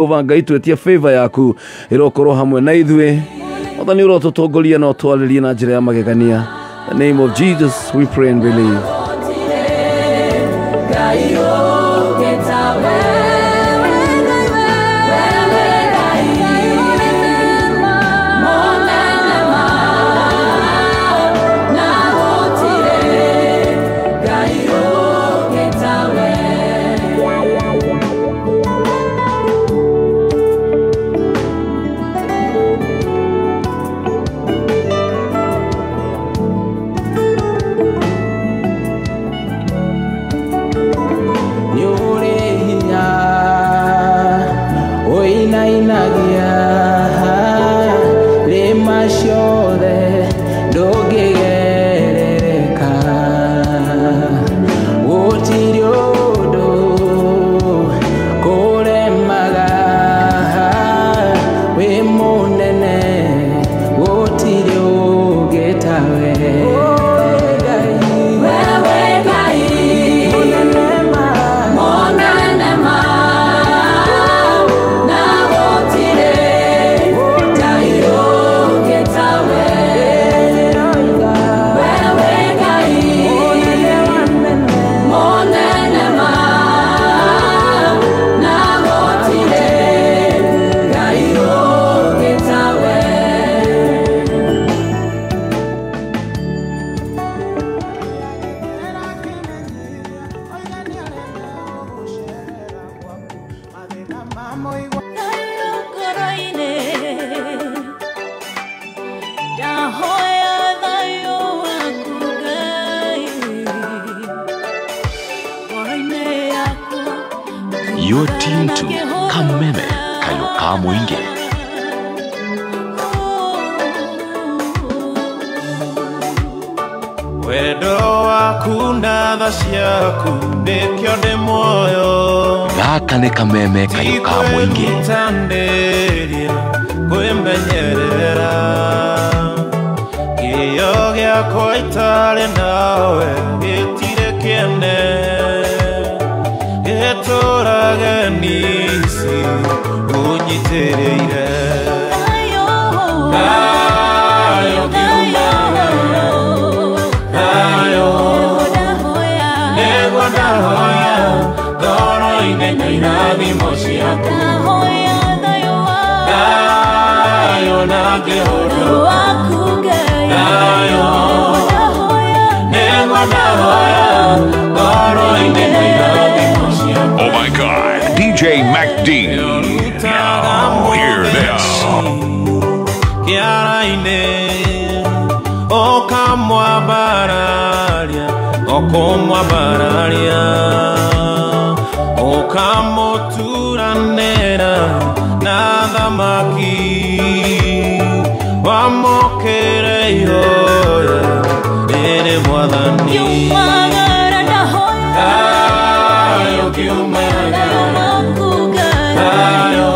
Jehova Ngai twetie favor yaku irokorwo hamwe na ithuĩ. Mwathani ũrotũtongoria na ũtwarĩrie na njĩra ya magegania. In the name of Jesus we pray and believe. You're tuned to Kameme Kayoka Mwingi. Wendo waku na tha ciaku nĩkĩo ndĩ muoyo. Gaka nĩ Kameme Kayoka Mwingi. Tikwĩrutanĩria kwĩmenyerera kĩo gĩakwa itarĩ nawe gĩtirĩ kĩene gĩtũrage nisi ũnyitĩrĩire. Thayũ ngiumaga, thayũ nĩguo ndahoya ngoro-inĩ na irathimo ciaku. Thayũ na ngĩhũndũka, thayũ nĩguo ndahoya ngoro-inĩ na irathimo ciaku. Oh my God, DJ Mac D. Now hear this. Kĩara-inĩ ũkamwambararia, ũkũmwambararia, ũkamũturanĩra na thamaki, wamũkĩre ihoya rĩrĩ Mwathani. Thayũ ngiumaga, thayũ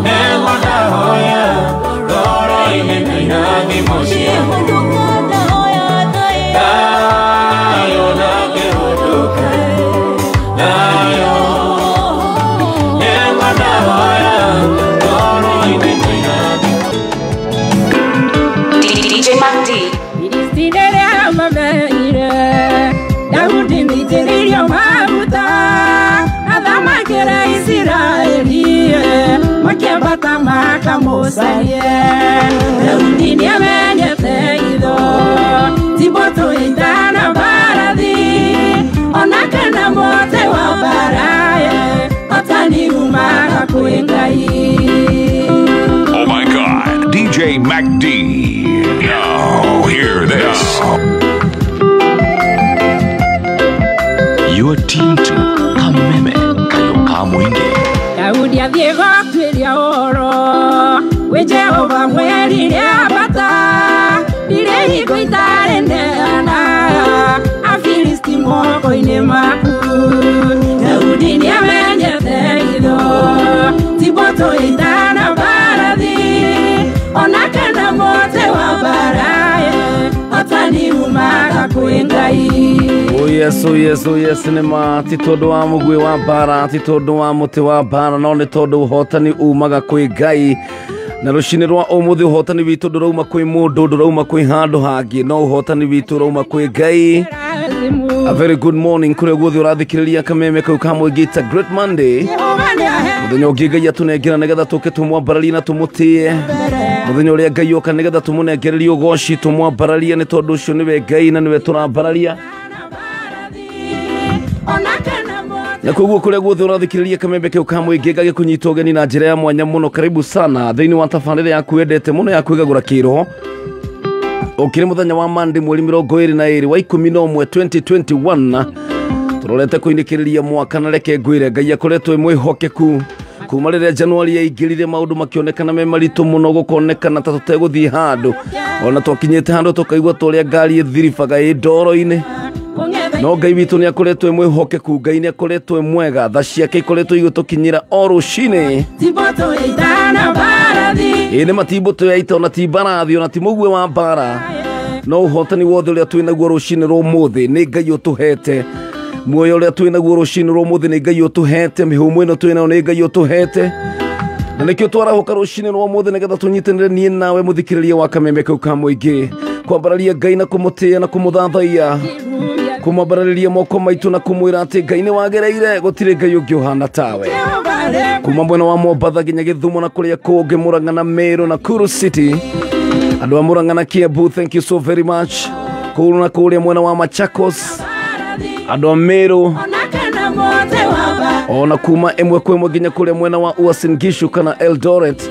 nĩguo ndahoya ngoro-inĩ na irathimo ciaku. Thayũ na ngĩhũndũka, thayũ nĩguo ndahoya ngoro-inĩ na irathimo. DJ Mac D. Daudi nĩitĩrĩirio maguta athamakĩre Isiraeli makĩambata makamũcarie. Daudi nĩamenyete itho ti mbũtũ ita na mbarathi ona kana mũtĩ wa mbara hotani umaga kwĩ Ngai. Oh my God, DJ Mac D. Now hear this. You're tuned to Kameme Kayoka Mwingi. Daudi athiĩ gũtuĩria ũhoro kwĩ Jehova mwerire ambata ndirĩ hingo itarĩ neana Afilisti moko-inĩ maku. Daudi nĩamenyete itho ti mbũtũ ita na mbarathi ona kana mũtĩ wa mbara hotani umaga kwĩ Ngai. Oh yes, oh yes, oh yes, nĩ ma ti tondũ wa mũguĩ wa mbara, ti tondũ wa mũtĩ wa mbara, no nĩ tondũ ũhotani umaga kwĩ Ngai. Na rũcinĩ rwa ũmũthĩ ũhotani witũ ndũrauma kwĩ mũndũ, ndũrauma kwĩ handũ hangĩ, no ũhotani witũ ũrauma kwĩ Ngai. A very good morning kũrĩa guothe ũrathikĩrĩria kameme kau ka mũingĩ. It's a great Monday, mũthenya ũngĩ Ngai atũnengera nĩgetha tũke tũmwambararie na tũmũtĩe, mũthenya ũrĩa Ngai oka nĩgetha tũmũnengererie ũgoci tũmwambararie, nĩ tondũ ũcio nĩwe Ngai na nĩwe tũrambararia. Na koguo kũrĩa guothe ũrathikĩrĩria kamembe kau ka mũingĩ, gagĩkũnyita ũgeni na njĩra ya mwanya mũno. Karibu sana thĩinĩ wa tabarĩra yaku wendete mũno ya kwĩgagũra kĩroho. Ũkĩrĩ mũthenya wa Monday mweri 22 wa 11 2021, tũrorete kũinĩkĩrĩria mwaka, na reke ngwĩre Ngai akoretwo e mwĩhokeku kuma rĩrĩa Januari yaingĩrire, maũndũ makĩonekana me maritũ mũno, gũkonekana ta tũtegũthiĩ handũ, ona twakinyĩte handũ tũkaigua ta ũrĩa ngari ĩthiribaga ĩ ndoro-inĩ. No Ngai witũ nĩ akoretwo e mwĩhokeku, Ngai nĩ akoretwo e mwega, tha ciake ikoretwo igĩtũkinyĩra o rũcinĩ. Ĩ nĩ ma ti mbũtũ ya ita, ona ti mbarathi, ona ti mũguĩ wa mbara, no ũhotani wothe ũrĩa twĩ naguo rũcinĩ rwa ũmũthĩ nĩ Ngai ũtũhete. Muoyo ũrĩa twĩ naguo rũcinĩ rwa ũmũthĩ nĩ Ngai ũtũhete. Mĩhũmũ ĩno twĩ nayo nĩ Ngai ũtũhete. Na nĩkĩo twarahũka rũcinĩ rwa ũmũthĩ nĩgetha tũnyitanĩre niĩ nawe mũthikĩrĩria wa kameme kau ka mũingĩ, kwambararia Ngai na kũmũtĩĩa na kũmũthathaiya, kũmwambarĩria moko maitũ na kũmwĩra atĩ Ngai nĩ wagĩrĩire, gũtirĩ Ngai ũngĩ ũhana tawe. Kuma mwena wa Mombatha nginya Gĩthumo na kũrĩa kũngĩ, Murang'a na Meru na Nakuru City, andũ a Murang'a na Kiambu, thank you so very much. Kũu na kũrĩa mwena wa Machakos, andũ a Meru, ona kuma ĩmwe kwa ĩmwe nginya kũrĩa mwena wa Uasin Gishu kana Eldoret,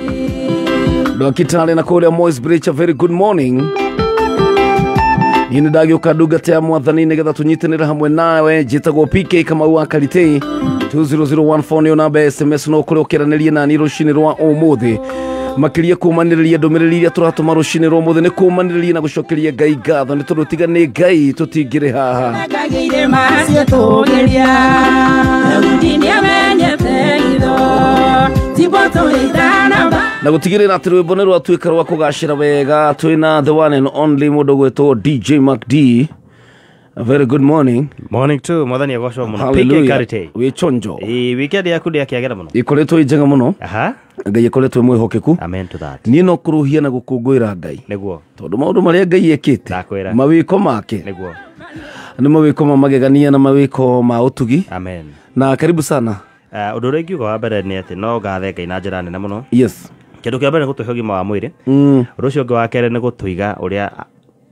andũ a Kitale na kũrĩa Moi's Bridge, a very good morning. Niĩ nĩ ndagĩũka ndungata ya mwathani nĩgetha tũnyitanĩre hamwe nawe. Njĩtagwo PK Kamau wa Karitei, 20014 nĩyo namba ya SMS, no kũrĩa ũkĩranĩrie nani rũcinĩ rwa ũmũthĩ. Makĩria kũmanĩrĩria ndũmĩrĩri iria tũratũma rũcinĩ rwa ũmũthĩ nĩ kũmanĩrĩria na gũcokeria Ngai ngatho, nĩ tondũ tiga nĩ Ngai tũtingĩrĩ haha. Na gũtigĩrĩra atĩ rwĩmbo nĩ rwatuĩka rwa kũgacĩra wega, twĩna the one and only mũndũ ũgwĩtwo DJ Mac D. A very good morning. Morning too, mwathani agocwo mũno. PK Hallelujah. Karite. Wĩ chonjo. Ĩ weekend yaku ndĩakĩagĩra mũno. Ĩkoretwo ĩ njega mũno. Aha. Ngai akoretwo e mwĩhokeku. Amen to that. Niĩ no kũrũhia na gũkũngũĩra Ngai, Nĩguo. tondũ maũndũ marĩa Ngai ekĩte, Ndakwĩra. mawĩko make Nĩguo. nĩ mawĩko ma magegania na mawĩko ma ũtugi. Amen. Na karibu sana. Ũndũ ũrĩa ingiuga wa mbere nĩ atĩ no ngathe Ngai na njĩra nene mũno. Yes. Kĩndũ kĩa mbere nĩ gũtũhe ũgima wa mwĩrĩ. Ũndũ ũcio ũngĩ wa kerĩ nĩ gũtũiga ũrĩa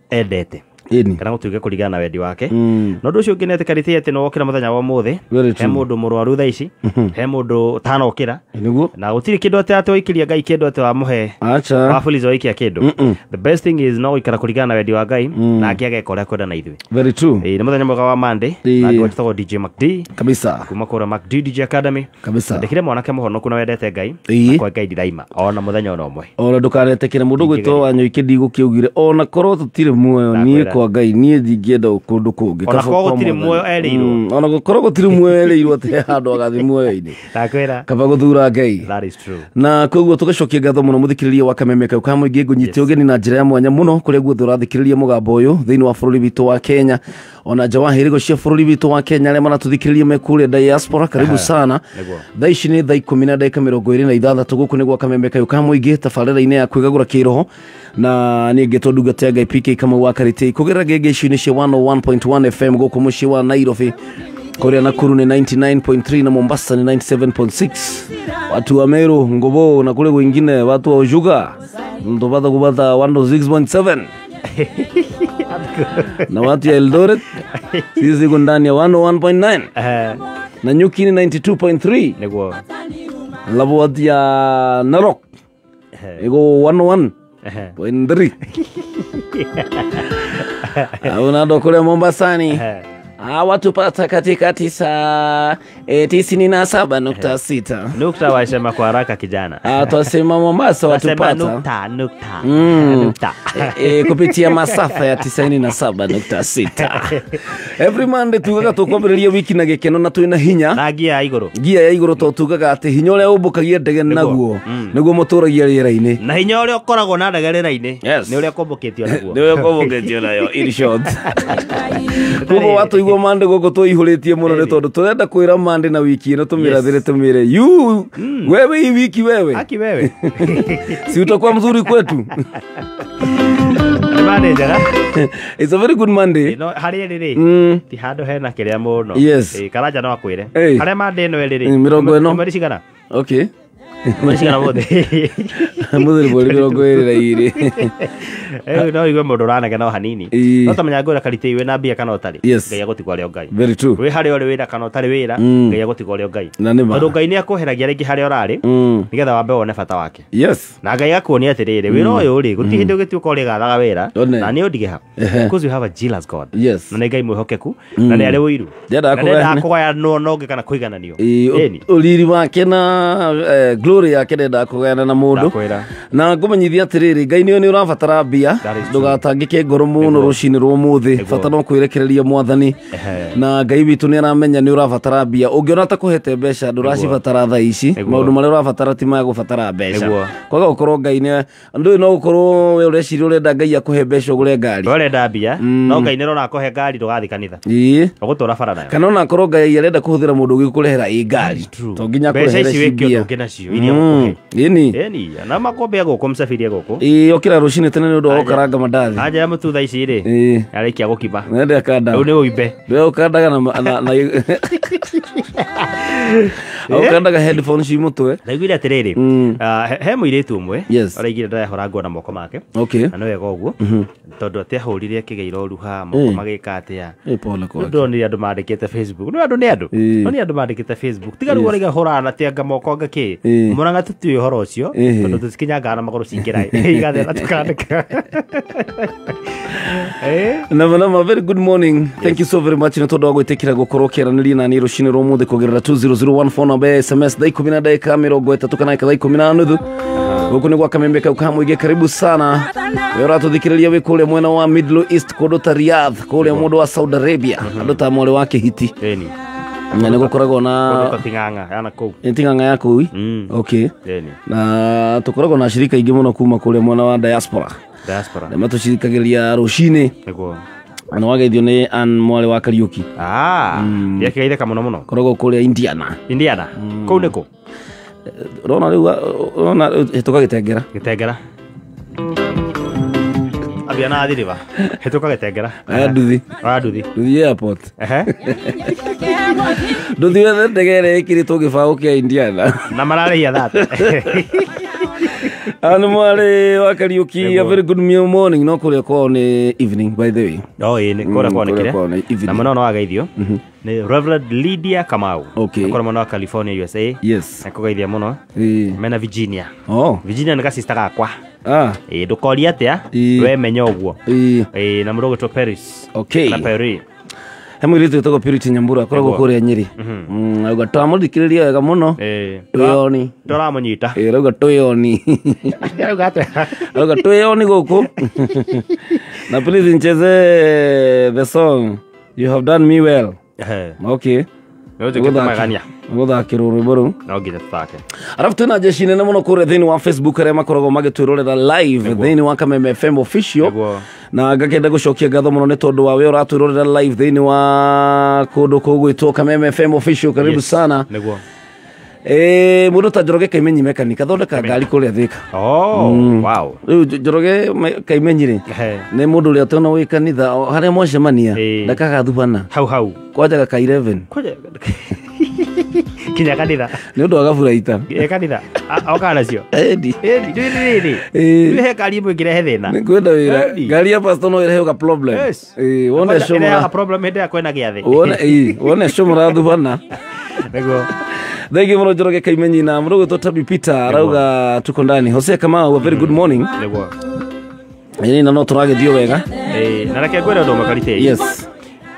endete, Ĩni. kana gũtuĩka kũringana na wendi wake. Na ũndũ ũcio ũngĩ nĩ atĩ Karite atĩ nĩ wokĩra mũthenya wa ũmũthĩ, Very he true. mũndũ mũrwaru thaa ici, he mũndũ ũtanokĩra, Nĩguo. na gũtirĩ kĩndũ atĩ atĩ waikĩria Ngai kĩndũ atĩ wamũhe Acha. wabuliza waikia kĩndũ. The best thing is no gũikara kũringana na wendi wa Ngai, nake ageka ũrĩa akwenda na ithuĩ. Very true. Ĩ nĩ mũthenya mwega wa Monday, Ĩ. na njĩtagwo DJ Mac D Kabisa. kuma kũrĩa Mac D DJ Academy. Kabisa. Ndĩkĩrĩ mwanake mũhonoku na wendete Ngai, Ĩ. na kwa Ngai ndiraima ona mũthenya ona ũmwe. Ona ndũkanetĩkĩre mũndũ gwĩtwo Wanyũike ndigũkĩaugire ona korwo tũtirĩ muoyo, niĩ Ndakwĩra. kwa Ngai niĩ ndingĩenda kũndũ kũngĩ. Ona Kaba korwo kwa gũtirĩ Mwathani. muoyo erĩirwo. Ona gũkorwo gũtirĩ muoyo erĩirwo atĩ he handũ agathiĩ muoyo-inĩ, Ndakwĩra. kaba gũthura Ngai. That is true. Na koguo tũgacokia ngatho mũno mũthikĩrĩria wa kameme kau ka mũingĩ. Ngũnyite ũgeni na njĩra ya mwanya mũno kũrĩa guothe ũrathikĩrĩria mũgambo ũyũ thĩinĩ wa bũrũri witũ wa Kenya, ona nja wa hĩrĩgo cia bũrũri witũ wa Kenya, arĩa maratũthikĩrĩria me kũrĩa diaspora, karibu sana. Nĩguo. Thaa ici nĩ thaa 10:26 gũkũ nĩ gwa kameme kau ka mũingĩ, tabarĩra-inĩ ya kwĩgagũra kĩroho, na niĩ ngĩtwo ndungata ya Ngai PK Kamau wa Karitei, kũgerera ngenge icio-inĩ cia 101.1 FM gũkũ mũciĩ wa Nairobi, kũrĩa Nakuru nĩ 99.3 na Mombasa ni 97.6. Watu wa Meru, Ngobo na kule kwingine watu wa Ushuga mtopata kupata 106.7 na watu ya Eldoret sisi iko ndani ya 101.9 na Nyuki ni 92.3, Nĩguo. alafu watu ya Narok iko 101.3. Una ndo kule Mombasani watupata katika 97.6. Nukta wasema kwa haraka kijana. Twasema Mombasa Wasema watupata nukta, nukta. Nukta. Kupitia masafa ya 97.6. Every Monday tugaga tukwambĩrĩria wiki na gĩkeno na twĩna hinya. Na ngia ya igũrũ. Ngia ya igũrũ to tugaga atĩ hinya ũrĩa ũmbũkagia ndege naguo nĩguo mũtũragia rĩera-inĩ. Na hinya ũrĩa ũkoragwo na ndege rĩera-inĩ Yes. nĩ ũrĩa ũkombũkĩtio naguo. Nĩ ũrĩa ũkombũkĩtio nayo, in short. Koguo watũigua Niguo mande gũkũ tũihũrĩtie mũno nĩ tondũ tũrenda kwĩra mande na wiki ĩno tũmĩrathĩre tũmĩre yu wewe hii wiki wewe. Aki wewe. Si utakuwa mzuri kwetu. Monday njega. It's a very good Monday. No harĩ rĩrĩ ti handũ hena kĩrĩa mũno. Yes. Karanja no akwĩre. Hey. Harĩa Monday ĩno ĩrĩ rĩ. Mĩrongo ĩno. Mweri cigana? Okay. Mweri cigana mũthĩ? Mũthĩ mweri 22. No igue mũndũ ũranegena o hanini. Ĩĩ. No tamenya ngwĩra karĩtĩ wĩna mbia kana ũtarĩ. Yes. Ngai agũtigwo arĩ o Ngai. Very true. Wĩ harĩa ũrĩ wĩra kana ũtarĩ wĩra, Ngai agũtigwo arĩ o Ngai. Na nĩ ma. Tondũ Ngai nĩ akũheragia rĩngĩ harĩa ũrarĩ nĩgetha wambe wone bata wake. Yes. Na Ngai akuonia atĩrĩrĩ, wĩra ũyũ rĩ, gũtirĩ hĩndĩ ũgĩtuĩka ũrĩgathaga wĩra, One. na nĩ ũndige ha. Ehe. Because you have a jealous God. Yes. Na nĩ Ngai mwĩhokeku, na nĩ arĩ ũiru. Ndendaga Na ndendaga kũgayana. kũgayanwo na ũngĩ kana kũigananio. Ĩĩ, Ĩni. ũriri wake na glory yake ndendaga kũgayana na mũndũ. Ndakwĩra. Na ngũmenyithia atĩrĩrĩ, Ngai nĩwe nĩ ũrabatara mbia, That is true. ndũgatangĩke ngoro mũno Nĩguo. rũcinĩ rwa ũmũthĩ. Nĩguo. Bata no kwĩrekereria Mwathani. Ehe. Na Ngai witũ nĩ aramenya nĩ ũrabatara mbia. Ũngĩona ta kũhete mbeca ndũracibatara thaa ici, Nĩguo. maũndũ marĩa ũrabatara ti ma gũbatara mbeca. Nĩguo. Kwaga gũkorwo Ngai nĩ andũ ũyũ no gũkorwo we ũreciria ũrenda Ngai akũhe mbeca ũgũre ngari. We ũrenda mbia, no Ngai nĩ arona akũhe ngari ndũgathiĩ kanitha. Ĩĩ. Ũgũtũra bara nayo. Kana ona akorwo Ngai arenda kũhũthĩra mũndũ ũngĩ gũkũrehera ĩ ngari. To nginya Mbeca akũrehere ici ci wĩke ũndũ mbia. ũngĩ nacio iria ũkũhe. Ĩni. Ĩni, na makombe gũkũ mcabirie gũkũ. Ĩĩ, okĩra rũcinĩ tene nĩ ũndũ wa gũkaranga mandathi. Anja ya mũtu thaa ici rĩ, Ĩĩ. arĩkia gũkima. Nende akanda. Rĩu nĩ ũimbe. Ndwe ũkandaga na ũkandaga headphones ci mũtwe. Ndaiguire atĩrĩrĩ, he mũirĩtu ũmwe Yes. araigire ndarehora nguo na moko make. Okay. Na nĩ wega ũguo tondũ atiahũrire akĩgeira ũruha moko magĩka atĩa. Ĩ pole kwake. Ndonire andũ mandĩkĩte Facebook. Nĩ andũ nĩ andũ. Ĩĩ. No nĩ andũ mandĩkĩte Facebook. Tiga rĩu ũraiga hũraga na tianga moko anga kĩ. Ĩĩ. Mũrang'a tũtiũĩ ũhoro ũcio Ĩĩ. tondũ tũtikinyangaga na magũrũ cingĩra. Igathera tũkandĩka. Na very good morning. Thank you so very much nĩ tondũ wa gwĩtĩkĩra gũkorwo ũkĩaranĩria na niĩ rũcinĩ rwa ũmũthĩ kũgerera 20014 namba ya SMS thaa ikũmi na ndagĩka 30 kana thaa 10:30. Gũkũ nĩ gwa Kameme kau ka mũingĩ, karibu sana. We ũratũthikĩrĩria wĩ kũrĩa mwena wa Middle East kũndũ ta Riyadh, kũrĩa mũndũ wa Saudi Arabia, andũ ta mwarĩ wa Kĩhiti. Ĩni. Na nĩ gũkoragwo na Kũndũ ta Ting'ang'a yana kũu. nĩ Ting'ang'a ya kũu. Okay. Ĩni. Na tũkoragwo na ashirika aingĩ mũno kuma kũrĩa mwena wa diaspora. Diaspora. Na matũcirikagĩria rũcinĩ. Nĩguo. Na wageithio nĩ Ann mwarĩ wa Kariũki. Ndiakĩgeithĩka mũno mũno. Koragwo kũrĩa Indiana. Indiana. Kũu nĩ kũ? Ũrona rĩu ũrona hĩtũka Gĩtengera. Gĩtengera. Ambia na athiriba. Hĩtũka Gĩtengera. Aya nduthi. Aya nduthi. Nduthi airport. Ehe. Nduthi wethe ndege ĩrĩa ĩkĩrĩtwo gĩbaũ kĩa Indiana. Na mararĩhia thate. Ann mwarĩ wa Kariũki, a very good morning. No kũrĩa kwao nĩ evening by the way. Oh, ĩĩ, nĩ kũrĩa kwao nĩ Kũrĩa kwao nĩ kĩrĩa. evening. Na mũno no wageithio. Nĩ Reverend Lydia Kamau. Okay. Kũrĩa mwena wa California USA. Yes. Nĩkũgeithia mũno. Ĩĩ. Mena Virginia. Oh. Virginia nĩ gacista gakwa. Ah. Ĩĩ, ndũkorie atĩa. Ĩĩ. We menya ũguo. Ĩĩ. Ĩĩ, na mũndũ ũgwĩtwo Paris. Okay. Na Paris. He mũirĩtu wĩtagwo Purity Nyambura akoragwo Nĩguo. kũrĩa Nyĩrĩ. Auga twamũthikĩrĩria wega mũno. Ĩĩ. Twĩoni. Tũramũnyita. Ĩĩ, rauga twĩoni. Arauga atĩa? Auga twĩoni gũkũ. Na please ncheze the song You Have Done Me Well. Ehe. Okay. Nĩ ũnjĩkĩte magania. Gũthakĩrwo rwĩmbo rũu. No nginya tũthake. Arabu twĩna jeshi nene mũno kũrĩa thĩinĩ wa Facebook arĩa makoragwo magĩtwĩrorera live thĩinĩ wa Kameme FM official. Nĩguo. Na ngakenda gũcokia ngatho mũno nĩ tondũ wa we ũratwĩrorera live thĩinĩ wa kũndũ kũu gwĩtwo Kameme FM official, karibu Yes. sana. Nĩguo. Mũndũ ta Njoroge Kaimenyi mekanika thondeka ngari kũrĩa Thĩka. Oh, wow. Rĩu Njoroge Kaimenyi rĩ Ehe. nĩ mũndũ ũrĩa tona wĩ kanitha o harĩa mwacemania Ĩĩ. ndakagathubana Hau hau. kwanjaga ka 11 Kwanja kinya kanitha. nĩ ũndũ wa gaburaita. Ĩ kanitha. Okaga nacio. Endi. Ĩni, ndũĩ rĩrĩ. Ĩĩ. Ndũĩ he ngari ĩmwe ĩngĩrehe thĩna. Nĩ kwenda wĩra. Endi. Ngari ya pastor no ĩrehe problem. Yes. Ĩĩ, wone Kwanza ĩrehaga cũmũra. problem hĩndĩ ĩrĩa kwĩna gĩathĩ. Wone ĩĩ, wone cũmũra thubana. Nĩguo. Thank you mũno Njoroge Kaimenyi na mũndũ ũgwĩtwo Tabi Peter arauga tuko ndani. Hosea Kamau, a very good morning. Nĩguo. Ĩĩ, na no tũragĩthio wega. Ĩĩ, na reke ngwĩre ũndũ ũmwe Karitei. Yes.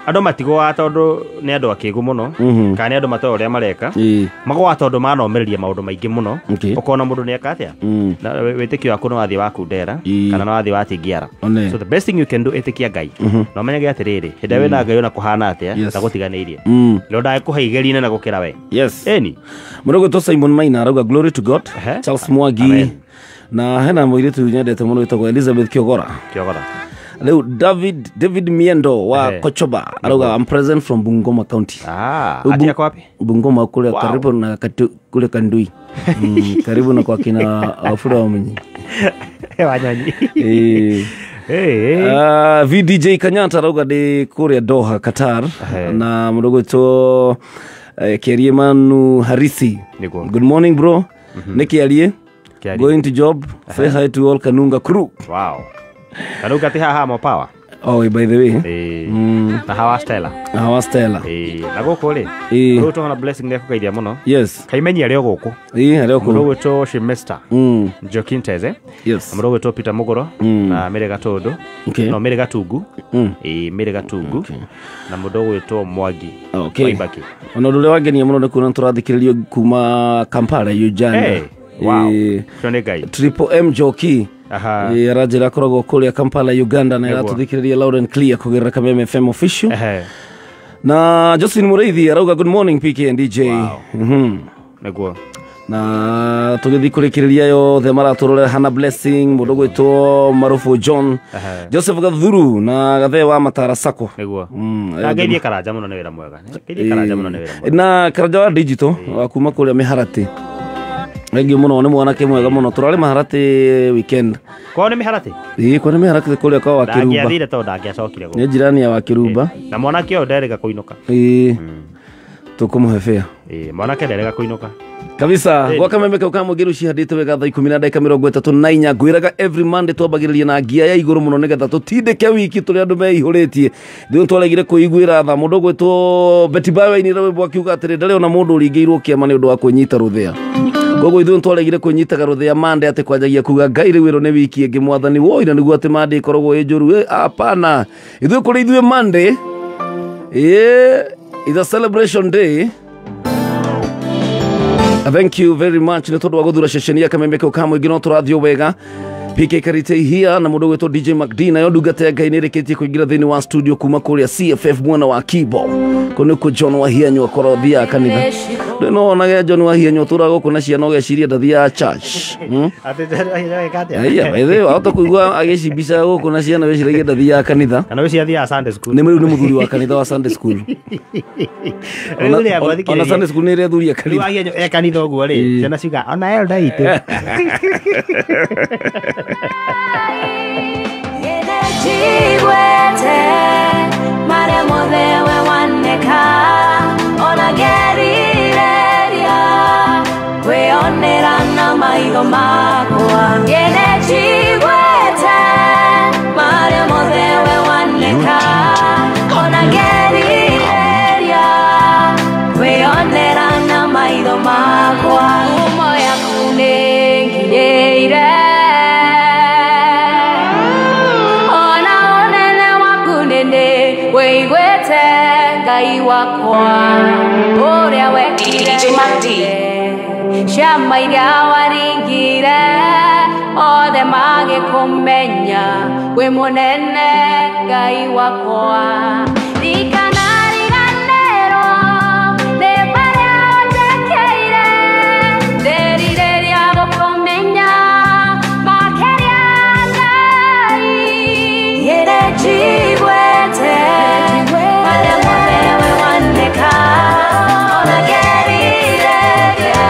Andũ matigoaga tondũ nĩ andũ akĩgu mũno kana nĩ andũ matoĩ ũrĩa mareka. Ĩĩ. Magoaga tondũ manomĩrĩria maũndũ maingĩ mũno. Okay. Ũkona mũndũ nĩ eka atĩa? Na wĩtĩkio waku nĩ wathiĩ wakundera Ĩĩ. kana nĩ wathiĩ watingiara. One. So the best thing you can do ĩtĩkia Ngai. Na ũmenyage atĩrĩrĩ, hĩndĩ ĩrĩa wĩna Ngai ona kũhana atĩa, Yes. ndagũtiganĩirie. Mm. Na ndagĩkũhe igerio inene gũkĩra we. Yes. Ĩni. Mũndũ ũgwĩtwo Simon Maina arauga glory to God. Ehe. Charles Mwangi. Amen. Na hena mũirĩtu nyendete mũno wĩtagwo Elizabeth Kiogora. Kĩogora. Rĩu David Miendo wa Kochoba arauga I'm present from Bungoma County. Ati yako wapi? Bungoma kule karibu na kule Kandui. Karibu na kwa kina Wafula wa Mwenye. Wanyonyi. VDJ Kanyata arauga de kuria Doha Qatar na mudogo to Kiarie Manu Harisi. Good morning bro. Niki alie going to job. Say hi to all Kanunga crew. Wow. Kanunga ti haha mo power. Oh, by the way. Na hawa Stella. Hawa Stella. Na gũkũ rĩ. Rũtũ na blessing nĩ kũgeithia mũno. Yes. Kaimenya arĩ o gũkũ. Arĩ o kũu. Mũndũ ũgwĩtwo Shemester. Joaquin Teze. Yes. Mũndũ ũgwĩtwo Peter Mugoro na Mary Gatundu. Okay. No Mary Gatungu. Mary Gatungu. Na mũndũ ũgwĩtwo Mwangi. Okay. Waibaki. Ona ũndũ ũrĩa wangenia mũno nĩ kuona tũrathikĩrĩrio kuma Kampala Uganda. Hey. Wow. Shone Ngai. Triple M Joki. Aranjĩra akoragwo kũrĩa Kampala Uganda na aratũthikĩrĩria loud and clear kũgerera Kameme FM official. Na Justin Mureithi arauga good morning PK and DJ. Wow. Nĩguo. Na tũgĩthiĩ kũrĩkĩrĩria yothe maratũrorera Hannah Blessing, mũndũ ũgwĩtwo Marufu John, Joseph Gathuru na Gathee wa Matara Sacco. Nĩguo. Na ngeithie Karanja mũno nĩ wĩra mwega. Ngeithie Karanja mũno nĩ wĩra mwega. Na Karanja wa digital wa kuma kũrĩa Mĩharatĩ. Thengi mũno nĩ mwanake mwega mũno tũrarĩ Maharatĩ weekend. Kwao nĩ Mĩharatĩ? Ĩĩ kwao nĩ Mĩharatĩ kũrĩa kwa Wakĩrumba. Ndangĩathire tondũ ndangĩacokire gũkũ. Nĩ jirani ya Wakĩrumba. Na mwanake ũyũ nderĩga kũinũka. Ĩĩ. Tũkũmũhe fare. Ĩĩ mwanake nderĩga kũinũka. Kabisa gwa Kameme kau ka mũingĩ rĩu cihandĩte wega thaa 10 na ndagĩka 34 ngwĩraga every Monday twambagĩrĩria na ngia ya igũrũ mũno nĩgetha tũtindĩke wiki tũrĩ andũ meihũrĩtie. Ithuĩ nĩtwaregire kwĩiguĩra tha mũndũ ũgwĩtwo Betty Bayo ainire rwĩmbo akiuga atĩrĩ ndarĩ ona mũndũ ũringĩirwo kĩama nĩ ũndũ wa kwĩnyita rũthĩa. Koguo ithuĩ nĩtwaregire kwĩnyitaga rũthĩa Monday atĩ kwanjagia kuga Ngai rĩu ĩno nĩ wiki ĩngĩ mwathani woi na nĩguo atĩ Monday ĩkoragwo ĩ njũru. Hapana, ithuĩ kũrĩ ithuĩ Monday is a celebration day. Thank you very much nĩ tondũ wa gũthura ceceni ya Kameme kau ka mũingĩ no tũrathiĩ wega. PK Karite here na mũndũ ũgwĩtwo DJ MacD nayo ndungata ya Ngai nĩrĩkĩtie kũingĩra thĩinĩ wa studio kuma kũrĩa CFF mwena wa Kibo. Kũu nĩkuo John Wahianyũ akorwo athiaga kanitha. Rĩu no wonage John Wahianyũ ũtũraga gũkũ na ciana ũgeciria ndathiaga church. Aya, by the way, wahota kũigua agĩcimbica gũkũ na ciana wĩciragie ndathiaga kanitha. Kana wĩciria athiaga Sunday school. Nĩ rĩu nĩ mũthuri wa kanitha wa Sunday school. Ona Sunday school nĩ ĩrĩ athuri a kanitha. Rĩu Wahianyũ e kanitha ũguo rĩ, ciana ciuga ona elder itũ. Jigwete mare mothewe waneka ona gerireria kwionera na maitho makwa ngene jigwete mare mothewe waneka ona gerireria kwionera na maitho makwa ngumo yaku nĩnginyĩire weigwete Ngai wakwa ũrĩa wekire ciama iria waringire othe magĩkũmenya wĩ mũnene Ngai wakwa ndikanariganĩrwo nĩ marĩa ũnjĩkĩire ndĩrirĩria gũkũmenya makĩria Ngai ĩrĩ njiguĩte marĩa mothe we wanĩka ona ngerirĩria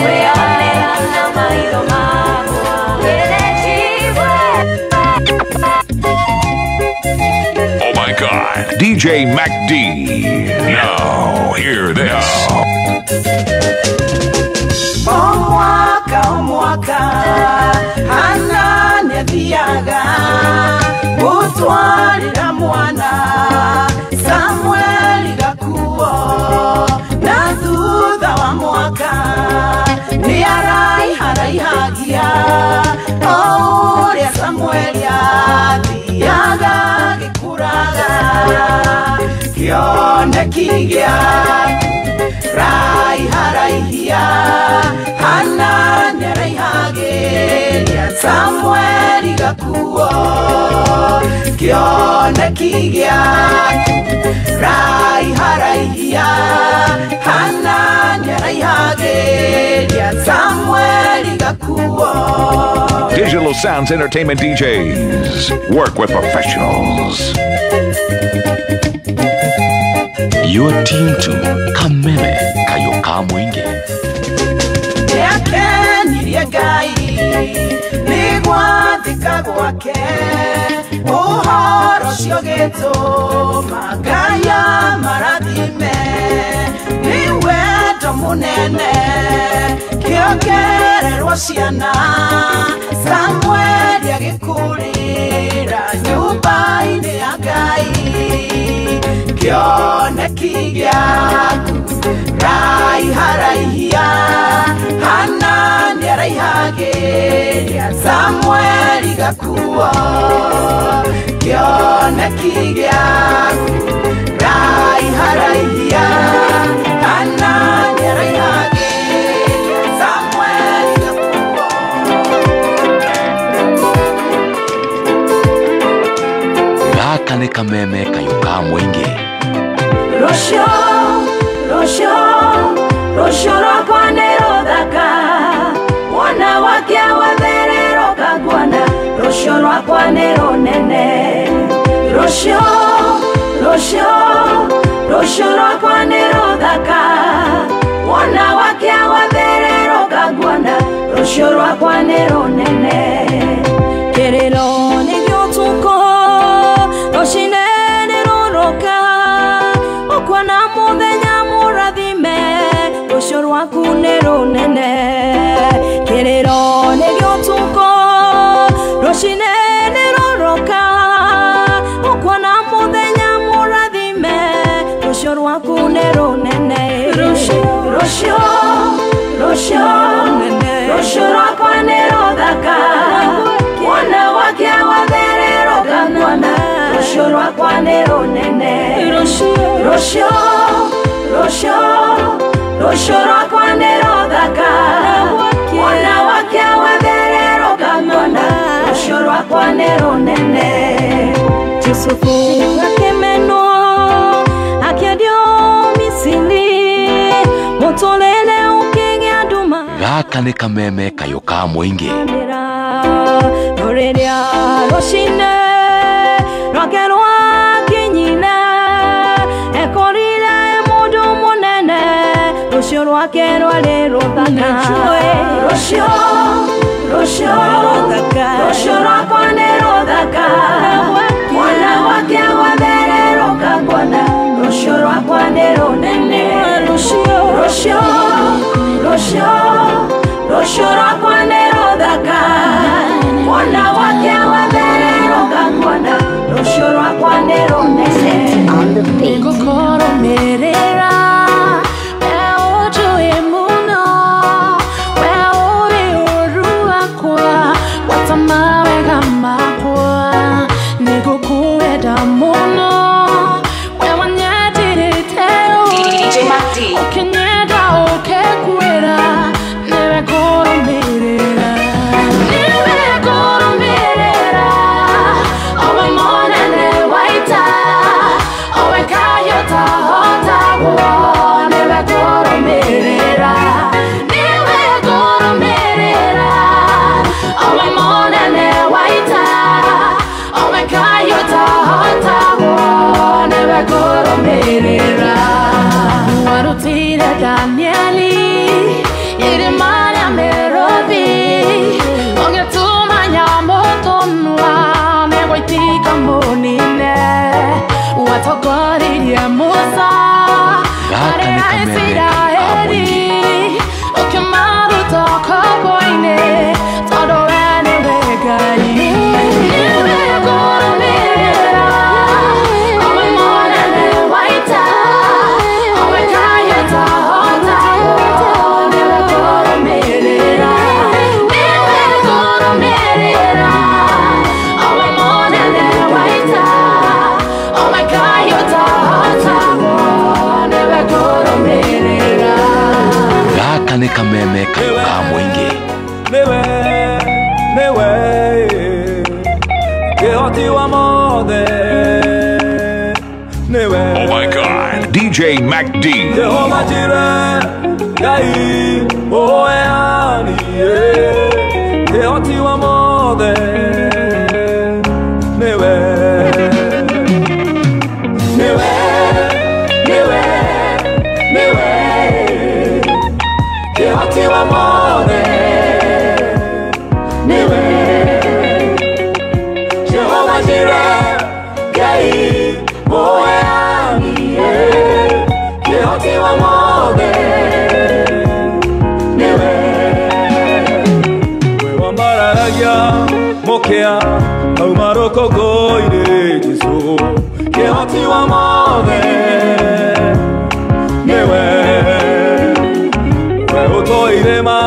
kwĩyonera na maitho makwa ĩrĩ njiguĩte. Oh my God, DJ MacD. Now, hear this. O mwaka, Hana nĩathiaga gũtwarĩra mwana Samueli gakuo, na thutha wa mwaka nĩaraiharaihagia o ũrĩa Samueli athiaga gĩkũraga kĩoneki gĩaku raiharaihia Hana nĩaraihagĩria Samueli gakuo kĩoneki gĩaku raiharaihia Hana nĩaraihagĩria Samueli gakuo. Digital Sounds Entertainment DJs. Work with professionals. You're tuned to Kameme Kayo ka Mũingĩ. Nĩakenirie Ngai nĩ gwathĩka gwake, ũhoro ũcio gĩtũma Ngai amarathime, nĩ wendo mũnene kĩongererwo ciana. Samueli agĩkũrĩra nyũmba-inĩ ya Ngai, kĩoneki gĩaku raiharaihia, Hana nĩaraihagĩria Samueli gakuo, kĩoneki gĩaku raiharaihia, Hana nĩaraihagĩria Samueli gakuo. Gaka nĩ kameme Kayo ka Mũingĩ. Rũciũ, rũciũ, rũciũ rwakwa nĩ rũthaka, wona wake wathererũka nguona, rũciũ rwakwa nĩ rũnene. Rũciũ, rũciũ, rũciũ rwakwa nĩ rũthaka, wona wake wathererũka nguona, rũciũ rwakwa nĩ rũnene. Kĩrĩro nĩ gĩũtukũ, rũcinĩ nĩ rũroka, ũkuona mũthenya mũrathime, rũciũ rwaku nĩ rũnene. Kĩrĩro nĩ gĩũtukũ, rũcinĩ nĩ rũroka, ũkuona mũthenya mũrathime, rũciũ rwaku nĩ rũnene. Rũciũ, rũciũ, rũciũ rwakwa nĩ rũthaka, wona wake wathererũka nguona, rũciũ rwakwa nĩ rũnene. Rũciũ, rũciũ, rũciũ rwakwa nĩ rũthaka, wona wake wathererũka nguona, rũciũ rwakwa nĩ rũnene. Yusufu akĩmenwo akĩendio Misiri, mũtũrĩre ũkĩgĩa nduma. Gaka nĩ kameme Kayo ka Mũingĩ. No rĩrĩa rũcinĩ rwake rwakinyire, ekorire mũndũ mũnene, rũciũ rwake rwarĩ rũthaka. Rũciũ, rũciũ, rũciũ rwakwa nĩ rũthaka, mwana wake wathererũka nguona, rũciũ rwakwa nĩ rũnene. Rũciũ, rũciũ, rũciũ rwakwa nĩ rũthaka, mwana wake wathererũka nguona, rũciũ rwakwa nĩ rũnene. Nĩngũkũrũmĩrĩra, we ũnjũĩ mũno, we ũrĩ ũũru wakwa, gwata mawega makwa. Nĩngũkwenda mũno, we wanyendire DJ Mac D. ũkĩnyenda ũkĩnguĩra, nĩwe ngũrũmĩrĩra. Nĩwe ngũrũmĩrĩra, o we mũnene wa ita, o we kayũ tahotagwo, nĩwe ngũrũmĩrĩra. Nĩwe ngũrũmĩrĩra, o we mũnene wa ita, o we kayũ tahotagwo, nĩwe ngũrũmĩrĩra. Warutire Danieli irima rĩa mĩrũthi, ũgĩtũma nyamũ tũnua nĩgũitika mũnine, watongoririe Musa Gaka arĩ nĩ a kameme Kayo ka Isiraeli, Mũingĩ. ũkĩmaruta ũkombo-inĩ, tondũ we nĩwe Ngai. Nĩwe ngũrũmĩrĩra, o we mũnene wa ita, o we kayũ tahotagwo, nĩwe ngũrũmĩrĩra. Nĩwe ngũrũmĩrĩra, o we mũnene wa ita, o we kayũ tahotagwo, nĩwe ngũrũmĩrĩra. Gaka nĩ kameme Kayo ka Mũingĩ. Nĩwe, nĩwe, kĩhoti wa mothe, nĩwe. Oh my God. DJ Mac D. Jehova Jireh, Ngai, ũheani, kĩhoti wa mothe. mothe nĩwe nĩwe nĩwe nĩwe kĩhoti wa mothe nĩwe Jehova Jireh Ngai mũheani kĩhoti wa mothe nĩwe we wambararagia mũkĩa auma rũkũngũ-inĩ Jesũ kĩhoti wa mothe nĩwe we ũtoire ma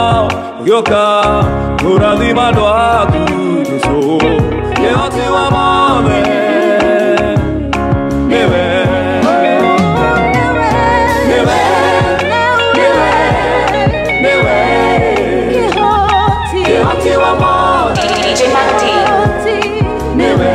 ũgĩũka kũrathima andũ aku Jesũ kĩhoti wa mothe nĩwe nĩwe nĩwe nĩwe kĩhoti wa mothe DJ Mac D. nĩwe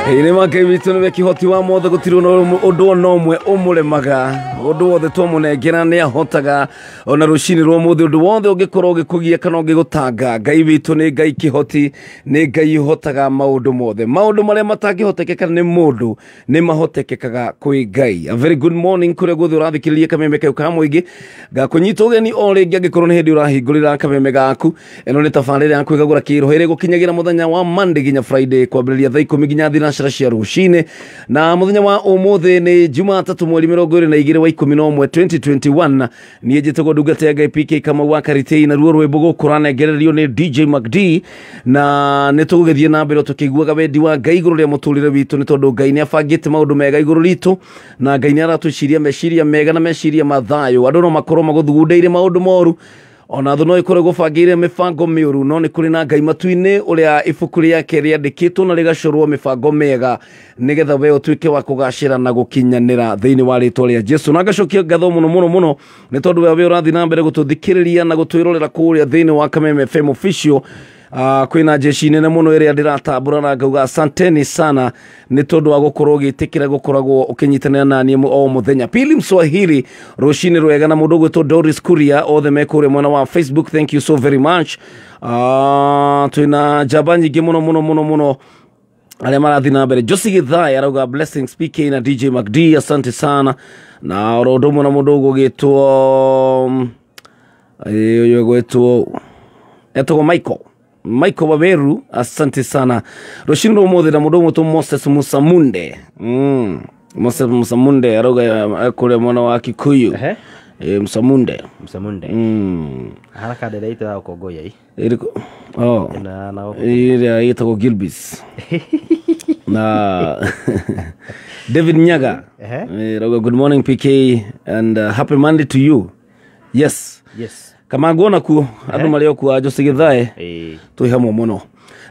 Ĩĩ nĩ witũ nĩwe kĩhoti wa mothe gũtirĩ ũndũ ona ũmwe ũmũremaga ũndũ wothe twamũnengera nĩ ahotaga ona rũcinĩ rwa ũmũthĩ ũndũ wothe ũngĩkorwo ũgĩkũgia kana ũngĩgũtanga Ngai witũ nĩ Ngai kĩhoti nĩ Ngai ũhotaga maũndũ mothe maũndũ marĩa matangĩhotekeka nĩ mũndũ nĩ mahotekekaga kwĩ Ngai. A very good morning kũrĩa guothe ũrathikĩrĩria kameme kau ka mũingĩ ngakũnyita ũgeni o rĩngĩ angĩkorwo nĩ hĩndĩ ũrahingũrĩra kameme gaku ĩno nĩ tabarĩra ya kwĩgagũra kĩroho ĩrĩa ĩgũkinyagĩra mũthenya wa Monday nginya Friday kwambĩrĩria thaa 10 nginya thinacara cia rũcinĩ na mũthenya wa ũmũthĩ nĩ Jumatatũ mweri 22 wa 11 2021 niĩ njĩtagwo ndungata ya Ngai PK Kamau wa Karitei na ruo rwĩmbo gũkũ rũranengererio nĩ DJ Mac D na nĩ tũgũgĩthiĩ na mbere tũkĩiguaga wendi wa Ngai igũrũ rĩa mũtũrĩre witũ nĩ tondũ Ngai nĩ abangĩte maũndũ mega igũrũ ritũ na Ngai nĩ aratwĩciria meciria mega na meciria ma thayũ andũ no makorwo magũthugundĩire maũndũ moru ona thũ no ĩkorwo ĩgũbangĩire mĩbango mĩũru no nĩ kũrĩ na Ngai matu-inĩ ũrĩa ibuku rĩake rĩandĩkĩtwo na rĩgacorwo mĩbango mĩega nĩgetha we ũtuĩke wa kũgacĩra na gũkinyanĩra thĩinĩ wa rĩtwa rĩa Jesu na ngacokia ngatho mũno mũno mũno nĩ tondũ we ũrathiĩ na mbere gũtũthikĩrĩria na gũtwĩrorera kũrĩa thĩinĩ wa Kameme FM official kwĩna jeshi nene mũno ĩrĩa ndĩratambũra na ngauga asanteni sana nĩ tondũ wa gũkorwo ũgĩtĩkĩra gũkoragwo ũkĩnyitanĩra na niĩ o mũthenya. Pili Mswahili rũcinĩ rwega na mũndũ ũgwĩtwo Doris Kuria othe me kũrĩa mwena wa Facebook, thank you so very much. Twĩna njamba nyingĩ mũno mũno mũno mũno arĩa marathiĩ na mbere. Josie Githai arauga blessings PK na DJ Mac D, asante sana na oro ũndũ ũmwe na mũndũ ũgũgĩtwo ũyũ ũgwĩtwo etagwo Michael Waweru, asante sana rũcinĩ rwa ũmũthĩ na mũndũ ũmwe Moses Musamunde Moses Musamunde arauga kũrĩa mwena wa Kikuyu. Musamunde haraka ndĩra itũ ya ũkũngũyei ĩrĩkũ oh ĩrĩa ĩtagwo Gilbis na David Nyaga arauga good morning PK and happy Monday to you. Yes yes kama nguona kuo andũ marĩa okuo Jose Githae twĩ hamwe mũno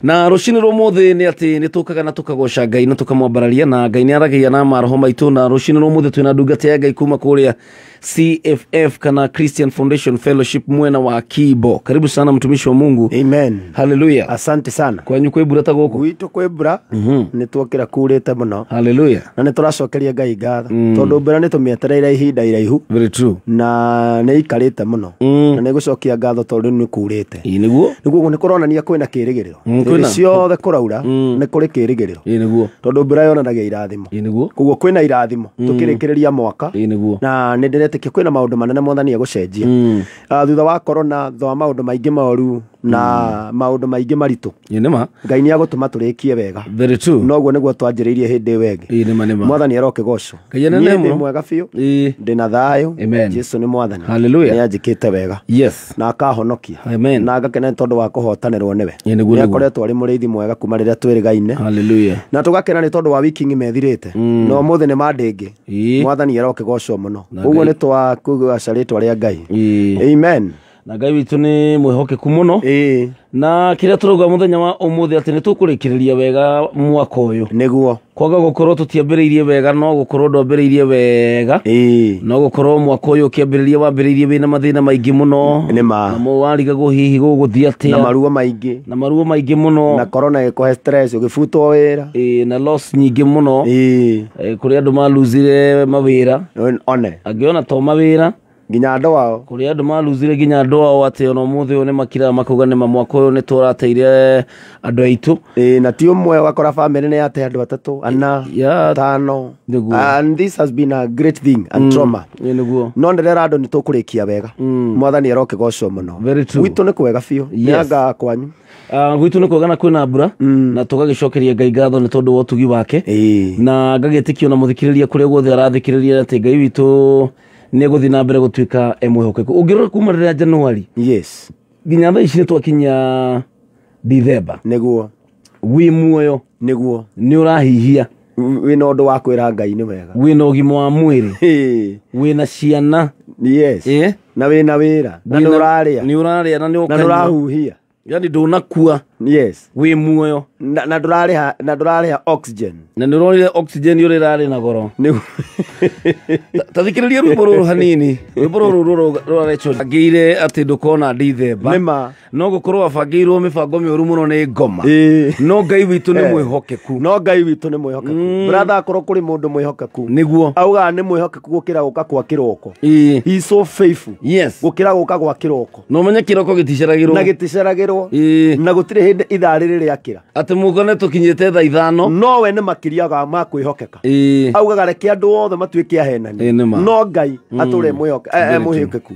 na rũcinĩ rwa ũmũthĩ nĩ atĩ nĩ tũkaga na tũkagoca Ngai na tũkamwambararia na Ngai nĩ aragia na maroho maitũ na rũcinĩ rwa ũmũthĩ twĩna ndungata ya Ngai kuma kũrĩa CFF kana Christian Foundation Fellowship mwena wa Kibo. Karibu sana mtumishi wa Mungu. Amen. Hallelujah. Asante sana. Kwanyu kwĩ mbura ta gũkũ? Gwitũ kwĩ mbura nĩ twokĩra kurĩte mũno. Hallelujah. Na nĩ tũracokeria Ngai ngatho tondũ mbura nĩ tũmĩetereire ihinda iraihu. Very true. Na nĩ ikarĩte mũno. Na nĩ gũcokia ngatho tondũ nĩ kurĩte. Ĩĩ nĩguo. Nĩguo nĩ kũronania kwĩna kĩrĩgĩrĩro. Hĩndĩ ciothe kũraura nĩ kũrĩ kĩrĩgĩrĩro. Ĩĩ nĩguo. Tondũ mbura yonanagia irathimo. Ĩĩ nĩguo. Koguo kwĩna irathimo tũkĩrĩkĩrĩria mwaka. Ĩĩ nĩguo. Na nĩ ndĩretĩkia kwĩna maũndũ manene mwathani egũcenjia. Thutha wa corona, thutha wa maũndũ maingĩ moru na maũndũ maingĩ maritũ. Ĩĩ nĩma. Ngai nĩ agũtũma tũrĩkie wega. Very true. Noguo nĩguo twanjĩrĩirie hĩndĩ ĩyo ĩngĩ. Ĩĩ nĩma nĩma. Mwathani arokĩgocwo. Ngai anene Niĩ ndĩ mũno. mwega biũ. Ĩĩ. Ndĩna thayũ. Amen. Jesu nĩ mwathani. Hallelujah. Nĩ anjĩkĩte wega. Yes. Na akahonokia. Amen. Na ngakena nĩ tondũ wa kũhotanĩrwo nĩwe. Ĩĩ nĩguo Nĩ nĩguo. akoretwo arĩ mũrĩithi mwega kuma rĩrĩa twĩrĩgaine. Hallelujah. Na tũgakena nĩ tondũ wa wiki ng'ima ĩthirĩte. Na ũmũthĩ nĩ Monday ĩngĩ. Ĩĩ. Mwathani arokĩgocwo mũno. Na Ũguo Ngai- nĩ twakũgaca rĩtwa rĩa Ngai. Ĩĩ. Amen. Na Ngai witũ nĩ mwĩhokeku mũno. Ĩĩ. Na kĩrĩa tũrauga mũthenya wa ũmũthĩ atĩ nĩ tũkũrĩkĩrĩria wega mwaka ũyũ. Nĩguo. Kwaga gũkorwo tũtiambĩrĩirie wega no gũkorwo ndwambĩrĩirie wega. Ĩĩ. No gũkorwo mwaka ũyũ ũkĩambĩrĩria wambĩrĩirie wĩna mathĩna maingĩ mũno. Nĩ ma. Namo warigagwo hihi gũgũthiĩ atĩa. Na maruo maingĩ. Na maruo maingĩ mũno. Na corona ĩkũhe stress ũgĩbutwo wĩra. Ĩĩ, na loss nyingĩ mũno. Ĩĩ. Kũrĩ andũ maluzire mawĩra. One. Angĩ ona to mawĩra. Nginya andũ ao. Kũrĩ andũ maruzire nginya andũ ao atĩ ona ũmũthĩ ũyũ nĩ makiraga makauga nĩ ma mwaka ũyũ nĩ tũrateire andũ aitũ. Ĩĩ, na ti ũmwe, wakora family nĩ yate andũ atatũ, ana, atano. Nĩguo. And this has been a great thing and trauma. Ĩĩ, nĩguo. No ndĩrera andũ nĩ tũkũrĩkia wega. Mwathani arokĩgocwo mũno. Very true. Gwitũ nĩ kwega biũ. Yes. Nĩ anga kwanyu. Gwitũ nĩ kwega na kwĩna mbura na tũgagĩcokeria Ngai ngatho nĩ tondũ wa ũtugi wake. Na ngagĩtĩkio na mũthikĩrĩria kũrĩa guothe arathikĩrĩria atĩ Ngai witũ nĩ egũthiĩ na mbere gũtuĩka e mwĩhokeku. Ũngĩrora kuma rĩrĩa January yes nginya thaa ici nĩ twakinya Dithemba. Nĩguo. Wĩ muoyo. Nĩguo. Nĩ ũrahihia. Wĩna ũndũ wa kwĩra Ngai nĩ wega. Wĩna ũgima wa mwĩrĩ. Wĩna ciana. Yes. Na wĩna wĩra. Na nĩ ũrarĩa. Nĩ ũrarĩa na nĩ Na nĩ ũkanyua. ũrahuhia. Yani ndũnakua. Yes. Wĩ muoyo. Na ndũrarĩha, na ndũrarĩha oxygen. Na nĩ ũronire oxygen ũrĩa ĩrarĩ na goro. Ta thikĩrĩria rwĩmbo rũrũ hanini. Rwĩmbo rũrũ rũraretwo ngĩire atĩ ndũkona Dithemba. Nĩma. No gũkorwo wabangĩirwo mĩbango mĩũru mũno nĩ ngoma. No Ngai witũ nĩ mwĩhokeku. No Ngai witũ nĩ mwĩhokeku. Brother, akorwo kũrĩ mũndũ mwĩhokeku. Nĩguo. Augaga nĩ mwĩhokeku gũkĩra gũka kwa kĩroko. He is so faithful. Yes. Gũkĩra gũka gwa kĩroko. No menye kĩroko gĩticeragĩrwo. Na gĩticeragĩrwo. Na gũtirĩ hĩndĩ ithaa rĩrĩ rĩakĩra. Atĩ mũkone tũkinyĩte thaa ithano. No we nĩ makĩria ga ma kwĩhokeka. Augaga reke andũ othe matuĩke ahenani. No Ngai atũre mwĩhokeku.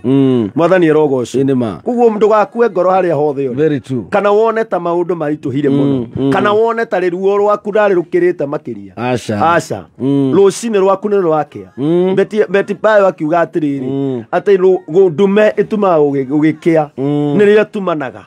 Mwathani arogocwo. Koguo ndũgakue ngoro harĩa hothe ũrĩ. Very true. Kana wone ta maũndũ maritũhire mũno. Kana wone ta ruo rwaku rarĩ rũkĩrĩte makĩria. Aca. Aca. Rũcinĩ rwaku nĩ rwakĩa. Betty Bayo akiuga atĩrĩrĩ, atĩ ndume ĩtumaga ũgĩkĩa. Nĩrĩo ĩtumanaga.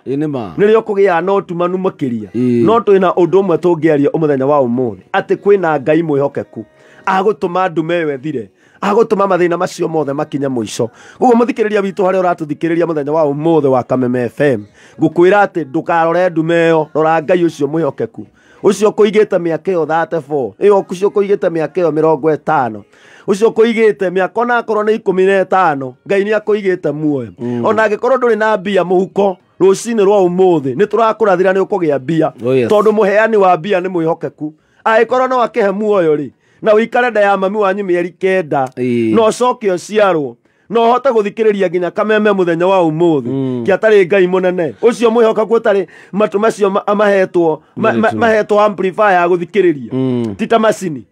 Nĩrĩo kũgĩaga na ũtumanu makĩria. No twĩna ũndũ ũmwe tũngĩaria mũthenya wa ũmũthĩ, atĩ kwĩna Ngai mwĩhokeku agũtũma ndume ĩyo ĩthire, agũtũma mathĩna macio mothe makinye mũico. Koguo mũthikĩrĩria witũ harĩa ũratũthikĩrĩria mũthenya wa ũmũthĩ wa Kameme FM, ngũkwĩra atĩ ndũkarore ndume ĩyo, rora Ngai ũcio mwĩhokeku, ũcio kũigĩte mĩaka ĩyo 34, ĩyo ũcio kũigĩte mĩaka ĩyo 50, ũcio kũigĩte mĩaka ona akorwo nĩ 15, Ngai nĩ akũigĩte muoyo. Ona angĩkorwo ndũrĩ na mbia mũhuko rũcinĩ rwa ũmũthĩ nĩ tũrakũrathira nĩ ũkũgĩa mbia. Tondũ mũheani wa mbia nĩ mwĩhokeku. Angĩkorwo no akĩhe muoyo rĩ, na ũikare nda ya mami wanyu mĩeri 9, no ũcoke ũciarwo, no ũhote gũthikĩrĩria nginya Kameme mũthenya wa ũmũthĩ, kĩatarĩ Ngai mũnene ũcio mwĩhokeku ũtarĩ matũ macio mahetwo mahetwo amplifier ya gũthikĩrĩria, ti ta macini.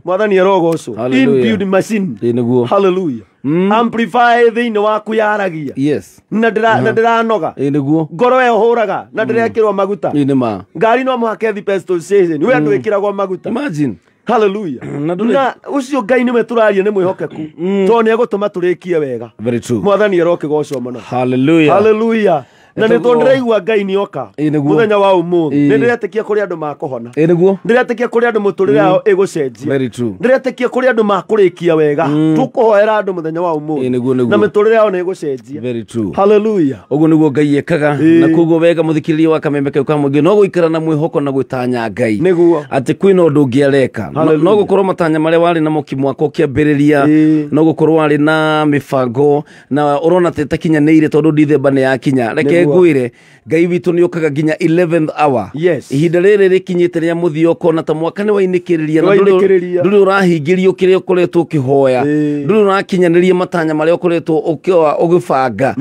Mwathani arogocwo. Inbuilt machine. Nĩguo. Hallelujah. Amplifier thĩinĩ waku yaragia. Yes. Na ndĩranoga. Nĩguo. Ngoro ĩyo hũraga na ndĩrekĩrwo maguta. Nĩ ma. Ngari no mũhaka ĩthiĩ petrol station, we ndwĩkĩragwo maguta. Imagine. Hallelujah. Na ũcio Ngai nĩwe tũraria nĩ mwĩhokeku, tondũ nĩ egũtũma tũrĩkie wega. Very true. Mwathani arokĩgocwo mũno. Hallelujah. Hallelujah. Na nĩ tondũ ndĩraigua Ngai nĩ oka mũthenya wa ũmũthĩ. Nĩ ndĩretĩkia kũrĩ andũ makũhona. Nĩguo. Ndĩretĩkia kũrĩ andũ mũtũrĩre yao ĩgũcenjia. Very true. Ndĩretĩkia kũrĩ andũ makũrĩkia wega. Tũkũhoera andũ mũthenya wa ũmũthĩ. Nĩguo. Na mĩtũrĩre yao nĩ ĩgũcenjia. Very true. Hallelujah. Ũguo nĩguo Ngai ekaga. Na koguo wega mũthikĩrĩria wa Kameme kau ka mũingĩ no gũikara na mwĩhoko na gwĩtanya Ngai. Nĩguo. Atĩ kwĩna ũndũ ũngĩ areka. No gũkorwo matanya marĩa warĩ namo kĩmwaka ũkĩambĩrĩria, no gũkorwo warĩ na mĩbango na ũrona ta ĩtakinyanĩire tondũ Dithemba nĩ yakinya. Reke ngwĩre Ngai witũ nĩ ũkaga nginya 11th hour. Yes. Ihinda rĩrĩ rĩkinyĩte rĩa mũthia ũkona ta mwaka nĩ wainĩkĩrĩria na ndũrĩ ũrahingĩrio kĩrĩa ũkoretwo ũkĩhoya, ndũrĩ ũrakinyanĩria matanya marĩa ũkoretwo ũgĩbanga.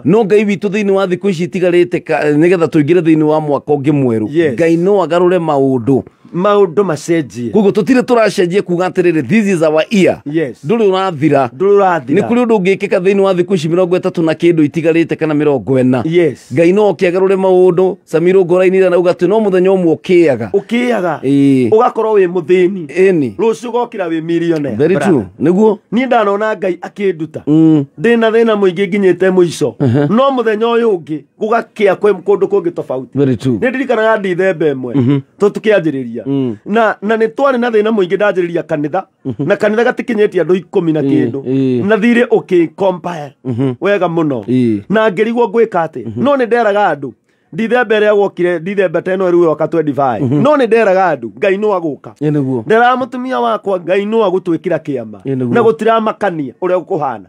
No Ngai witũ thĩinĩ wa thikũ ici itigarĩte nĩgetha tũingĩre thĩinĩ wa mwaka ũngĩ mwerũ, Ngai no agarũre maũndũ. Maũndũ macenjie. Koguo tũtirĩ tũracenjia kuga atĩrĩrĩ, this is our year. Yes. Ndũrĩ ũrathira. Nĩ kũrĩ ũndũ ũngĩkĩka thĩinĩ wa thikũ ici 30 na kĩndũ itigarĩte kana 40. Yes. Ngai no oke agarũre maũndũ. Samiro ngorainire na uga atĩ no mũthenya ũmwe ũkĩaga. Ũkĩaga. Ũgakorwo wĩ mũthĩni. Ĩni. Rũciũ ũgokĩra wĩ millionaire. Very true. Nĩguo. Niĩ ndanona Ngai akĩnduta. Ndĩna thĩna mũingĩ nginyĩte mũico. No mũthenya ũyũ ũngĩ gũgakĩa kwĩ kũndũ kũngĩ tofauti. Very true. Nĩ ndirikanaga Dithemba ĩmwe tũkĩanjĩrĩria. Na nĩ twarĩ na thĩna mũingĩ ndanjĩrĩria kanitha, na kanitha gatikinyĩtie andũ 10 na kĩndũ, na thirĩ ũkĩ compare wega mũno, na ngĩrigwo ngwĩka atĩ. No nĩ nderaga andũ Dithemba ĩrĩa wokire, Dithemba ta ĩno rĩu yoka 25, no nĩ nderaga andũ Ngai no agũka. Nĩguo. Nderaga mũtumia wakwa Ngai no agũtwĩkĩra kĩama na gũtiramakania ũrĩa gũkũhana.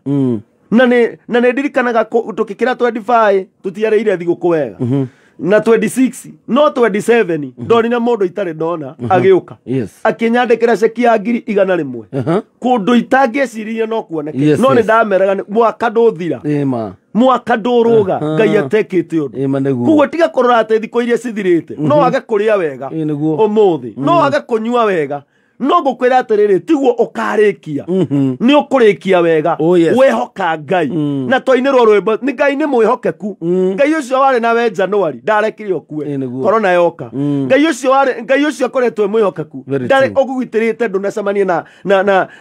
Na nĩ ndirikanaga tũkĩkĩra 25 tũtiarĩire thigũkũ wega. Na 26 no 27 ndonire mũndũ itarĩ ndona agĩũka. Akĩnyandĩkĩra ceki ya 100,000. Kũndũ itangĩeciririe no kuoneke. No nĩ ndameraga mwaka ndũthira. Mwaka ndũrũga Ngai atekĩte ũndũ. Koguo tiga kũrora atĩ thikũ iria cithirĩte. No wage kũrĩa wega ũmũthĩ. No wage kũnyua wega. No ngũkwĩra atĩrĩrĩ tiguo ũkarĩkia. Nĩ ũkũrĩkia wega. Wĩhoka Ngai. Na twainĩrwo rwĩmbo nĩ Ngai nĩ mwĩhokeku. Ngai ũcio warĩ nawe January ndarekire ũkue. Corona yoka. Ngai ũcio warĩ Ngai ũcio akoretwo mwĩhokeku. Ndarĩ ũgũgitĩrĩte ndũnacemanie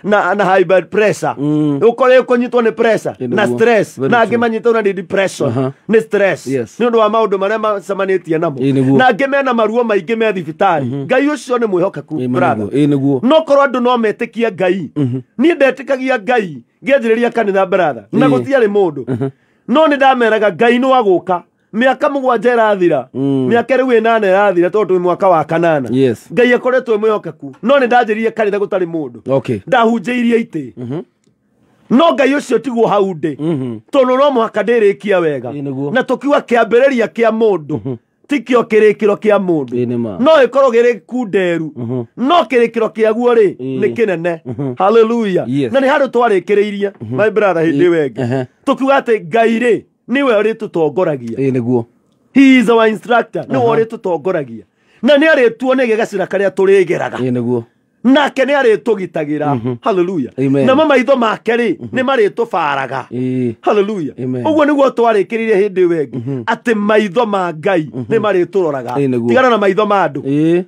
na high blood pressure. Ũkore ũkũnyitwo nĩ pressure na stress na angĩ manyitwo na depression nĩ stress. Nĩ ũndũ wa maũndũ marĩa macemanĩtie namo. Na angĩ mena maruo maingĩ me thibitarĩ. Ngai ũcio nĩ mwĩhokeku brother. No korwo andũ no metĩkie Ngai. Niĩ ndetĩkagia Ngai ngĩanjĩrĩria kanitha brother. Na gũtiarĩ mũndũ. No nĩ ndameraga Ngai nĩ wagũka. Mĩaka 7 ĩrathira. Mĩaka rĩu 8 ĩrathira tondũ twĩ mwaka wa 8. Ngai akoretwo mwĩhokeku. No nĩ ndanjĩrĩria kanitha gũtarĩ mũndũ. Ndahunjĩirie itĩ. No Ngai ũcio tiguo hau ndĩ. Tondũ no mũhaka ndĩrĩkia wega. Na tũkiuga kĩambĩrĩria kĩa mũndũ. Tikio kĩrĩkĩro kĩa mũndũ. No ĩkorwo gĩrĩ kunderu. No kĩrĩkĩro kĩaguo rĩ nĩ kĩnene. Hallelujah. Na nĩ handũ twarĩkĩrĩirie my brother hĩndĩ ĩyo ĩngĩ. Tũkiuga atĩ Ngai rĩ nĩwe ũrĩtũtongoragia. He is our instructor. Nĩwe ũrĩtũtongoragia. Na nĩ arĩtuonagia gacĩra karĩa tũrĩgeraga. Nake nĩ arĩtũgitagĩra. Hallelujah. Namo maitho make rĩ nĩ marĩtũbaraga. Hallelujah. Ũguo nĩguo twarĩkĩrĩire hĩndĩ ĩyo ĩngĩ atĩ maitho ma Ngai nĩ marĩtũroraga. Tigana na maitho ma andũ.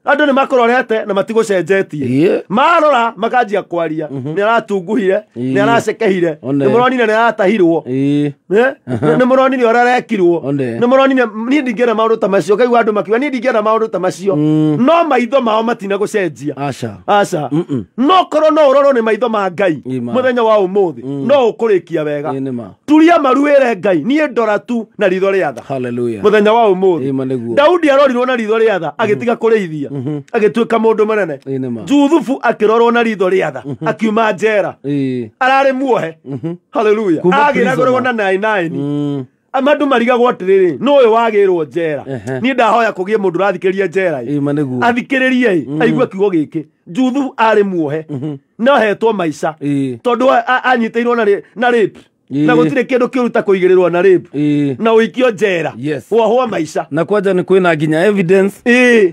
Andũ nĩ makũrorete na matigũcenjetie. Marora makanjia kwaria. Nĩ aratunguhire, nĩ aracekehire, nĩ mũronire nĩ aratahirwo. Nĩ mũronire ũrĩa arekirwo. Nĩ mũronire niĩ ndingĩenda maũndũ ta macio. Ngaigua andũ makiuga niĩ ndingĩenda maũndũ ta macio. No maitho mao matina gũcenjia. Aca. No korwo no ũrorwo nĩ maitho ma Ngai mũthenya wa ũmũthĩ no ũkũrĩkia wega. Turia maru wĩre Ngai niĩ ndora tu na ritho rĩa tha. Mũthenya wa ũmũthĩ. Daudi arorirwo na ritho rĩa tha agĩtiga kũrĩithia. Agĩtuĩka mũndũ mũnene. Juthubu akĩrorwo na ritho rĩa tha akiuma njera. Ararĩ muohe. Hallelujah. Agĩragũrwo na 99. Amandu marigagwo atĩrĩrĩ no ũyũ wagĩrwo njera. Niĩ ndahoya kũgĩe mũndũ ũrathikĩrĩria njera ĩ. Athikĩrĩrie ĩ aigue kiugo gĩkĩ. Juthubu arĩ muohe. No hetwo maica. Tondũ anyitĩirwo na rape. Na gũtirĩ kĩndũ kĩũru ta kũigĩrĩrwo na rape. Na ũikio njera. Wohwo maica. Na kwanja nĩ kwĩna nginya evidence.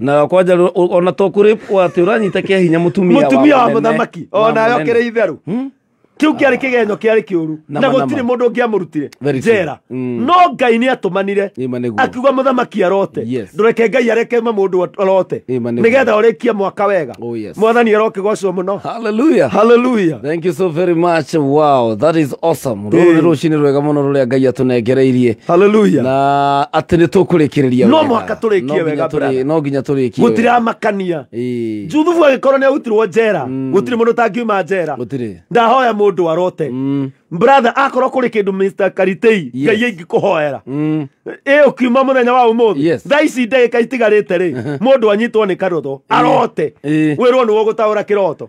Na kwanja ona to kũrĩ atĩ ũranyita kĩa hinya mũtumia wa mũthamaki. Ona yo kĩrĩ itherũ. Kĩu kĩarĩ kĩgenyo kĩarĩ kĩũru. Na gũtirĩ mũndũ ũngĩamũrutire njera. No Ngai nĩ atũmanire. Akiuga mũthamaki arote. Ndũreke Ngai areke mũndũ arote. Nĩgetha ũrĩkie mwaka wega. Mwathani arokĩgocwo mũno. Hallelujah. Hallelujah. Thank you so very much. Wow, that is awesome. Rũrũ nĩ rũcinĩ rwega mũno rũrĩa Ngai atũnengereirie. Hallelujah. Na atĩ nĩ tũkũrĩkĩrĩria wega. No mũhaka tũrĩkie wega brother. No nginya tũrĩkie. Gũtiramakania. Juthubu agĩkorwo nĩ arutirwo njera. Gũtirĩ mũndũ ũtangiuma njera. Gũtirĩ. Ndahoya mũndũ arote. Brother akorwo kũrĩ kĩndũ Mr. Karitei Ngai ingĩkũhoera. Ĩ ũkiuma mũthenya wa ũmũthĩ. Thaa ici ndagĩka itigarĩte rĩ mũndũ anyitwo nĩ karotho arote. Wĩrwo nĩwe ũgũtaũra kĩroto.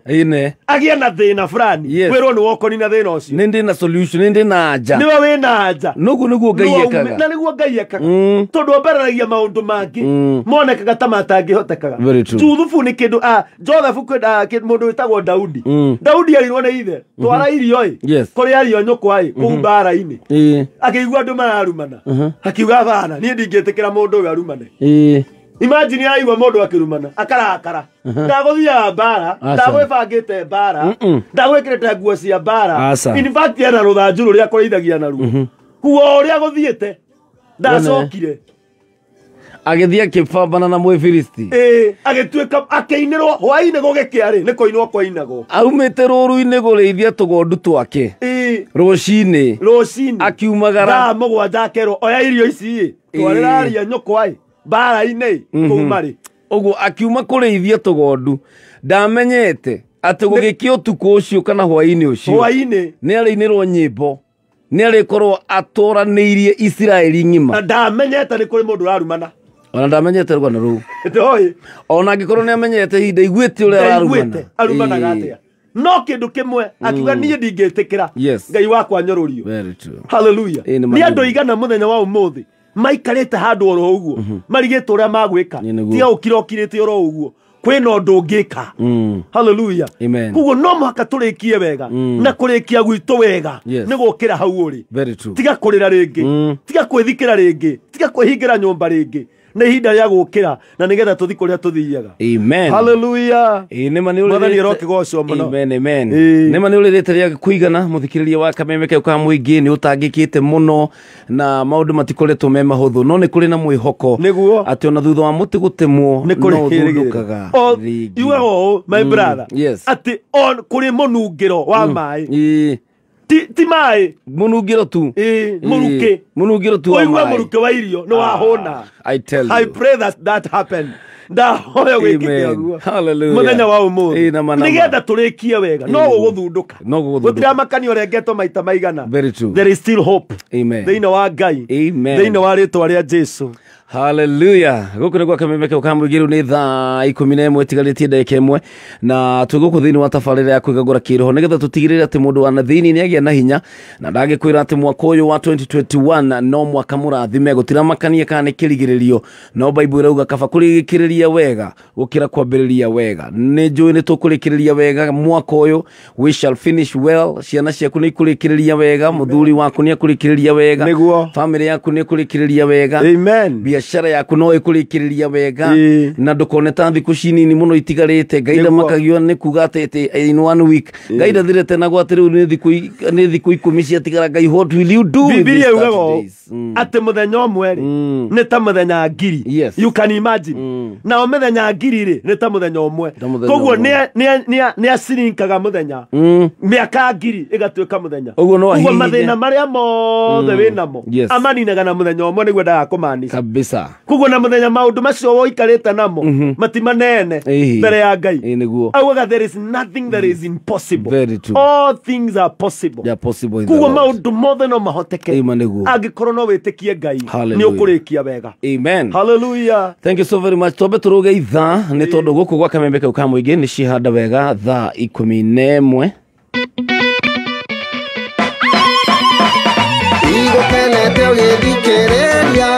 Agĩe na thĩna fulani. Wĩrwo nĩwe ũkũnina thĩna ũcio. Nĩ ndĩ na solution, nĩ ndĩ na anja. Nĩwe wĩ na anja. Noguo nĩguo Ngai ekaga. Na nĩguo Ngai ekaga. Tondũ ambararagia maũndũ mangĩ monekaga ta matangĩhotekaga. Juthubu nĩ kĩndũ Joseph mũndũ wĩtagwo Daudi. Daudi arirwo nĩ ithe. Twara irio ĩ. Kũrĩ ario nyũkwa ĩ kũu mbara-inĩ. Akĩigua andũ mararumana. Akiuga bana niĩ ndingĩtĩkĩra mũndũ ũyũ arumane. Imagine araigua mũndũ akĩrumana akarakara. Ndagũthiaga mbara, ndagwĩbangĩte mbara, ndagwĩkĩrĩte nguo cia mbara. In fact ena rũthanju rũrĩa akũrĩithagia naruo. Kuo ũrĩa gũthiĩte ndacokire. Agĩthiĩ akĩbambana na Mũfilisti. Agĩtuĩka akĩinĩrwo hwaĩ-inĩ gũgĩkĩa rĩ nĩ kũinwo kwainagwo. Aumĩte rũru-inĩ kũrĩithia tũgondu twake. Rũcinĩ. Rũcinĩ. Akiumagara. Thaa 7 akerwo oya irio ici ĩ. Twarĩra aria nyũkwa ĩ. Mbara-inĩ kũu marĩ. Ũguo akiuma kũrĩithia tũgondu. Ndamenyete atĩ gũgĩkĩa ũtukũ ũcio kana hwaĩ-inĩ ũcio. Hwaĩ-inĩ. Nĩ arĩinĩrwo nyĩmbo. Nĩ arĩkorwo atũranĩirie Isiraeli ng'ima. Na ndamenyete nĩ kũrĩ mũndũ ũrarumana. Ona ndamenyete rũgano rũu. Ndoĩ. Ona angĩkorwo nĩ amenyete ihinda iguĩte ũrĩa ararumana. Arumanaga atĩa. No kĩndũ kĩmwe akiuga niĩ ndingĩtĩkĩra. Ngai wakwa nyũrũrio. Very true. Hallelujah. Nĩ andũ igana mũthenya wa ũmũthĩ Maikarĩte handũ oro ũguo marigĩtwo ũrĩa magwĩka tiga ũkira ũkirĩte oro ũguo kwĩna ũndũ ũngĩka. Hallelujah. Koguo no mũhaka tũrĩkie wega na kũrĩkia gwitũ wega nĩ gũkĩra hau ũrĩ. Tiga kũrĩra rĩngĩ, tiga kwĩthikĩra rĩngĩ, tiga kwĩhingĩra nyũmba rĩngĩ. Nĩ ihinda rĩa gũkĩra na nĩgetha tũthiĩ kũrĩa tũthiaga. Amen. Hallelujah. Nĩma nĩ Mwathani arokĩgocwo mũno. Amen, amen. Nĩma nĩ ũrĩrĩte rĩa kũigana mũthikĩrĩria wa Kameme kau ka mũingĩ nĩ ũtangĩkĩte mũno na maũndũ matikoretwo me mahũthũ no nĩ kũrĩ na mwĩhoko nĩguo atĩ ona thutha wa mũtĩ gũtemwo nĩ kũrĩ no ũthundũkaga rĩngĩ. Yugaga ũũ my brother atĩ kũrĩ mũnungĩro wa maĩ. Ti maĩ mũnungĩro tu. Mũrukĩ. Mũnungĩro tu wa maĩ. Ũigua mũrukĩ wa irio nĩ wahũna. I tell you. I pray that that happen. Ndahoya gwĩkĩke ũguo. Hallelujah. Mũthenya wa ũmũthĩ. Nĩgetha tũrĩkie wega no gũgũthundũka. Gũtiramakania ũrengetwo maita maigana. Very true. There is still hope. Amen. Thĩinĩ wa Ngai. Amen. Thĩinĩ wa rĩtwa rĩa Jesu. Hallelujah. Gũkũ nĩ gwa Kameme kau ka mũingĩ rĩu nĩ thaa 11 ĩtigarĩtie ndagĩka 1 na twĩ gũkũ thĩinĩ wa tabarĩra ya kwĩgagũra kĩroho nĩgetha tũtigĩrĩre atĩ mũndũ wa na thĩinĩ nĩ agĩa na hinya na ndangĩkwĩra atĩ mwaka ũyũ wa 2021 no mwaka mũrathime gũtiramakania kana nĩ kĩrigĩrĩrio no Bible ĩrauga kaba kũrĩkĩrĩria wega gũkĩra kwambĩrĩria wega. Nĩ njũĩ nĩ tũkũrĩkĩrĩria wega mwaka ũyũ, we shall finish well. Ciana ciaku nĩ ikũrĩkĩrĩria wega, mũthuri waku nĩ akũrĩkĩrĩria wega, family yaku nĩ ĩkũrĩkĩrĩria wega. Amen. Biacara yaku no ĩkũrĩkĩrĩria wega na ndũkone ta thikũ cinini mũno itigarĩte. Ngai ndamakagio nĩ kuga atĩ in one week Ngai ndathirĩte naguo atĩ rĩu nĩ thikũ 10 ciatigara. Ngai, what will you do with Bibilia these yugaga 30 days? Atĩ mũthenya ũmwe rĩ nĩ ta mũthenya 1000. You can imagine. Nao mĩthenya 1000 rĩ nĩ ta mũthenya ũmwe. Koguo nĩ acirinkaga mũthenya mĩaka 1000 ĩgatuĩka mũthenya. Ũguo mathĩna marĩa mothe wĩnamo amaninaga na mũthenya ũmwe nĩguo ndagakũmanica kabisa. Koguo na mũthenya maũndũ macio woikarĩte namo matimanene mbere ya Ngai. Augaga there is nothing that is impossible. Very true. All things are possible. They are possible in the Koguo Lord. maũndũ mothe no mahoteke angĩkorwo no wĩtĩkie Ngai nĩ ũkũrĩkia wega. Amen. Hallelujah. Thank you so very much. Twambe tũrũge ithaa nĩ tondũ gũkũ gwa Kameme kau ka mũingĩ nĩ cihanda wega thaa 11. Igũkenete ũgĩthikĩrĩria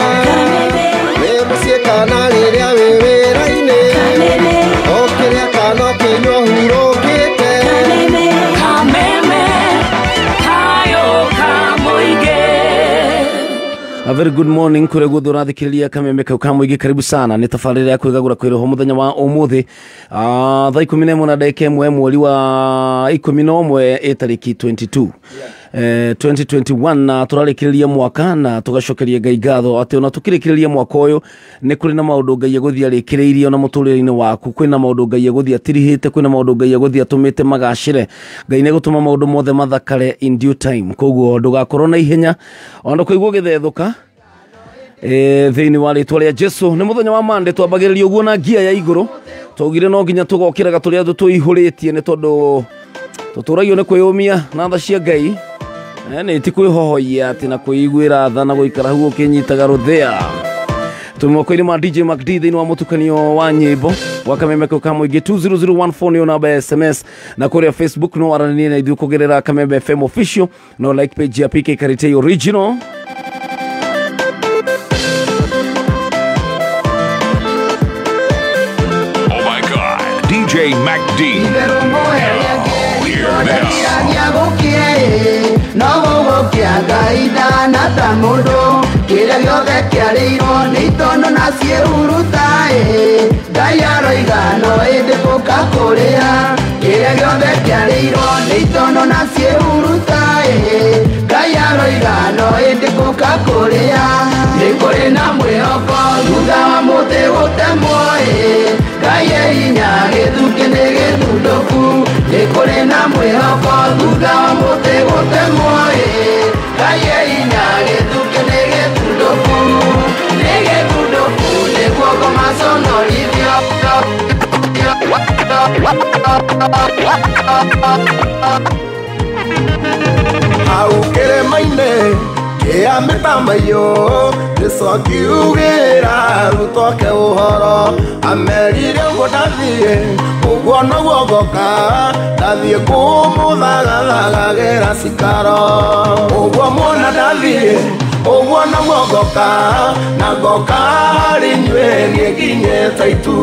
wĩ mũciĩ kana rĩrĩa wĩ wĩra-inĩ ũkĩrĩa kana ũkĩnyua ũhurũkĩte. Kameme kayo ka mũingĩ. A very good morning kũrĩa guothe ũrathikĩrĩria Kameme kau ka mũingĩ, karibu sana nĩ tabarĩra ya kwĩgagũra kwĩroho mũthenya wa ũmũthĩ thaa 11 na ndagĩka 1 mweri wa 11 ĩtarĩki 22 2021 na tũrarĩkĩrĩria mwaka na tũgacokeria Ngai ngatho atĩ ona tũkĩrĩkĩrĩria mwaka ũyũ nĩ kũrĩ na maũndũ Ngai egũthiĩ arĩkĩrĩirie ona mũtũrĩre-inĩ waku. Kwĩna maũndũ Ngai egũthiĩ atirihĩte, kwĩna maũndũ Ngai egũthiĩ atũmĩte magacĩre. Ngai nĩ egũtũma maũndũ mothe mathakare in due time, koguo ndũgakorwo na ihenya ona ndũkaigua ũgĩthethũka thĩinĩ wa rĩtwa rĩa Jesu. Nĩ mũthenya wa Monday twambagĩrĩria ũguo na ngia ya igũrũ twaugire no nginya tũgokĩraga tũrĩa andũ tũihũrĩtie nĩ tondũ tũtũragio nĩ kwĩyũmia na tha cia Ngai. Nĩ ti kwĩhohoia atĩ na kwĩiguĩra tha na gũikara hau ũkĩnyitaga rũthĩa. Twĩ moko-inĩ ma DJ Mac D thĩinĩ wa mũtukanio wa nyĩmbo wa Kameme kau ka mũingĩ. 20014 nĩyo namba ya SMS na kũrĩa Facebook no waranĩrie na ithuĩ kũgerera Kameme FM official no like page ya PK Karitei original. Oh my God, DJ Mac D. Now hear this. No gũgũkĩa Ngai ndana ta mũndũ kĩrĩa gĩothe kĩarĩirwo nĩ itondo na ciĩhuruta Ngai aroiga no ĩndĩ gũka kũrĩa kĩrĩa gĩothe kĩarĩirwo nĩ itondo na ciĩhuruta Ngai aroiga no ĩndĩ gũka kũrĩa nĩ kũrĩ na mwĩhoko thutha wa mũtĩ gũtemwo Ngai e hinya gĩthukĩ nĩ gĩthundũku nĩ kũrĩ na mwĩhoko thutha wa mũtĩ gũtemwo Ngai e hinya gĩthukĩ nĩ gĩthundũku nĩ gĩthundũku nĩguo ngũmaconorithio. Hau kĩrĩma-inĩ kĩa mĩtamaiyũ Jesũ akiugĩra arutwo ake ũhoro amerire ũguo ndathiĩ ũguo noguo ngoka ndathiĩ kũmũthagathagagĩra cikaro ũguo muona ndathiĩ Ũguo naguo ngoka na ngoka harĩ inyuĩ niĩ nginyĩte itu.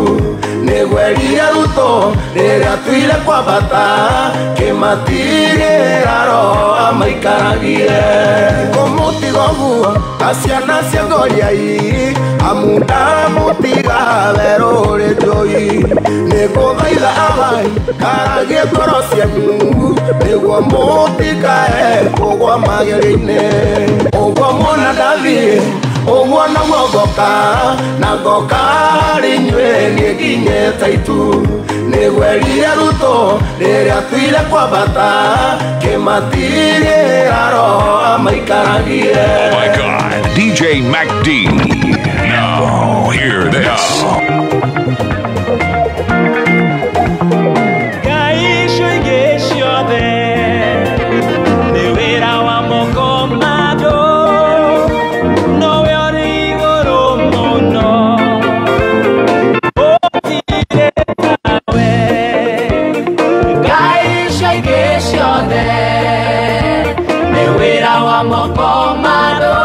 Nĩgwerire Ruto rĩrĩa tuire kwambata kĩmatigĩra roho amaikaragie. Kũmũtiga ũguo ta ciana cia ngoriai amu ndamũtiga werũ ũrĩ njũi. Nĩngũthaitha abai karagie ngoro cianyu nĩguo mũtikae kũgwa magerio-inĩ. Ũguo muona ndathiĩ ũguo naguo ngoka na ngoka harĩ inyuĩ niĩ nginyĩte itu. Nĩgwerire Ruto rĩrĩa tuire kwambata kĩmatigĩra roho amaikaragie. Oh my God, DJ Mac D. Now hear this. Ngai icio ingĩ ciothe nĩ wĩra wa moko ma andũ, nowe ũrĩ igũrũ mũno, gũtirĩ tawe. Ngai icio ingĩ ciothe nĩ wĩra wa moko ma andũ,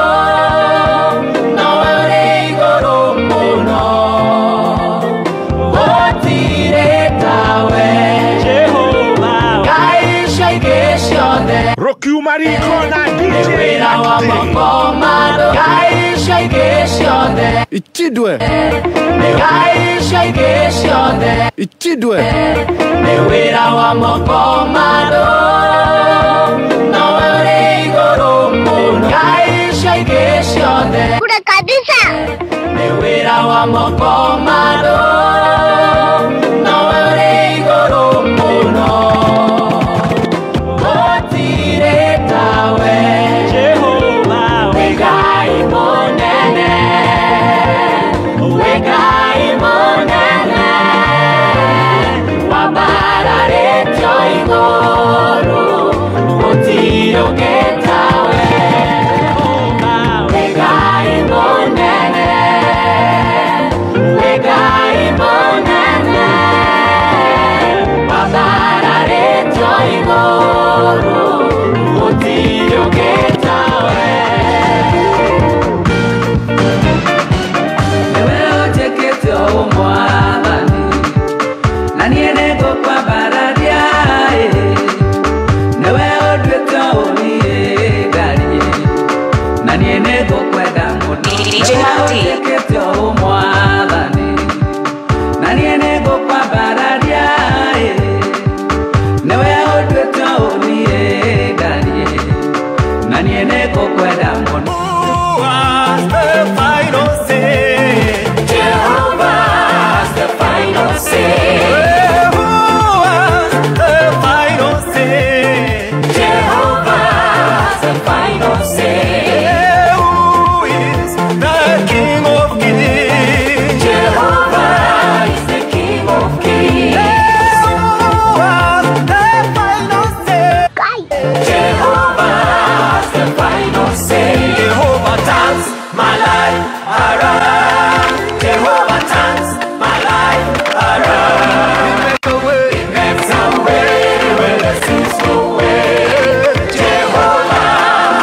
nowe ũrĩ igũrũ mũno, gũtirĩ tawe. Jehova. Ngai icio ingĩ ciothe Rokiumariko na nĩ DJ wĩra wa Mac D. moko ma andũ. Ngai icio ingĩ ciothe Itidwe. Ngai icio ingĩ ciothe Itidwe. nĩ wĩra wa moko ma andũ, nowe ũrĩ igũrũ mũno. Ngai icio ingĩ ciothe Kure kabisa. nĩ wĩra wa moko ma andũ, nowe ũrĩ igũrũ mũno, gũtirĩ tawe. Jehova. Wĩ Ngai mũnene, wĩ Ngai mũnene, wambararĩtio igũrũ, gũtirĩ ũngĩ tawe. Wĩ Ngai mũnene, wĩ Ngai mũnene, wambararĩtio igũrũ, gũtirĩ ũngĩ tawe. Nĩwe ũnjĩkĩte ũũ Mwathani, na niĩ nĩngũkwambararia ĩ. Nĩwe ũnduĩte ũũ niĩ ndariĩ, na niĩ nĩngũkwenda mũno. DJ Nĩwe Mac D. ũnjĩkĩte ũũ Mwathani, na niĩ nĩngũkwambararia ĩ. Nĩwe ũnduĩte ũũ niĩ ndariĩ, na niĩ nĩngũkwenda mũno. Who has the final say? Jehovah has the final say. Who has the final say? Jehovah has the final say. Who is the King of Kings? Jehovah is the King of Kings. Who has the final say? Jehovah has the final say. Jehovah turns my life around. Jehovah turns my life around. He makes a way where there seems no way. Jehovah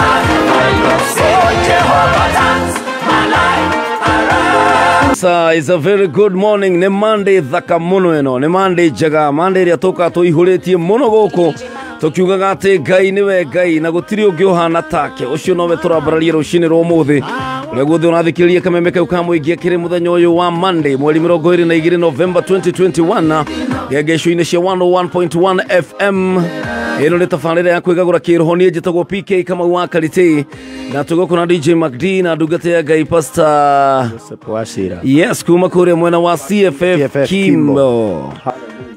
has the final say. Jehovah turns my life around. Sir, it's a very good morning. Nĩ Monday thaka mũno ĩno. Nĩ Monday njega. Monday ĩrĩa tũkaga tũihũrĩtie mũno gũkũ tũkiugaga atĩ Ngai nĩwe Ngai na gũtirĩ ũngĩ ũhana take. Ũcio nowe tũrambararia rũcinĩ rwa ũmũthĩ. Ũrĩa guothe ũrathikĩrĩria kameme kau ka mũingĩ akĩrĩ mũthenya ũyũ wa Monday mweri 22 November 2021 ngengeco-inĩ cia 101.1 FM. Ĩno nĩ tabarĩra ya kwĩgagũra kĩroho. Niĩ njĩtagwo PK Kamau wa Karĩtĩ na tũgũkũ na DJ Mac D na ndungata ya Ngai Pastor Joseph Wachira. Yes, kuma kũrĩa mwena wa CFF CFF Kimbo.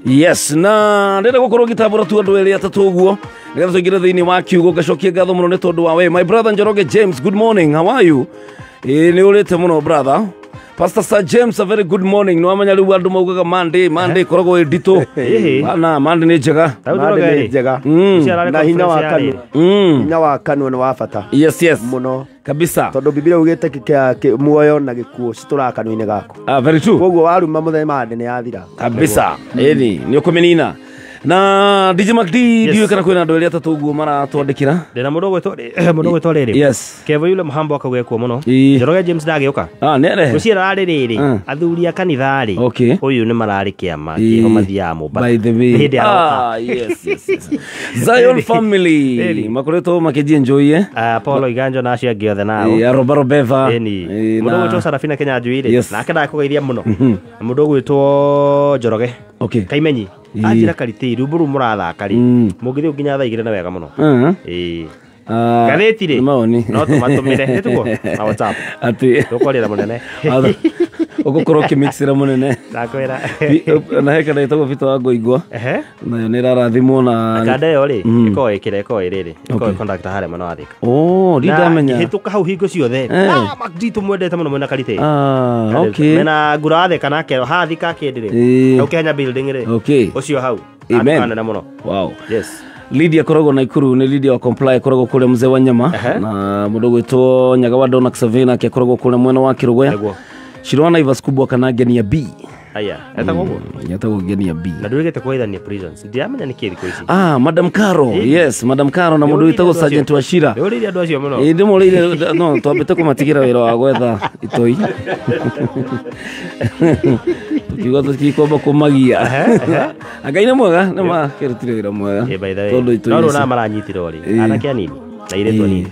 Yes, na ndĩrenda gũkorwo ngĩtambũra tu andũ erĩ atatũ ũguo nĩgetha tũingĩre thĩinĩ wa kiugo. Ngacokia ngatho mũno nĩ tondũ wa we my brother Njoroge James, good morning, how are you? Ĩĩ nĩ ũrĩte mũno brother. Pastor Sir James, a very good morning. Nĩ wamenya rĩu andũ maugaga Monday, Monday ĩkoragwo ĩ nditũ. Ĩhĩ. Na Monday nĩ njega. Tau Monday Njoroge nĩ rĩ. njega. Ũcio Na hinya wa conference kanua. yarĩ. Hinya wa kanua nĩ wa bata. Yes, yes. Mũno. Kabisa. Tondũ Biblia ugĩte muoyo na gĩkuũ citũraga kanua-inĩ gaku. Ah, very true. Koguo waruma mũthenya Monday nĩ yathira. Kabisa. Ĩni, nĩ ũkũmĩnina. Na DJ MacD ndiũĩ kana kwĩna andũ erĩ atatũ ũguo maratwandĩkĩra. Ndĩna mũndũ ũgwĩtwo rĩrĩ. Yes. Kevo yule Muhambo akauga kuo mũno. Njoroge James ndagĩũka. Ah, nĩ arehe. Rũciĩ rarĩ rĩrĩ. Athuri a kanitha rĩ. Okay. Ũyũ nĩ mararĩ kĩama kĩho mathiaga Mombasa. By the way. Nĩ hĩndĩ aroka. Ah, yes, yes, yes. Zion family makoretwo makĩjienjoy eh. Paulo Iganjo na acio angĩ othe nao. Arobaro Beva. Ĩni. Mũndũ ũgwĩtwo Sarafina Kenya Njuĩrĩ. Yes. Nake ndakũgeithia mũno. Na mũndũ ũgwĩtwo Njoroge. Okay. Kaimenyi. Anjĩra Karitĩ rwĩmbo rũu mũrathaka rĩ. Mũngĩthiĩ nginya thaa 2 na wega mũno. Ĩĩ. Ngathĩti rĩ. Maoni. No tũmatũmĩre. Nĩ tiguo? Na WhatsApp. Atĩ. Tũkwarĩra mũnene. Ũgũkorwo ũkĩmixĩra mũnene. Ndakwĩra. Na he kanda ĩtagwo Peter wa Ngoingwa. Nayo nĩ ĩrarathimwo na kanda ĩyo rĩ ĩkoragwo ĩkĩra ĩkoragwo ĩrĩrĩ ĩkoragwo ĩconductor harĩa mwena wa Thika. Oh, ndamenya. Hĩtũka hau hingo ciothe. Ah, MacD tũmwendete mũno mwena Karitĩ. Ah, okay. Mena ngura wa Thika nake haha Thika kĩndĩ rĩ. Hau Kenya building rĩ. Okay. Ũcio hau. Amen. Anene mũno. Wow. Yes. Lydia akoragwo Naikuru nĩ Lydia wa Comply akoragwo kũrĩa mzee wa nyama na mũndũ ũgwĩtwo Nyaga wa Donax Savina ake akoragwo kũrĩa mwena wa Kĩrũgũya. Shirwana Naivas kubwa kana Ngenia B. Aya, etagwo ũguo? Etagwo Ngenia B. Na ndũrĩgĩte kũgeithania prisons. Ndiramenya nĩ kĩ thikũ ici. Ah, Madam Caro. Yes, Madam Caro na mũndũ wĩtagwo Sergeant Wachira. Ndũrĩire andũ acio mũno. Ĩ ndĩmũrĩire no twambĩte kũmatigĩra wĩra wa gwetha itoi. Tukiuga tũtikwamba kũmagia. Ngai nĩ mwega, nĩ makĩrutire wĩra mwega. Tondũ itoi. No rũna maranyitirwo rĩ. Anake anini na airĩtu anini.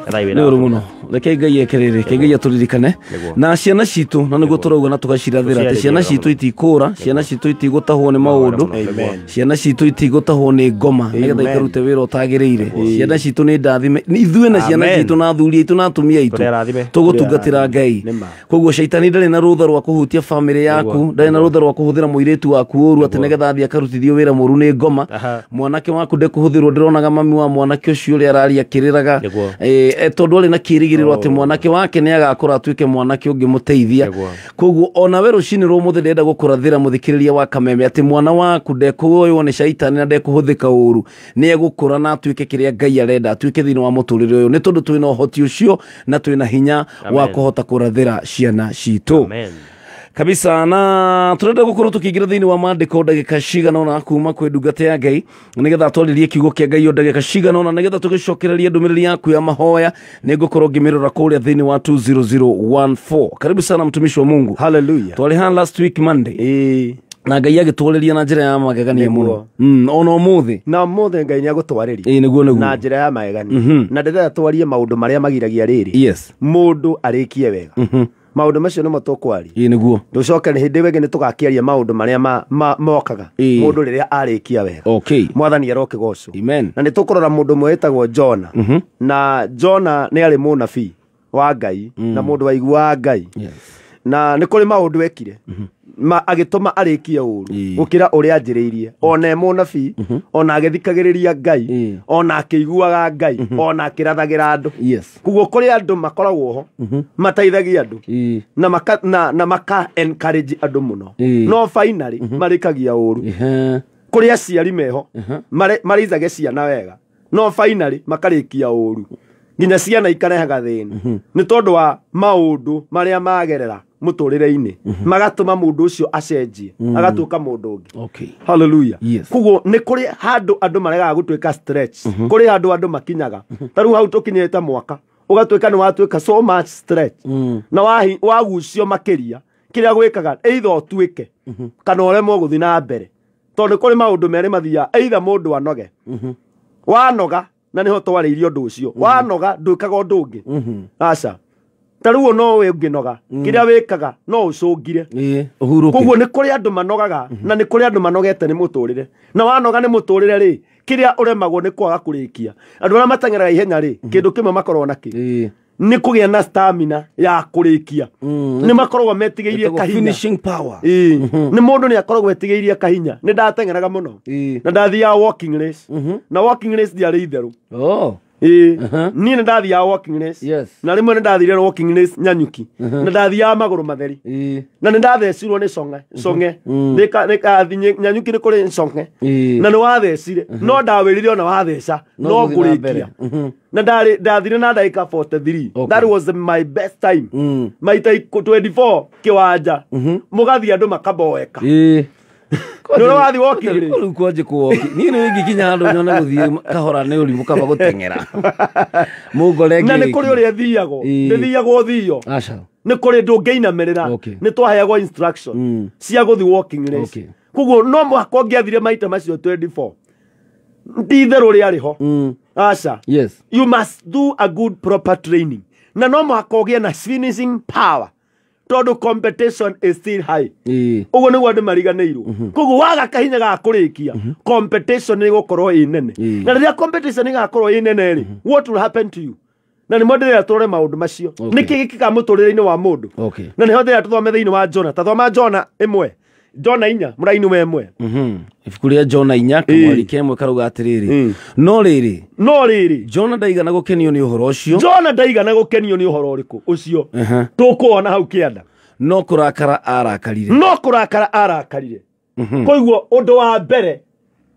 Nĩ ũru mũno. Reke Ngai ekerere, reke Ngai atũririkane na ciana citũ, na nĩguo tũrauga na tũgacirathĩra atĩ ciana citũ itikũra, ciana citũ itigũtahwo nĩ maũndũ, ciana citũ itigũtahwo nĩ ngoma nĩgetha ikarute wĩra ũtagĩrĩire. Ciana citũ nĩ ndathime, ithuĩ na ciana citũ na athuri aitũ na atumia aitũ tũgũtungatĩra Ngai. Koguo caitani ndarĩ na rũtha rwa kũhutia famĩlĩ yaku, ndarĩ na rũtha rwa kũhũthĩra mũirĩtu waku ũru atĩ nĩgetha athiĩ akarutithio wĩra mũru nĩ ngoma. Mwanake waku ndekũhũthĩrwo, ndĩronaga mami wa mwanake ũcio ũrĩa araria akĩrĩraga tondũ arĩ na kĩĩrĩgĩrĩro atĩ mwanake wake nĩ agakũra atuĩke mwanake ũngĩmũteithia. Koguo onawe rũcinĩ rwa ũmũthĩ ndĩrenda gũkũrathĩra mũthikĩrĩria wa Kameme atĩ mwana waku ndekũoywo nĩ caitani na ndekũhũthĩka ũru, nĩ egũkũra na atuĩke kĩrĩa Ngai arenda atuĩke thĩinĩ wa mũtũrĩre ũyũ, nĩ tondũ twĩna ũhoti ũcio na twĩna hinya wa kũhota kũrathĩra ciana citũ. Kabisa. Na turenda gukorwo tukiingira thiini wa maandiko ndagika cigana ona kuma kwi ndungata ya Ngai nigetha twaririe kiugo kia Ngai ndagika cigana ona nigetha tugicokererie ndumiriri yaku ya mahoya ni ngukorwo ngimirora kuria thiini wa 20014. Karibu sana mtumishi wa Mungu. Hallelujah. Twari han last week Monday. Na Ngai agitwarĩria na njĩra ya magegania mũno. Ona ũmũthĩ. Na ũmũthĩ Ngai nĩ agũtwarĩria. Ĩĩ nĩguo nĩguo. Na njĩra ya magegania. Na ndĩrenda twarie maũndũ marĩa magiragia rĩrĩ. Yes. Mũndũ arĩkie wega. Maũndũ macio nĩmo tũkwaria. Ĩĩ nĩguo. Tũcoke nĩ hĩndĩ ĩyo ĩngĩ nĩtũgakĩaria maũndũ marĩa mokaga mũndũ rĩrĩa arĩkia wega. Okay. Mwathani arokĩgocwo. Amen. Na nĩtũkũrora mũndũ ũmwe wĩtagwo Jona. Na Jona nĩ arĩ mũnabii wa Ngai na mũndũ waiguaga Ngai. Yes. Na nĩ kũrĩ maũndũ ekire agĩtũma arĩkie ũru gũkĩra ũrĩa anjĩrĩirie. Ona e mũnabii, ona agĩthikagĩrĩria Ngai, ona akĩiguaga Ngai, ona akĩrathagĩra andũ. Yes. Koguo kũrĩ andũ makoragwo ho mateithagia andũ na maka encourage andũ mũno, no finally marĩkagia ũru. Kũrĩ aciari meho marĩithage ciana wega, no finally makarĩkia ũru nginya ciana ikarehaga thĩna nĩ tondũ wa maũndũ marĩa magerera mũtũrĩre-inĩ, magatũma mũndũ ũcio acenjie agatuĩka mũndũ ũngĩ. Okay. Hallelujah. Yes. Koguo nĩ kũrĩ handũ andũ maregaga gũtuĩka stretch, kũrĩ handũ andũ makinyaga ta rĩu hau tũkinyĩte mwaka ũgatuĩka nĩ watuĩka so much stretch na wagucio makĩria kĩrĩa gwĩkaga either ũtuĩke kana ũremwo gũthiĩ na mbere, tondũ nĩ kũrĩ maũndũ merĩ mathiaga, either mũndũ anoge, wanoga na nĩho twarĩirie ũndũ ũcio, wanoga ndwĩkaga ũndũ ũngĩ. Aca, ta rĩu no we ũngĩnoga kĩrĩa wĩkaga no ũcũngire. Koguo nĩ kũrĩ andũ manogaga na nĩ kũrĩ andũ manogete nĩ mũtũrĩre, na wanoga nĩ mũtũrĩre rĩ, kĩrĩa ũremagwo nĩ kwaga kũrĩkia. Andũ arĩa mateng'eraga ihenya rĩ, kĩndũ kĩmwe makoragwo nakĩ nĩ kũgĩa na stamina ya kũrĩkia. Nĩ makoragwo metigĩirie kahinya. Finishing power. Nĩ mũndũ nĩ akoragwo etigĩirie kahinya. Nĩ ndateng'eraga mũno na ndathiaga walking race, na walking race ndiarĩ itherũ. Niĩ nĩ ndathiaga walking race. Na rĩmwe nĩ ndathire walking race Nyanyuki, na ndathiaga magũrũ matheri, na nĩ ndathecirwo nĩ conge. Nyanyuki nĩ kũrĩ conge na nĩ wathecire, no ndawĩrire ona watheca no ngũrĩkia. Na ndathire na ndagĩka 43. That was my best time. Maita 24 kĩwanja mũgathiĩ andũ makaboeka. Nĩ ũrĩ wathiĩ walking race? Rĩu kwanjĩ kũ niĩ nĩ ingĩkinya handũ nyone gũthiĩ kahora nĩ ũrimũ kaba gũteng'era. Mũngore Na nĩ kũrĩ ũrĩa ĩthiagwo. Ndĩthiagwo thio. Aca. Nĩ kũrĩ ndũngĩinamĩrĩra. Nĩ twaheagwo instruction cia gũthiĩ walking race. Koguo no mũhaka ũngĩathire maita macio 24. Ti itherũ rĩarĩ ho. Aca. Yes. You must do a good proper training. Na no mũhaka ũgĩe na finishing power. Tondũ competition is still high. Ũguo nĩguo andũ mariganĩirwo. Koguo waga kahinya ga kũrĩkia, competition nĩ ĩgũkorwo ĩ nene. Na rĩrĩa competition ĩgakorwo ĩ nene rĩ, what will happen to you? Na nĩmo ndĩrenda tũrore maũndũ macio. Nĩkĩ gĩkĩkaga mũtũrĩre-inĩ wa mũndũ? Na nĩho ndĩrenda tũthome thĩinĩ wa Jona. Ta thoma Jona 1. Jona 4 mũraini wa 1. Ibuku rĩa Jona 4 kamweri kemwe karauga atĩrĩrĩ. No rĩrĩ. No rĩrĩ. Jona ndaigana gũkenio nĩ ũhoro ũcio. Jona ndaigana gũkenio nĩ ũhoro ũrĩkũ ũcio. Tũkuona hau kĩanda. No kũrakara arakarire. No kũrakara arakarire. Koguo ũndũ wa mbere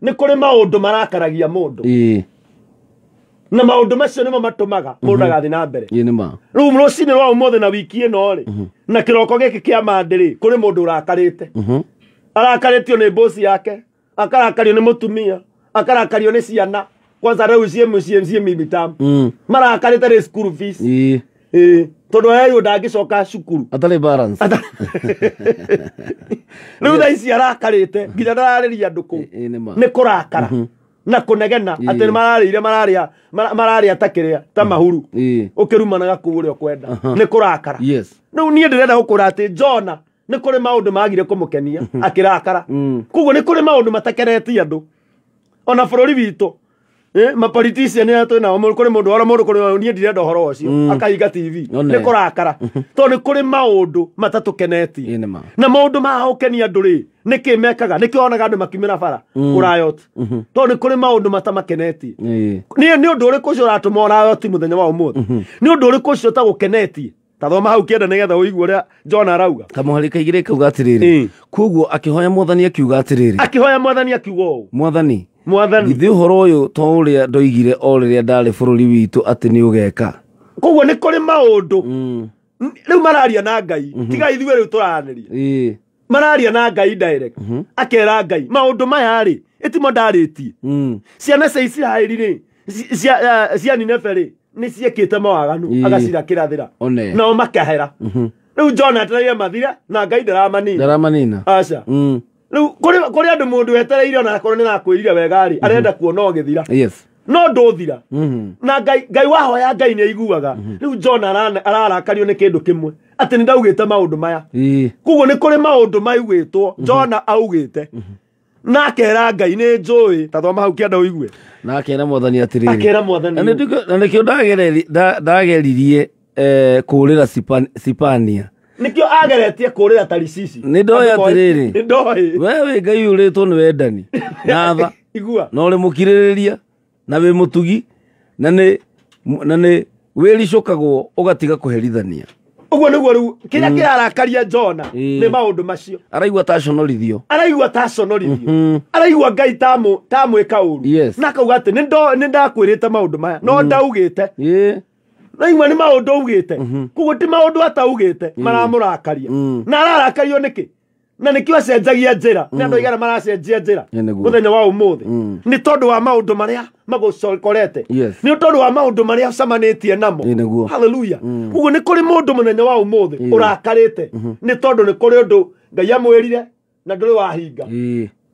nĩ kũrĩ maũndũ marakaragia mũndũ. Na maũndũ macio nĩmo matũmaga mũndũ agathiĩ na mbere. Rĩu rũcinĩ rwa ũmũthĩ na wiki ĩno rĩ, na kĩroko gĩkĩ kĩa Monday rĩ, kũrĩ mũndũ ũrakarĩte. Arakarĩtio nĩ bosi yake, akarakario nĩ mũtumia, akarakario nĩ ciana. Kwanza rĩu ciĩ mũciĩ ciĩ mimitamu. Marakarĩte nĩ school fees. Tondũ arerirwo ndangĩcoka cukuru. Atarĩ balance. Rĩu thaa ici arakarĩte nginya ndararĩria andũ kũu. Nĩ kũrakara. Na kũnegena atĩ nĩ mararĩire mararĩa ta kĩrĩa ta mahuru. Ũkĩrumanaga kũu ũrĩa ũkwenda. Nĩ kũrakara. Rĩu niĩ ndĩrenda gũkũra atĩ Jona nĩ kũrĩ maũndũ magire kũmũkenia akĩrakara. Koguo nĩ kũrĩ maũndũ matakenetie andũ. Ona bũrũri witũ ma politician arĩa twĩ nao, kũrĩ mũndũ ora mũndũ kũrĩ niĩ ndirenda ũhoro ũcio akahinga TV. Nĩ kũrakara. Tondũ nĩ kũrĩ maũndũ matatũkenetie. Na maũndũ ma gũkenia andũ rĩ, nĩkĩ mekaga? Nĩkĩ wonaga andũ makiumĩra bara kũrayot? Tondũ nĩ kũrĩ maũndũ matamakenetie. Niĩ nĩ ũndũ ũrĩkũ ũcio ũratũma ũrayoti mũthenya wa ũmũthĩ? Nĩ ũndũ ũrĩkũ ũcio ũtagũkenetie? Ta thoma hau kĩenda nĩgetha ũigue ũrĩa Jona arauga. Kamũhari kaigĩrĩ kauga atĩrĩrĩ. Koguo akĩhoya Mwathani akiuga atĩrĩrĩ. Akĩhoya Mwathani akiuga ũũ. Mwathani. Mwathani. Githĩ ũhoro ũyũ to ũrĩa ndoigire o rĩrĩa ndarĩ bũrũri witũ atĩ nĩ ũgeka. Koguo nĩ kũrĩ maũndũ rĩu mararia na Ngai. Tiga ithuĩ rĩu tũraranĩria. Mararia na Ngai direct. Akera Ngai maũndũ maya rĩ ĩtimo ndarĩtie. Ciana cia Isiraeli rĩ, cia Nineve rĩ, nĩ ciekĩte mawaganu agacira kĩrathĩra. Nao makahera. Rĩu Jona etereire mathire na Ngai ndaramanina. Ndaramanina. Aca. Rĩu kũrĩ andũ mũndũ etereire ona akorwo nĩ arakwĩrire wega rĩ, arenda kuona ũgĩthira. No ndũthira. Na Ngai wahoya Ngai nĩ aiguaga. Rĩu Jona ararakario nĩ kĩndũ kĩmwe. Atĩ nĩ ndaugĩte maũndũ maya. Koguo nĩ kũrĩ maũndũ maugĩtwo Jona augĩte. Na akera Ngai nĩ njũĩ. Ta thoma hau kĩanda ũigue. Na akera Mwathani atĩrĩrĩ. Akera Mwathani. Na nĩkĩo ndageririe kũũrĩra Sipania. Nĩkĩo ageretie kũũrĩra Tarishishi. Nĩ ndoĩ atĩrĩrĩ. Nĩ ndoĩ. We wĩ Ngai ũrĩtwo nĩ wendani. Na tha. Igua. Na ũrĩ mũkirĩrĩria na wĩ mũtugi na nĩ wĩricũkagwo ũgatiga kũherithania. Ũguo nĩguo rĩu kĩrĩa kĩrarakaria Jona nĩ maũndũ macio. Araigua ta aconorithio. Araigua ta aconorithio. Araigua Ngai tamwĩka ũru. Na akauga atĩ nĩ ndakwĩrĩte maũndũ maya no ndaugĩte. Naigua nĩ maũndũ augĩte. Koguo ti maũndũ ataugĩte maramũrakaria. Na ararakario nĩkĩ? Na nĩkĩo acenjagia njĩra. Nĩ andũ aigana maracenjia njĩra mũthenya wa ũmũthĩ. Nĩ tondũ wa maũndũ marĩa magũcorete. Nĩ tondũ wa maũndũ marĩa ũcemanĩtie namo. Hallelujah. Koguo nĩ kũrĩ mũndũ mũthenya wa ũmũthĩ ũrakarĩte. Nĩ tondũ nĩ kũrĩ ũndũ Ngai amwĩrire na ndũrĩ wahinga.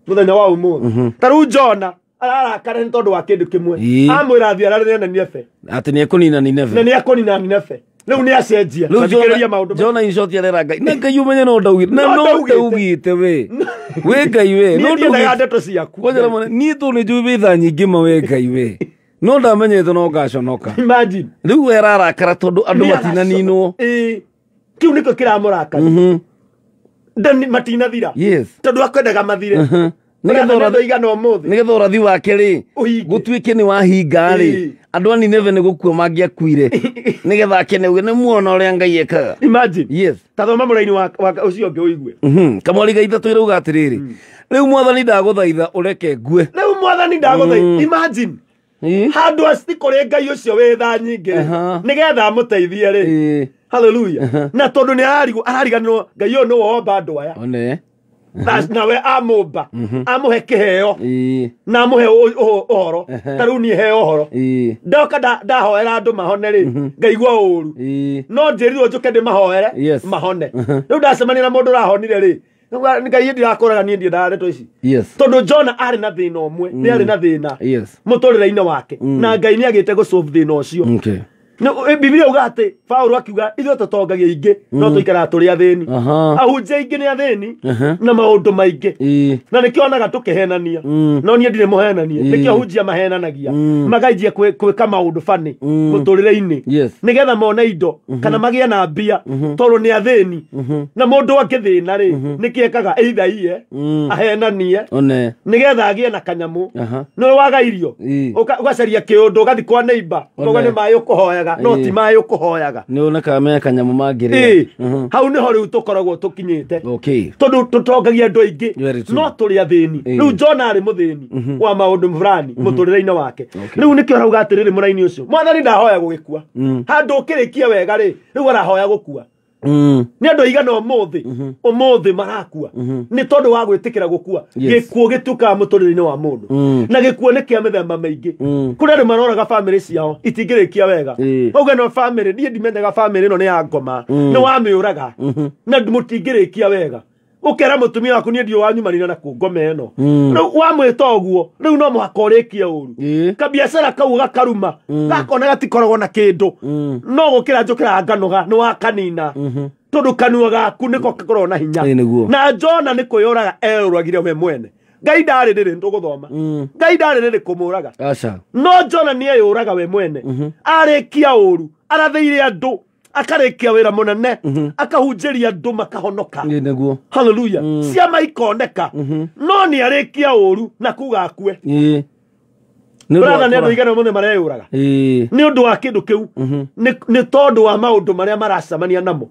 Mũthenya wa ũmũthĩ. Ta rĩu Jona ararakara nĩ tondũ wa kĩndũ kĩmwe. Amwĩra athiĩ ararĩre na Nineve. Atĩ nĩ ekũnina Nineve. Na nĩ ekũnina Nineve. Rĩu nĩ acenjia. Tathikĩrĩria maũndũ. Jona in short arera Ngai. Na Ngai ũmenye no ndaugĩte. Na no ndaugĩte we. We Ngai we. No ndaugĩte ndeto ciaku. Kwanja mũno niĩ tondũ nĩ njũĩ wĩ tha nyingĩ ma we Ngai we. No ndamenyete no ngaconoka. Imagine. Rĩu we ararakara tondũ andũ matinaninwo. Kĩu nĩkĩo kĩramũrakaria. Matinathira. Yes. Tondũ akwendaga mathire. Nĩgetha ũrathi wake rĩ gũtuĩke nĩ wahinga rĩ andũ a Nineve nĩ gũkua mangĩakuire nĩgetha akene uge nĩ muona ũrĩa Ngai ekaga. Imagine. Yes. Ta thoma mũraini wa ũcio ũngĩ ũigue. Kamwari ga ithatũ ĩrauga atĩrĩrĩ. Rĩu Mwathani ndagũthaitha ũreke ngue. Rĩu Mwathani ndagũthaitha. Imagine. Handũ aci kũrĩ Ngai ũcio wĩ tha nyingĩ nĩgetha amũteithie rĩ. Hallelujah. Na tondũ nĩ arariganĩrwo Ngai ũyũ nĩwe womba andũ aya. One. Nawe amũmba amũhe kĩheo na amũhe ũhoro ta rĩu niĩ heo ũhoro ndoka ndahoera andũ mahone rĩ ngaigua ũru no njĩrirwo njũke ndĩmahoere mahone rĩu ndacemania na mũndũ ũrahonire rĩ ngai ndirakũraga niĩ ndiendaga ndeto ici tondũ Jona arĩ na thĩna ũmwe nĩ arĩ na thĩna mũtũrĩre-inĩ wake na Ngai nĩ agĩte gũsolve thĩna ũcio. Biblia uga atĩ Paũlũ akiuga ithuĩ tũtongagia aingĩ no tũikaraga tũrĩ athĩni ahunjia aingĩ nĩ athĩni na maũndũ maingĩ na nĩkĩo onaga tũkĩhenania no niĩ ndirĩ mũhenania nĩkĩo ahunjia mahenanagia magaijia gwĩka maũndũ bani mũtũrĩre-inĩ nĩgetha mone indo kana magĩe na mbia tondũ nĩ athĩni na mũndũ angĩthĩna rĩ nĩkĩ ekaga either iye ahenanie nĩgetha agĩe na kanyamũ nĩ waga irio ũgacaria kĩũndũ ũgathiĩ kwa neighbor ũkauga nĩ maĩ ũkũhoyaga no ti maĩ ũkũhoyaga nĩ wonekaga me kanyamũ mangĩrĩa hau nĩho rĩu tũkoragwo tũkinyĩte tondũ tũtongagia andũ aingĩ no tũrĩ athĩni rĩu Jona arĩ mũthĩni wa maũndũ fulani mũtũrĩre-inĩ wake rĩu nĩkĩo arauga atĩrĩrĩ mũraini ũcio mwathani ndahoya gũgĩkua handũ ũkĩrĩkia wega rĩ rĩu arahoya gũkua nĩ andũ aigana ũmũthĩ marakua nĩ tondũ wa gwĩtĩkĩra gũkua gĩkuũ gĩtuĩkaga mũtũrĩre-inĩ wa mũndũ na gĩkuũ nĩ kĩa mĩthemba mĩingĩ kũrĩ andũ maroraga bamĩrĩ ciao itingĩrĩkia wega auga no bamĩrĩ niĩ ndimenyaga bamĩrĩ ĩno nĩ ya ngoma nĩ wamĩũraga na mũtingĩrĩkia wega ũkera mũtumia waku niĩ ndiũ wanyumanire na kũ ngoma ĩno rĩu wamwĩta ũguo rĩu no mũhaka ũrĩkie ũru kabiacara kau gakaruma gakona gatikoragwo na kĩndũ no gũkĩra njũkĩra nganoga nĩ wakanina tondũ kanua gaku nĩko gakoragwo na hinya na Jona nĩ kwĩyũraga eyũragire we mwene Ngai ndarĩ rĩrĩ nĩtũgũthoma Ngai ndarĩ rĩrĩ kũmũraga no Jona nĩ eyũraga we mwene arĩkia ũru arathĩire andũ akarĩkia wĩra mũnene akahunjĩria andũ makahonoka haleluya ciama ikoneka no nĩ arĩkia ũru na kuga akue brother nĩ andũ aigana mũno mareyũraga nĩ ũndũ wa kĩndũ kĩu nĩ tondũ wa maũndũ marĩa maracemania namo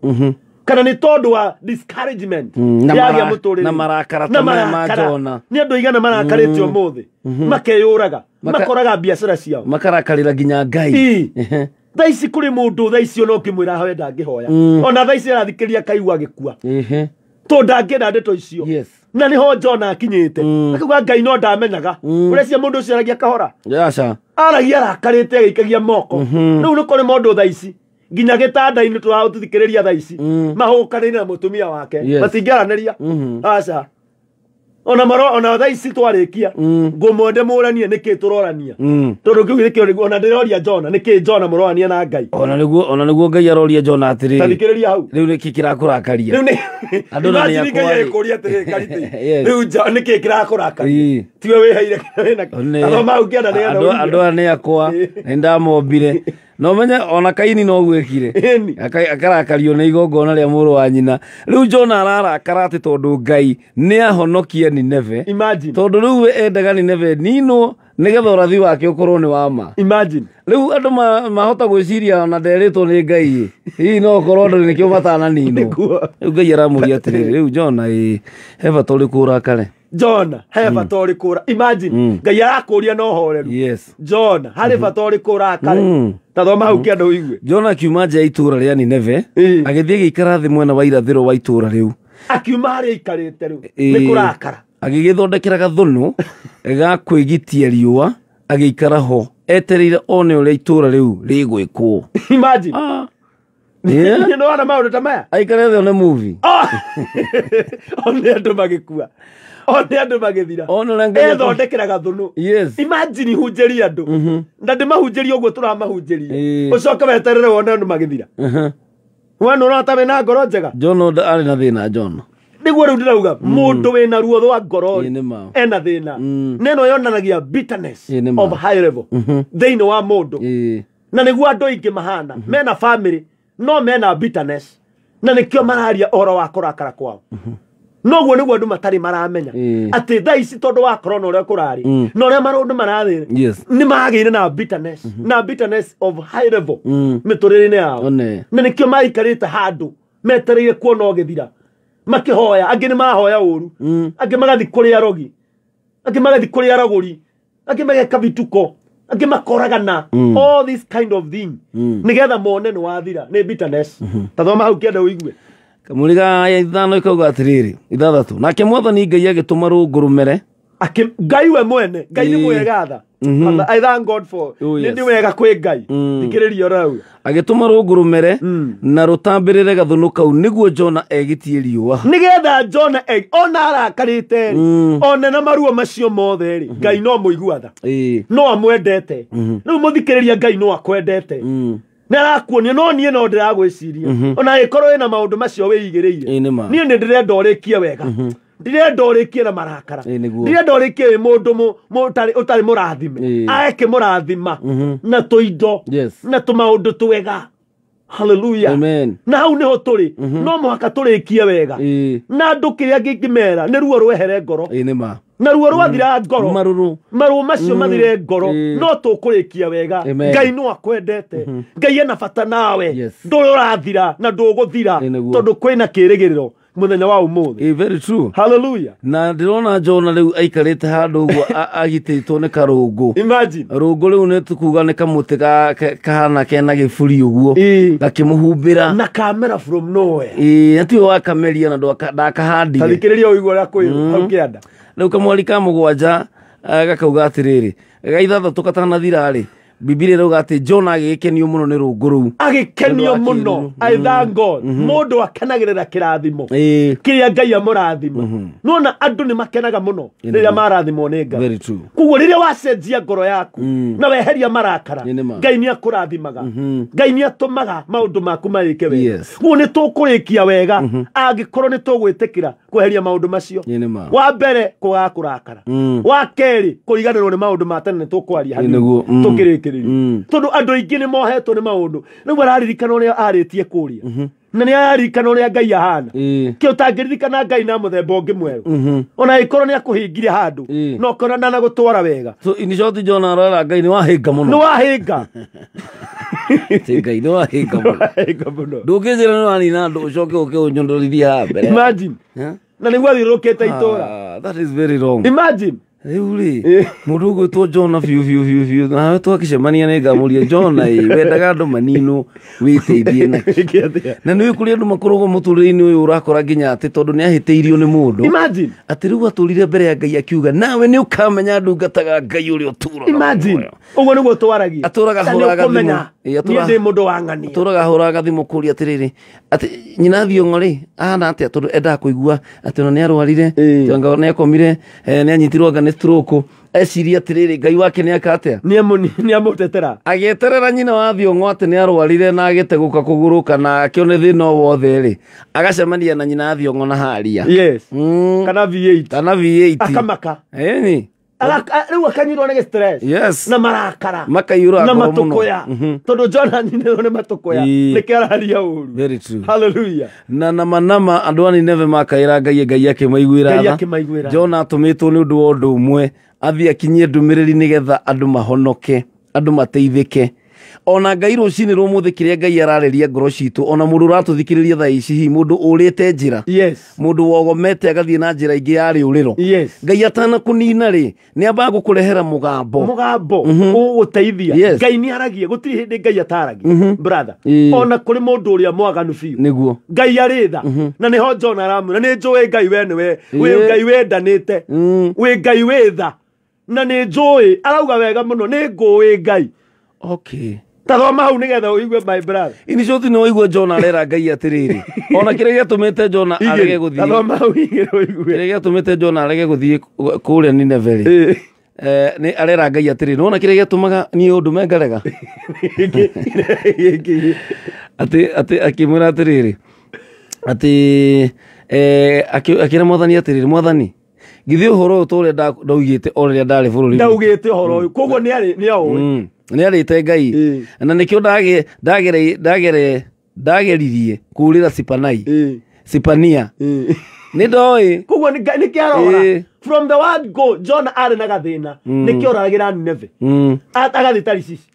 kana nĩ tondũ wa discouragement yagia mũtũrĩre na marakara ta maya ma Jona nĩ andũ aigana marakarĩte ũmũthĩ makeyũraga makoraga biacara ciao makarakarĩra nginya Ngai thaa ici kũrĩ mũndũ thaa ici ona ũngĩmwĩra ahoe ndangĩhoya ona thaa ici arathikĩrĩria kaigua agĩkua tondũ ndangĩenda ndeto icio na nĩho Jona akinyĩte akauga Ngai no ndamenyaga ũrecia mũndũ ũcio aragia kahora aragia arakarĩte agĩikagia moko rĩu nĩ kũrĩ mũndũ thaa ici nginya gĩtanda-inĩ tũrathikĩrĩria thaa ici mahũkanĩire na mũtumia wake matingĩaranĩria aca ona maro ona thaa ici twarĩkia ngũmwende mũranie nĩkĩ tũrorania tondũ kĩu nĩkĩo ona ndĩroria Jona nĩkĩ Jona mũrorania na Ngai ona nĩguo Ngai aroria Jona atĩrĩrĩ tathikĩrĩria hau rĩu nĩkĩ kĩrakũrakaria rĩu nĩ andũ na nĩ akwa rĩ atĩrĩrĩ Karĩtĩ rĩu nĩkĩ kĩrakũrakaria tiwe wĩheire wĩna athoma hau kĩanda nĩgetha andũ aya nĩ akwa nĩndamombire no menye ona Kaini no gwĩkire akarakario nĩ igongona rĩa mũrũ wa nyina rĩu Jona ararakara atĩ tondũ Ngai nĩ ahonokie Nineve tondũ rĩu we endaga Nineve ninwo nĩgetha ũrathi wake ũkorwo nĩ wa ma rĩu andũ mahota gwĩciria ona nderĩtwo nĩ Ngai hihi no ũkorwo andũ nĩkĩo matananinwo rĩu Ngai aramũria atĩrĩrĩ rĩu Jona ĩ he bata ũrĩkũ ũrakare Jona he bata ũrĩkũ ũra imagine Ngai arakũria na ũhoreru Jona harĩ bata ũrĩkũ ũrakare ta thoma hau kĩanda ũigue Jona akiuma nja ya itũũra rĩa Nineve agĩthiĩ agĩikara thĩ mwena wa irathĩro wa itũũra rĩu akiuma harĩa aikarĩte rĩu nĩ kũrakara agĩgĩthondekera gathũnũ ga kwĩgitia riũa agĩikara ho etereire one ũrĩa itũũra rĩu rĩgwĩkwo imagine nĩ wona maũndũ ta maya aikare thĩ one movie one andũ magĩkua one andũ magĩthira ethondekera gathũnũ imagine hunjĩrie andũ na ndĩmahunjĩrie ũguo tũramahunjĩria ũcoke weterere wone andũ magĩthira wona ũrona wĩna ngoro njega Jona arĩ na thĩna Jona nĩguo rĩu ndĩrauga mũndũ wĩna ruo rwa ngoro ena thĩna na ĩno yonanagia bitterness of high level thĩinĩ wa mũndũ na nĩguo andũ aingĩ mahana mena family no mena bitterness na nĩkĩo mararia ũhoro wa kũrakara kwao noguo nĩguo andũ matarĩ maramenya atĩ thaa ici tondũ wa corona ũrĩa kũrarĩ na ũrĩa maũndũ marathiĩ nĩ magĩire na bitterness na bitterness of high level mĩtũrĩre-inĩ yao na nĩkĩo maikarĩte handũ metereire kuona ũgĩthira makĩhoya angĩ nĩ mahoya ũru angĩ magathiĩ kũrĩ arogi angĩ magathiĩ kũrĩ aragũri angĩ mageka vituko angĩ makoragana all this kind of thing nĩgetha mone nĩ wathira nĩ bitterness ta thoma hau kĩanda ũigue Kamũri ga ithano ikauga atĩrĩrĩ, ithathatũ. Nake Mwathani Ngai agĩtũma rũngũ rũmere. Ngai we mwene, Ngai nĩ mwega tha. I thank God for. Oh, yes. Nĩ wega kwĩ Ngai. Thikĩrĩria ũrauga. Agĩtũma rũngũ rũmere na rũtambĩrĩre gathũnũ kau nĩguo Jona egitie riũa. Nĩgetha Jona ona arakarĩte rĩ, ona na maruo macio mothe rĩ, Ngai no mũigua tha. No amwendete. Rĩu mũthikĩrĩria Ngai no akwendete. Nĩ arakuonia no niĩ no ndĩragwĩciria. Ona angĩkorwo wĩna maũndũ macio wĩigĩrĩire. Niĩ nĩ ndĩrenda ũrĩkie wega. Ndirenda ũrĩkie na marakara. Ndirenda ũrĩkie wĩ mũndũ ũtarĩ mũrathime. Aeke mũrathima na tũindo na tũmaũndũ twega. Hallelujah. Amen. Na hau niho tũrĩ. No mũhaka tũrĩkie wega. Na andũ kĩrĩa ngĩngĩmera nĩ ruo rwehere ngoro. Na ruo rwathira ngoro. Maruo macio mathire ngoro. No tũkũrĩkia wega. Ngai no akwendete. Ngai ena bata nawe. Ndũrĩ ũrathira na ndũgũthira tondũ kwĩna kĩrĩgĩrĩro muthenya wa umuthi. Very true. Hallelujah. Na ndirona Jona riu aikarite handu uguo agitĩtwo nĩ karũngũ. Imagine. Rũngũ rĩu nĩ tukuga nĩ kamũtĩ kahana kena gĩburi ũguo. Gakĩmũhumbĩra. Na kamera from nowhere. Na tiwe wakameria na ndakahandire. Tathikĩrĩria ũigue ũrĩa kwĩrwo hau kĩanda. Rĩu kamweri ka mũgwanja gakauga atĩrĩrĩ, ga ithathatũ katanathira rĩ, Bibilia ĩrauga atĩ Jona agĩgĩkenio mũno nĩ rũngũ rũu. Agĩkenio mũno. I thank God. Mũndũ akenagĩrĩra kĩrathimo kĩrĩa Ngai amũrathima. Nĩwona andũ nĩ makenaga mũno rĩrĩa marathimwo nĩ Ngai. Very true. Koguo rĩrĩa wacenjia ngoro yaku na weheria marakara, Ngai nĩ akũrathimaga. Ngai nĩ atũmaga maũndũ maku marĩke wega. Koguo nĩ tũkũrĩkia wega angĩkorwo nĩ tũgwĩtĩkĩra kweheria maũndũ macio. Wa mbere kwaga kũrakara. Wa kerĩ kũriganĩrwo nĩ maũndũ ma tene nĩ tũkwaria hanini tũkĩrĩkĩrĩria. Tondũ andũ aingĩ nĩ mohetwo nĩ maũndũ. Rĩu araririkana ũrĩa arĩtie kũrĩa. Na nĩ araririkana ũrĩa Ngai ahana. Kĩ ũtangĩririkana Ngai na mũthemba ũngĩ mwerũ. Ona angĩkorwo nĩ akũhingire handũ, no ũkona ndanagũtwara wega. So in short Jona arora Ngai nĩ wahĩnga mũno. Nĩ wahĩnga. Ti Ngai nĩ wahĩnga mũno. Wahĩnga mũno. Ndũngĩnjĩra nĩ wanina andũ ũcoke ũke ũnyondorithie haha mbere. Imagine. Na nĩguo athiũrũrũkĩte itũũra. That is very wrong. Imagine. Rĩu rĩ, mũndũ ũgwĩtwo Jona biũ biũ biũ biũ, nawe twakĩcemania nĩ ngamũria Jona ĩ, wendaga andũ maninwo wĩteithie nakĩ. Na nĩ ũĩ kũrĩ andũ makoragwo mũtũrĩre-inĩ ũyũ ũrakora nginya atĩ tondũ nĩ ahĩtĩirio nĩ mũndũ. Imagine. Atĩ rĩu atũrire mbere ya Ngai akiuga nawe nĩ ũkamenya ndungataga Ngai ũrĩa ũtũraga. Imagine. Ũguo nĩguo twaragia. Atũraga hũraga thimũ. Niĩ ndĩ mũndũ wa ng'ania. Atũraga hũraga thimũ kũria atĩrĩrĩ, atĩ nyina Thiong'o rĩ, ahana atĩa tondũ endaga kũigua atĩ ona nĩ arwarire, anga nĩ akomire, nĩ anyitirwo anga nĩ stroke. Eciria atĩrĩrĩ, Ngai wake nĩ eka atĩa? Nĩ amũtetera. Agĩeterera nyina wa Thiong'o atĩ nĩ arwarire na agĩtegũka kũgũrũ kana akĩone thĩna o wothe rĩ, agacemania na nyina wa Thiong'o na haria. Yes. Kana V8. Kana V8. Akamaka. Ĩni. Rĩu akanyitwo nĩ stress. Yes. Na marakara. Makaiyũra na ngoro mũno. matũkũya. Tondũ Jona anyitĩtwo nĩ matũkũya. Nĩkĩo araria ũru. Very true. Hallelujah. Na nama andũ a Nineve makaĩra Ngai, Ngai akĩmaiguĩra Ngai akĩmaiguĩra. Jona atũmĩtwo nĩ ũndũ wa ũndũ ũmwe, athiĩ akinyie ndũmĩrĩri nĩgetha andũ mahonoke, andũ mateithĩke. Ona Ngai rũcinĩ rwa ũmũthĩ kĩrĩa Ngai ararĩria ngoro citũ, ona mũndũ ũratũthikĩrĩria thaa ici hihi mũndũ ũrĩte njĩra. Yes. Mũndũ wogomete agathiĩ na njĩra ingĩ ya rĩũrĩro. Yes. Ngai atanakũnina rĩ, nĩ ambaga gũkũrehera mũgambo. Mũgambo ũgũteithia. Yes. Ngai nĩ aragia, gũtirĩ hĩndĩ Ngai ataragia. Brother. Ona kũrĩ mũndũ ũrĩa mwaganu biũ. Nĩguo. Ngai arĩ tha. Na nĩho Jona aramwĩra, nĩ njũĩ Ngai we nĩwe, wĩ Ngai wendanĩte. Wĩ Ngai wĩ tha. Na nĩ njũĩ, arauga wega mũno, nĩ ngũĩ Ngai. Okay. Ta thoma hau nĩgetha ũigue my brother. Ini shoti nĩ waigua Jona arera Ngai atĩrĩrĩ. Ona kĩrĩa gĩatũmĩte Jona arege gũthiĩ. Ta thoma hau igĩrĩ ũigue. Kĩrĩa gĩatũmĩte Jona arege gũthiĩ kũrĩa Nineve rĩ. Nĩ arera Ngai atĩrĩrĩ. Nĩwona kĩrĩa gĩatũmaga niĩ ũndũme ngarega. Atĩ akĩmwĩra atĩrĩrĩ. Atĩ akĩra Mwathani atĩrĩrĩ, Mwathani, githĩ ũhoro ũyũ ta ũrĩa ndaugĩte o rĩrĩa ndarĩ bũrũri. Ndaugĩte ũhoro ũyũ. Koguo nĩ arĩ, nĩ aũĩ. Nĩ arĩte Ngai. Na nĩkĩo ndageririe kũũrĩra Sipanai. Sipania. Nĩ ndoĩ. Koguo nĩkĩo arora. From the word go, Jona arĩ na gathĩna. Nĩkĩo oragĩra Nineve. Agathiĩ Tarishishi.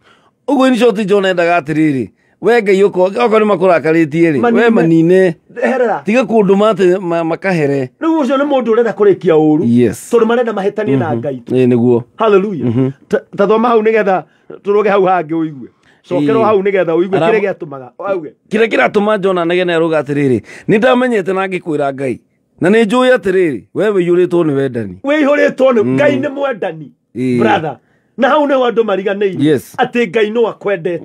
Ũguo in short Jona endaga atĩrĩrĩ, we Ngai okorwo nĩ makũrakarĩtie rĩ, we manine. Herera. Tiga kũndũma atĩ makahere. Rĩu ũcio nĩ mũndũ ũrenda kũrĩkia ũru. Yes. Tondũ marenda mahĩtanie na Ngai. Ĩĩ nĩguo. Hallelujah. Ta thoma hau nĩgetha tũrũge hau hangĩ ũigue. Cokero hau nigetha uigue kire giatumaga auge kire kiratuma Jona negene aruga atiriri ni ndamenyete na ngikwira Ngai na ni njui atiriri we wiyuritwo ni wendani wiyuritwo ni Ngai ni mwendani brother na hau ni andu mariganĩire atĩ Ngai no akwendete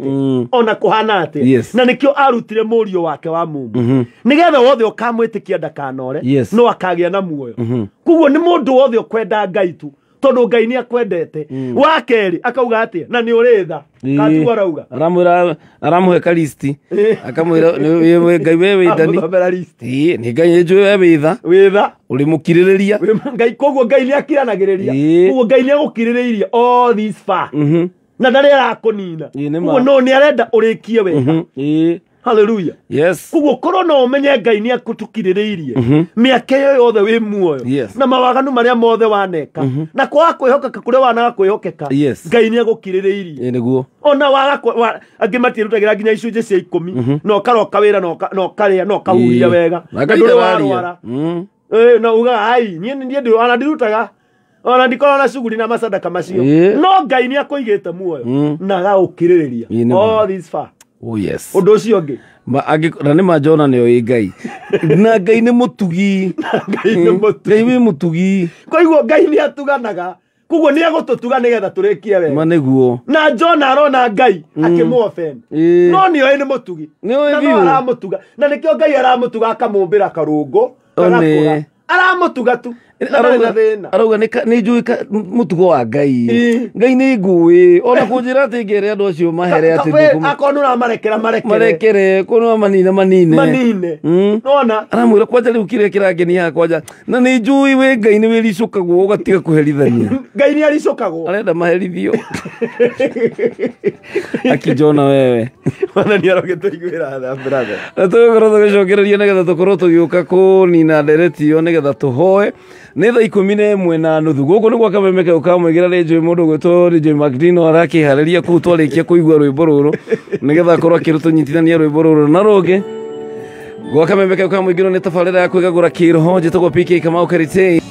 ona kũhana atĩ na nĩkĩo arutire mũriũ wake wa mumu nĩgetha wothe ũkamwĩtĩkia ndakanore no akagĩa na muoyo. Koguo nĩ mũndũ wothe ũkwenda Ngai tu tondu Ngai nĩ akwendete. Wa kerĩ akauga atĩa na nĩ ũrĩ tha katuo arauga aramwĩra aramũhe kalisti akamwĩra Ngai we wĩndani nĩ Ngai njũĩ we wĩ tha ũrĩ mũkirĩrĩria Ngai koguo Ngai nĩ akiranagĩrĩria koguo Ngai nĩ agũkirĩrĩirie all this far na ndarĩ arakũnina koguo no nĩ arenda ũrĩkie wega. Hallelujah. Yes. Koguo korwo no umenye Ngai nĩ akũtukirĩrĩirie mĩaka ĩyo yothe wĩ muoyo na mawaganu marĩa mothe waneka na kwaga kwĩhokeka kũrĩa wanaga kwĩhokeka Ngai nĩ agũkirĩrĩirie. Nĩguo. Ona waga angĩ matiĩrutagĩra nginya icunjĩ cia 10 na ũkaroka wĩra na ũkarĩa na ũkahuhia wega na ndũrĩ warwara na ugaga ai niĩ ndĩ ona ndirutaga ona ndikorwo na cuguri na masadaka macio no Ngai nĩ akũigĩte muoyo na agagũkirĩrĩria all this far. Oh yes. Ũndũ ũcio ũngĩ na nĩ ma Jona nĩ oĩ Ngai na Ngai nĩ mũtugi Ngai wĩ mũtugi koiguo Ngai nĩ atuganaga koguo nĩ agũtũtuga nĩgetha tũrĩkie wega ma nĩguo na Jona arona Ngai akĩmũoffend no nĩ oĩ nĩ mũtugi na no aramũtuga na nĩkĩo Ngai aramũtuga akamũmbĩra karũngũ gagakũra aramũtuga tu arauga nĩ njũĩ mũtugo wa Ngai Ngai nĩ ngũĩ ona kũnjĩra atĩ ngere andũ acio mahere atĩ akorwo nĩ ũramarekera marekere korwo manine manine manine nona aramwĩra kwanja rĩu kĩrĩa kĩrangenia haha kwanja na nĩ njũĩ wĩ Ngai nĩ wĩricũkagwo ũgatiga kũherithania Ngai nĩ aricũkagwo arenda maherithio akijona wewe Mwathani arogĩtũiguĩra tha brother na tũgũkorwo tũgĩcokereria nĩgetha tũkorwo tũgĩũka kũnina ndereti ĩyo nĩgetha tũhoe nĩ thaa 11:30 gũkũ nĩ gwa Kameme kau ka Mwĩgĩra nĩ njũĩ mũndũ ũgwĩtwo DJ Macdino arakĩharĩria kũu twarĩkia kũigua rwĩmbo rũrũ nĩgetha akorwo akĩrũtũnyitithania rwĩmbo rũrũ na rũngĩ gwa Kameme kau ka Mwĩgĩra nĩ tabarĩra ya kwĩgagũra kĩroho njĩtagwo PK Kamau Karitei.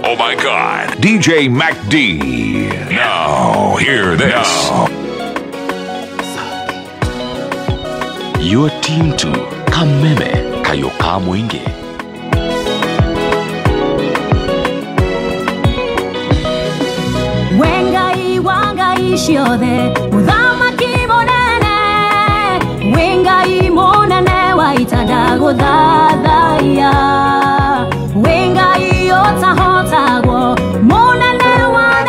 Oh my God, DJ Mac D. Now, hear this. Your team to Kameme Kayoka Mwingi. Wengai wangai shiothe muthamaki munene wengai munene waitanda guthathaiya wengai otahotagwo munene wa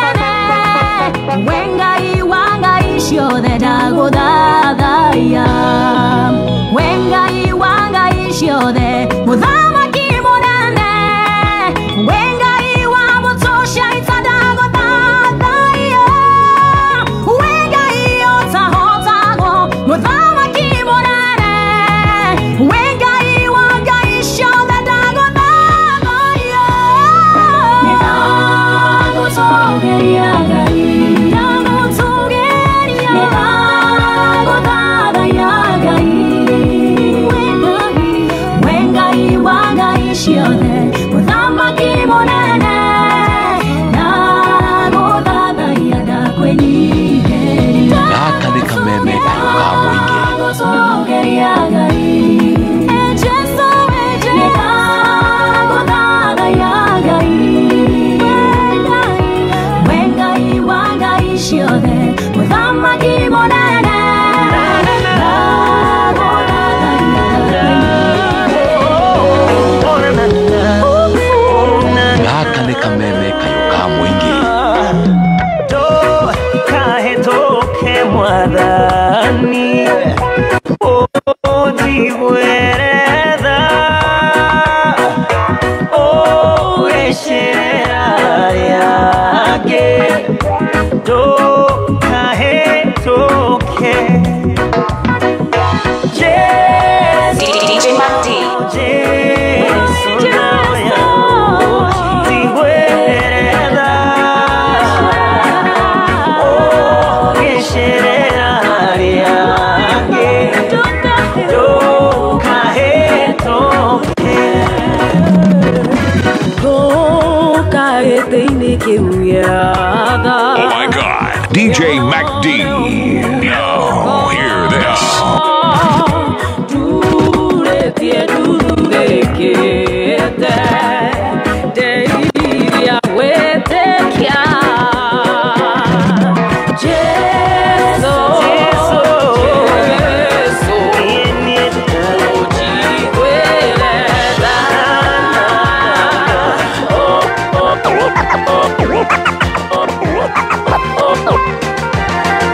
ciothe ndagũthathaiya we Ngai wa ngai ciothe mũthamaki mũnene we Ngai wa mbũtũ cia ita ndagũthathaiya we Ngai ũtahotagwo mũthamaki mũnene we Ngai wa ngai ciothe ndagũthathaiya nĩndagũtũũgĩria Ngai ndagũtũũgĩria nĩndagũthathaiya Ngai we Ngai wa ngai ciothe mũthamaki mũnene ndagũthathaiya ndakwĩnyihĩria Gaka nĩ kameme kayũ ka mũingĩ. ndagũtũũgĩria Ngai Jesu nĩndagũthathaiya Ngai we Ngai wa ngai ciothe mũthamaki mũnene ndagũthathaiya Gaka nĩ kameme kayũ ka mũingĩ. Kahetoke mwathani ũnjiguĩre tha ũgĩcĩra yake ndũkahĩtũke DJ Mac D. Jesu nawe ũnjiguĩre tha ũgĩcĩra yake ndũkahĩtũke Ndũkahĩtĩinĩ kĩu gĩa tha Oh my God. DJ Mac D. Now, hear this. Ndurĩtie nduthũrĩkĩte ndeithia gwĩtĩkia Jesu Jesu ũnjiguĩre tha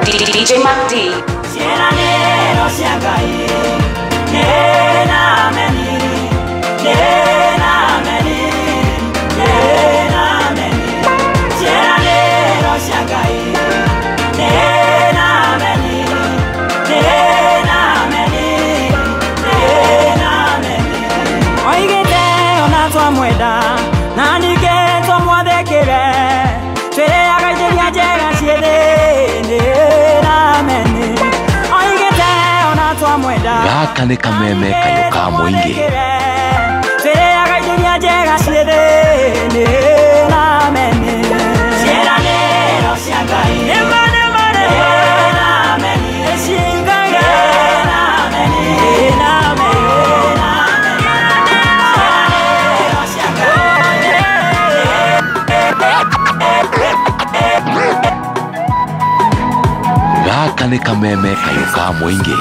DJ Mac D. Ciĩranĩro cia Ngai nĩ na ameni, nĩ na ameni, nĩ na ameni. Ciĩranĩro cia Ngai nĩ na ameni, nĩ na ameni, nĩ na ameni. Oigĩte ona twamwenda na ningĩ tũmwathĩkĩre twĩrĩaga indo iria njega ciĩ thĩ nĩ na ameni. Oigĩte ona twamwenda Gaka nĩ kameme kayũ ka mũingĩ. twĩrĩaga indo iria njega ciĩ thĩ nĩ na ameni. Ciĩranĩro cia Ngai nĩ ma nĩ ma nĩ na ameni. Cia Ngai nĩ na ameni, nĩ na ameni. Ciĩranĩro cia Ngai Gaka nĩ kameme kayũ ka mũingĩ.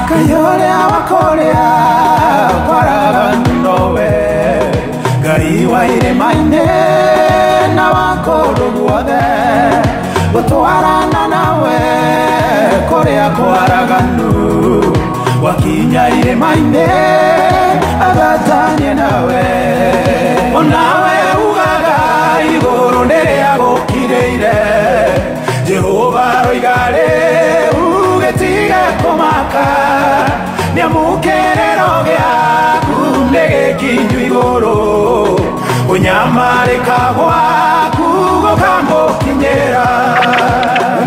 Kayũrĩa wa kũrĩa kwaraganu nowe Ngai wa irĩma-inĩ na wa kũndũ guothe gũtwarana nawe kũrĩa kwaraganu wakinya irĩma-inĩ agatanie nawe onawe ugaga igũrũ nĩrĩa gũkirĩire Jehova aroiga rĩu gĩtige kũmaka nĩamũkĩrĩro gĩaku nĩ gĩkinyu igũrũ ũnyamarĩka gwaku gũkamũkinyĩra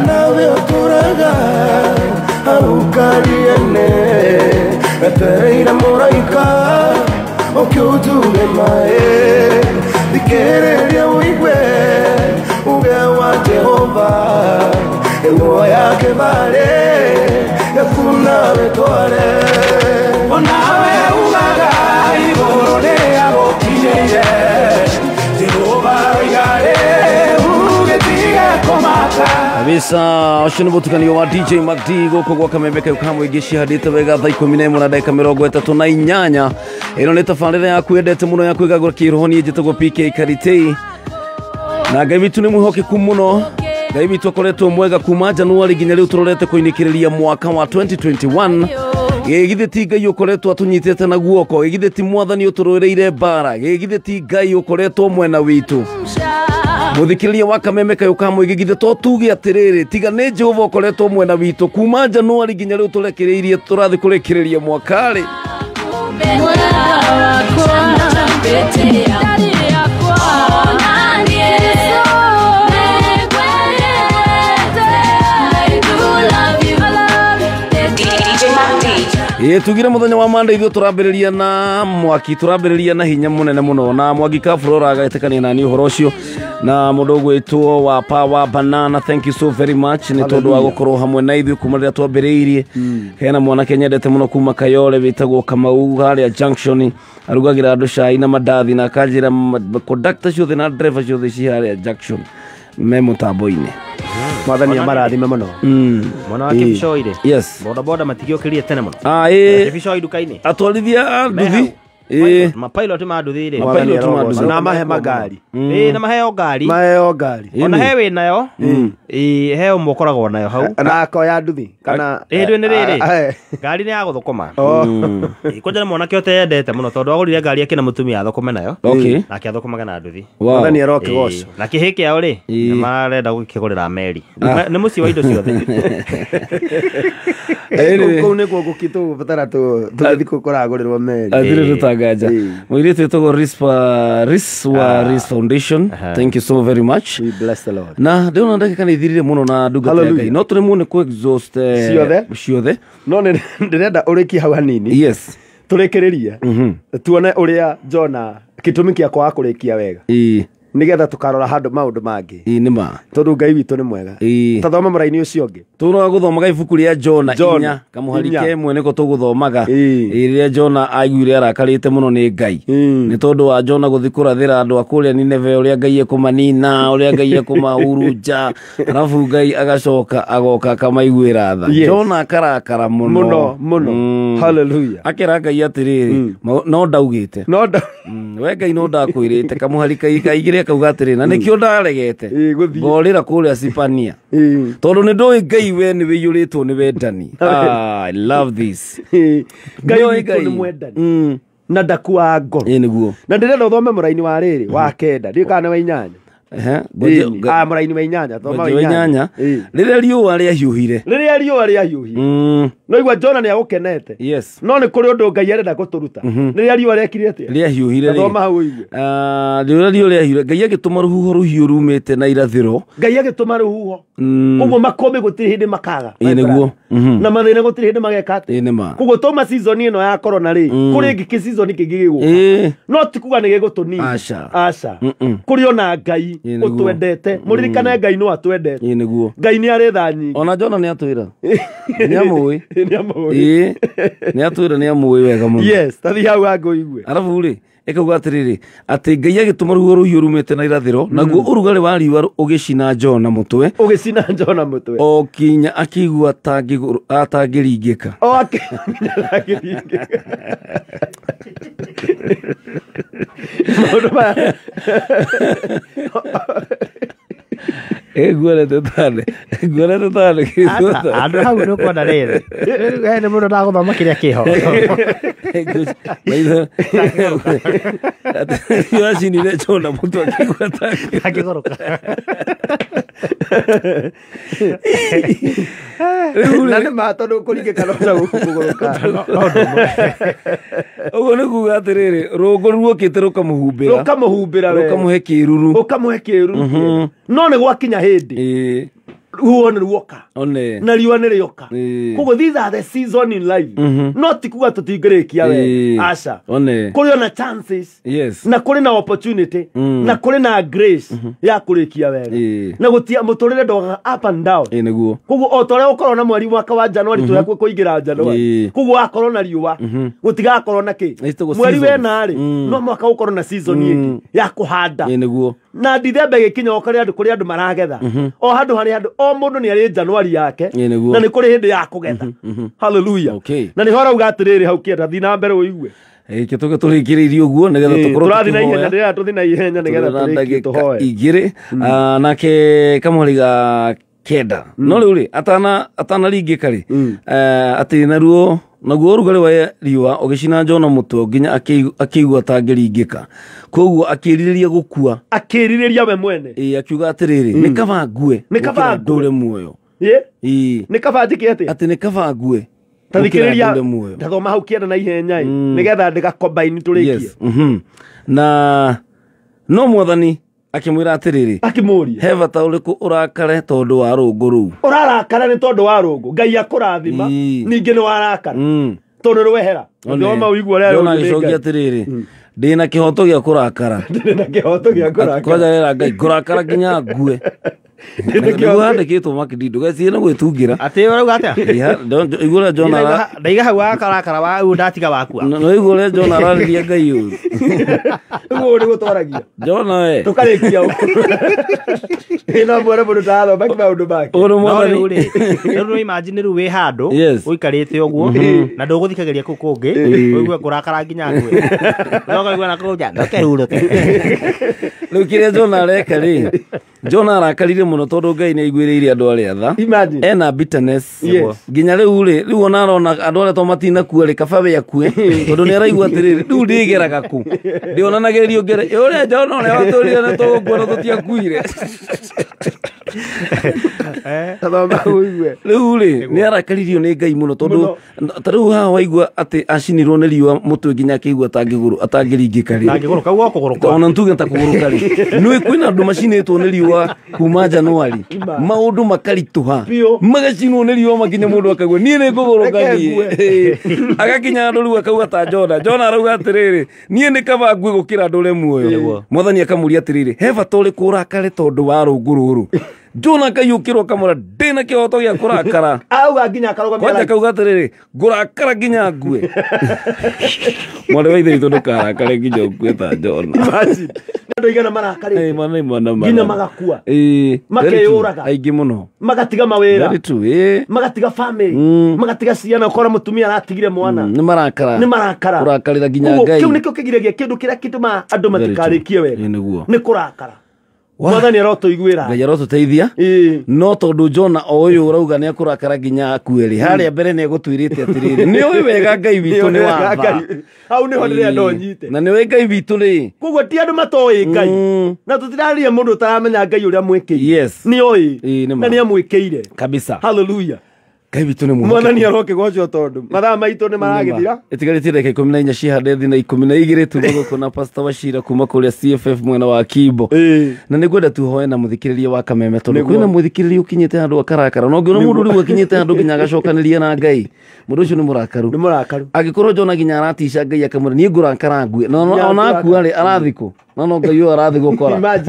nawe ũtũraga hau kariene etereire mũraika ũkĩũtuge maĩ thikĩrĩria ũigue uge wa Jehova ĩmwe ya kĩbarĩ yaku nawe tware onawe ugaga igũrũ rĩrĩa gũkinyĩire Jehova aroiga rĩu gĩtige kũmaka Kabisa ũcio nĩ mũtukanio wa DJ Mac D gũkũ gwa kameme kayũ ka mũingĩ cihandĩte wega thaa 11 na ndagĩka 38. Ĩno nĩ tabarĩra yaku yendete mũno ya kwĩgagũra kĩroho. Niĩ njĩtagwo PK Karitei na Ngai witũ nĩ mwĩhokeku mũno. Ngai witũ akoretwo mwega kuma Januari nginya rĩu tũrorete kũinĩkĩrĩria mwaka wa 2021. Gĩgithĩ ti Ngai ũkoretwo atũnyitĩte na guoko, gĩgithĩ ti mwathani ũtũrũĩrĩire mbara, gĩgithĩ ti Ngai ũkoretwo mwena witũ. Mũthikĩrĩria wa Kameme Kayũ ka Mũingĩ, githĩ to tuge atĩrĩrĩ, tiga nĩ Jehova ũkoretwo mwena witũ kuma Januari nginya rĩu tũrekereirie tũrathiĩ kũrĩkĩrĩria mwaka rĩ. Tugire muthenya wa Monday ithuĩ tũrambĩrĩria na mwaki, tũrambĩrĩria na hinya mũnene mũno, na Mwangi Kabura agetĩkania nani ũhoro ũcio, na mũndũ ũgwĩtwo wa Power Banana, thank you so very much nĩ tondũ wa gũkorwo hamwe na ithuĩ kuma rĩrĩa twambĩrĩirie. Hena mwanake nyendete mũno kuma Kayole wĩtagwo Kamau harĩa Junction, arugagĩra andũ cai na mandathi na akanjĩra conductor ciothe na driver ciothe ci harĩa Junction me mũtambo-inĩ. Mwathani amarathime mũno. Mwana wa Kĩbicoi rĩ. Yes. Boda boda matigĩũkĩrire tene mũno. Kĩbicoi nduka-inĩ. Atwarithia a nduthi. Mapilot ma nduthi rĩ. Mapilot ma nduthi. Na mahe magari. Na maheo ngari. Maheo ngari. Ona he wĩ nayo. He ũmwe ũkoragwo nayo hau. Na akoya nduthi kana ndwĩ nĩ rĩrĩ. Ngari nĩ ya gũthũkũma. Kwanja nĩ mwanake ũteyendete mũno tondũ agũrire ngari akĩna mũtumia athũkũme nayo. Nake athũkũmaga na nduthi. Mwathani arokĩgocwo. Na kĩhĩ kĩao rĩ, nĩ marenda gũkĩgũrĩra meri. Nĩ mũciĩ wa indo ciothe. Kũu nĩkuo gũkĩtũbatara tũgĩthiĩ kũragũrĩrwo meri. Athire tũtangaja. Mũirĩtu wĩtagwo Ris wa Ris Foundation. Thank you so very much. We bless the Lord. Na ndĩrona ndagĩka nĩ ithirire mũno na ndungata ya Ngai. No tũremwo nĩ kũ exhaust ciothe. No ndĩrenda ũrĩkie hau hanini. Yes. Tũrĩkĩrĩrie. Tuone ũrĩa Jona gĩtũmi kĩa kwaga kũrĩkia wega. Nigetha tukarora handũ maũndũ mangĩ. Nĩ ma. Tondũ Ngai witũ nĩ mwega. Tathoma mũraini ũcio ũngĩ. Tũroga gũthomaga ibuku rĩa Jona inya kamũhari kemwe nĩko tũgũthomaga. Rĩrĩa Jona aiguire arakarĩte mũno nĩ Ngai. Nĩ tondũ wa Jona gũthiĩ kũrathĩra andũ a kũrĩa Nineve ũrĩa Ngai ekũmanina, ũrĩa Ngai ekũmahurunja. Arabu Ngai agacoka agoka akamaiguĩra tha. Jona akarakara mũno. Mũno mũno. Hallelujah. Akera Ngai atĩrĩrĩ, no ndaugĩte. We Ngai no ndakwĩrĩte kamũhari kaigĩre akauga atĩrĩ, na nĩkĩo ndaregete ngorĩra kũrĩa Sipania tondũ nĩ ndũĩ Ngai we nĩ wĩiyũrĩtwo nĩ wendani. I love this. Ngai witũ nĩ mwendani na ndakuaga ngoro. Nĩguo. Na ndĩrenda ũthome mũraini wa rĩrĩ wa kenda ndiũĩ kana nĩ wa inyanya. Mũraini wa inyanya, thoma wa inyanya. Rĩrĩa riũa rĩahiũhire. Rĩrĩa riũa rĩahiũhire. No igua Jona nĩ agũkenete. Yes. No nĩ kũrĩ ũndũ Ngai arenda gũtũruta. Rĩrĩa riũa rĩekire atĩa? Rĩahiũhire rĩ. Thoma hau ũigue. Rĩrĩa riũa rĩahiũhire, Ngai agĩtũma rũhuho rũhiũ rumĩte na irathĩro. Ngai agĩtũma rũhuho. Koguo makũmbĩ gũtirĩ hĩndĩ makaga. Nĩguo. Na mathĩna gũtirĩ hĩndĩ mageka atĩa. Nĩ ma. Koguo toma season ĩno ya corona rĩ, kũrĩ ĩngĩ kĩ season kĩngĩ gĩgũka. No ti kuga nĩ gĩgũtũnina. Aca. Aca. Kũrĩ ona Ngai ũtwendete. Mũririkane Ngai no atwendete. Nĩguo. Ngai nĩ arĩ tha nyingĩ. Ona Jona nĩ atwĩra. Nĩ amũĩ. Nĩ atwĩra nĩ amũĩ wega mũno. Yes, tathi hau hangĩ ũigue. Arabu rĩ, ĩkauga atĩrĩrĩ, atĩ Ngai agĩtũma rũhuho rũhiũ rumĩte na irathĩro, naguo ũrugarĩ wa riũa ũgĩcina Jona mũtwe. Ũgĩcina Jona mũtwe. O kinya akĩigua atangĩringĩka. O akĩringĩka. Maũndũ maya. Guorete tane. Guorete tane. Andũ hau nĩ ũkuona rĩrĩ. Nĩ mũndũ ndagũthoma kĩrĩa kĩho. Wacinire Jona mũtwe akĩigua akĩgũrũka. Na nĩ ma tondũ kũringĩka no ta kũgũrũka. Ũguo nĩ kuga atĩrĩrĩ, rũngũ ruokĩte rũkamũhumbĩra. Rũkamũhumbĩra wega. Rũkamũhe kĩruru. Rũkamũhe kĩruru. No nĩ gwakinya hĩndĩ. Ruo nĩ ruoka. Na riũa nĩ rĩoka. Koguo these are the season in life. No ti kuga tũtingĩrĩkia wega. Aca. Kũrĩ ona chances. Yes. Na kũrĩ na opportunity. Na kũrĩ na grace ya kũrĩkia wega. Na gũtia mũtũrĩre ndogaga up and down. Nĩguo. Koguo o ta ũrĩa gũkorwo na mweri mwaka wa Januari tũrĩa kũingĩra Januari. Koguo wakorwo na riũa. Gũtigakorwo na kĩ. Mweri wena rĩ, no mwaka ũkorwo na season ĩngĩ ya kũhanda. Nĩguo. Na Dithemba ĩgĩkinya o kũrĩ andũ kũrĩ andũ maragetha. O handũ harĩ andũ o mũndũ nĩ arĩ Januari yake na nĩ kũrĩ hĩndĩ ya kũgetha. Hallelujah. Na nĩho arauga atĩrĩrĩ hau kĩenda thiĩ na mbere ũigue. Ĩĩ tũke tũrĩkĩrĩirie ũguo nĩgetha tũkorwo tũrathiĩ na ihenya ndĩrenda tũthiĩ na ihenya nĩgetha tũrĩkie tũhoe. Igĩrĩ nake kamũhari ga kenda no rĩu rĩ atanaringĩka rĩ atĩ naruo naguo ũrugarĩ wa riũa ũgĩcina Jona mũtwe nginya akĩigua atangĩringĩka koguo akĩrirĩria gũkua akĩrirĩria we mwene ĩĩ akiuga atĩrĩrĩ nĩ kaba ngue nĩ kaba ndũre muoyo ĩĩ nĩ kaba njĩke atĩa atĩ nĩ kaba ngue tathikĩrĩria ndathoma hau kĩenda na ihenya nĩgetha ndĩgakombaini tũrĩkie. Na no mwathani akĩmwĩra atĩrĩrĩ akĩmũria he bata ũrĩkũ ũrakare tondũ wa rũngũ rũu ũrarakara nĩ tondũ wa rũngũ Ngai akũrathima ningĩ nĩ warakara tondũ rwehera thoma ũigue ũrĩa Jona agĩcokia atĩrĩrĩ ndĩna kĩhoto gĩa kũrakara ndĩna kĩhoto gĩa kũrakara kwanja rera Ngai ngũrakara nginya ngue nĩguo handĩkĩtwo makindi ndũgecirie nĩ gwĩtungĩra atĩ ũrauga atĩa igua ũrĩa Jona ndaiga hau wakarakara wa u ndatiga wakua no igua ũrĩa Jona ararĩria Ngai ũru ũguo nĩguo twaragia Jona we tũkarĩkia ĩno mwene mũndũ tarathoma maũndũ make ũguo mwathani rĩu no imagine rĩu wĩ handũ ũikarĩte ũguo na ndũgũthikagĩria kũu kũngĩ ũigue kũrakara nginya ngue ũkaigua na kũu nja ndũkerurũke rĩu kĩrĩa Jona areka rĩ Jona arakarire mũno tondũ Ngai nĩ aiguĩrĩire andũ arĩa tha ena bitterness nginya rĩu rĩ rĩu ona arona andũ arĩa to matinakua rĩ kaba we akue tondũ nĩ araigua atĩrĩrĩ rĩu ndĩgeraga kũ ndĩonanagĩrĩrio ngere ũrĩa Jona ũrĩa watũrire nĩ tũgũkua na tũtiakuire rĩu rĩ nĩ arakaririo nĩ Ngai mũno tondũ ta rĩu haha waigua atĩ acinirwo nĩ riũa mũtwe nginya akĩigua atangĩringĩka rĩ ona ntuge ta kũgũrũka rĩ nĩ kwĩna andũ macinĩtwo nĩ riũa kuma Januari maũndũ makaritũha magacinwo nĩ riũa makinya mũndũ akaigua niĩ nĩ ngũgũrũka niĩ agakinya andũ rĩu akauga ta Jona Jona arauga atĩrĩrĩ niĩ nĩ kaba ngue gũkĩra ndũre muoyo mwathani akamũria atĩrĩrĩ he bata ũrĩkũ ũrakare tondũ wa rũngũ rũrũ Jona akaiũkĩrwo akamwĩra ndĩna kĩhoto gĩa kũrakara auga nginya akarũgamia kwanja akauga atĩrĩrĩ ngũrakara nginya ngue mwarĩ wa ithe witũ ndũkarakare nginya ũkue ta Jona andũ aigana marakarĩte nginya magakua makeyũraga aingĩ mũno magatiga mawĩra magatiga family magatiga ciana ũkora mũtumia aratigire mwana nĩ marakara nĩ marakara kũrakarĩra nginya Ngai kĩu nĩkĩo kĩgiragia kĩndũ kĩrĩa kĩtũmaga andũ matikarĩkie wega nĩ kũrakara mwathani arotũiguĩra Ngai arotũteithia no tondũ Jona o ũyũ ũrauga nĩ akũrakara nginya akue rĩ harĩa mbere nĩ egũtwĩrĩte atĩrĩrĩ nĩ ũĩ wega Ngai witũ nĩ wa tha hau nĩho ndĩrenda ũnyite na nĩ ũĩ Ngai witũ rĩ koguo ti andũ matoĩ Ngai na tũtiraria mũndũ ũtaramenya Ngai ũrĩa mwĩkĩire nĩ oĩ na nĩ amwĩkĩire kabisa hallelujah Ngai witũ nĩ mwĩhokeku mwathani arokĩgocwo tondũ mathaa maitũ nĩ maragĩthira ĩtigarĩtie ndagĩka 14 cihande thĩ na 12 tuma gũkũ na Pastor Wachira kuma kũrĩa CFF mwena wa Kimbo na nĩ ngwenda tuhoe na mũthikĩrĩria wa Kameme tondũ kwĩna mũthikĩrĩria ũkinyĩte handũ akarakara na ũngĩona mũndũ rĩu akinyĩte handũ nginya agacokanĩria na Ngai mũndũ ũcio nĩ mũrakaru nĩ mũrakaru angĩkorwo Jona nginya aratica Ngai akamwĩra niĩ ngũrakara ngue na ona akua rĩ arathikũ no Ngai ũyũ arathi gũkora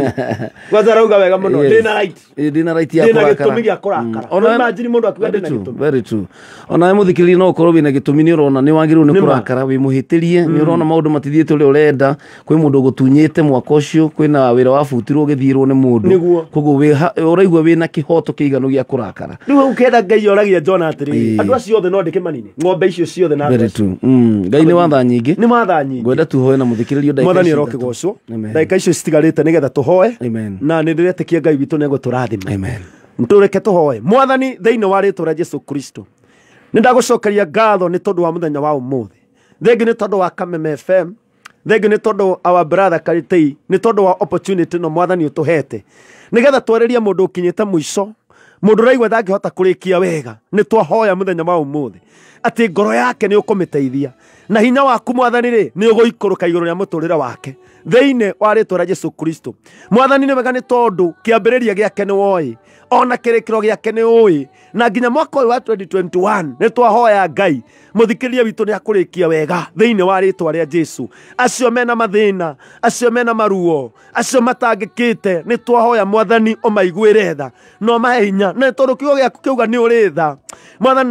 kwanza arauga wega mũno ndĩna right ndĩna right ya kũrakara ndĩna gĩtũmi gĩa kũrakara no imagine mũndũ akiuga ndĩna gĩtũmi very true onawe mũthikĩrĩria no ũkorwo wĩna gĩtũmi nĩ ũrona nĩ wagĩrĩirwo nĩ kũrakara wĩ mũhĩtĩrie nĩ ũrona maũndũ matithiĩte ũrĩa ũrenda kwĩ mũndũ ũgũtunyĩte mwaka ũcio kwĩna wĩra wabutirwo ũgĩthiĩrwo nĩ mũndũ koguo ũraigua wĩna kĩhoto kĩiganu gĩa kũrakara rĩu ũkenda Ngai oragia Jona atĩrĩrĩ andũ acio othe no ndĩkĩmanine ng'ombe icio ciothe na very true Ngai nĩ watha nyingĩ nĩ watha nyingĩ ngwenda tuhoe na mũthikĩrĩrio ndagĩka mwathani arokĩgocwo ndagĩka icio citigarĩte nĩgetha tũhoe na nĩ ndĩretĩkia Ngai witũ nĩ egũtũrathima tũreke tũhoe mwathani thĩinĩ wa rĩtwa rĩa Jesu Kristo nĩ ndagũcokeria ngatho nĩ tondũ wa mũthenya wa ũmũthĩ thengi nĩ tondũ wa Kameme FM thengi nĩ tondũ our brother Karitei nĩ tondũ wa opportunity no mwathani ũtũhete nĩgetha twarĩrie mũndũ ũkinyĩte mũico mũndũ ũraigua ndangĩhota kũrĩkia wega nĩ twahoya mũthenya wa ũmũthĩ atĩ ngoro yake nĩ ũkũmĩteithia na hinya waku mwathani rĩ nĩ ũgũikũrũka igũrũ rĩa mũtũrĩre wake thĩinĩ wa rĩtwa rĩa Jesu Kristo mwathani nĩ wega nĩ tondũ kĩambĩrĩria gĩake nĩ woĩ ona kĩrĩkĩro gĩake nĩ ũĩ na nginya mwaka ũyũ wa 2021 nĩ twahoya Ngai mũthikĩrĩria witũ nĩ akũrĩkia wega thĩinĩ wa rĩtwa rĩa Jesu acio mena mathĩna acio mena maruo acio matangĩkĩte nĩ twahoya mwathani ũmaiguĩre tha na ũmahe hinya na tondũ kiugo gĩaku kĩuga nĩ ũrĩ tha mwathani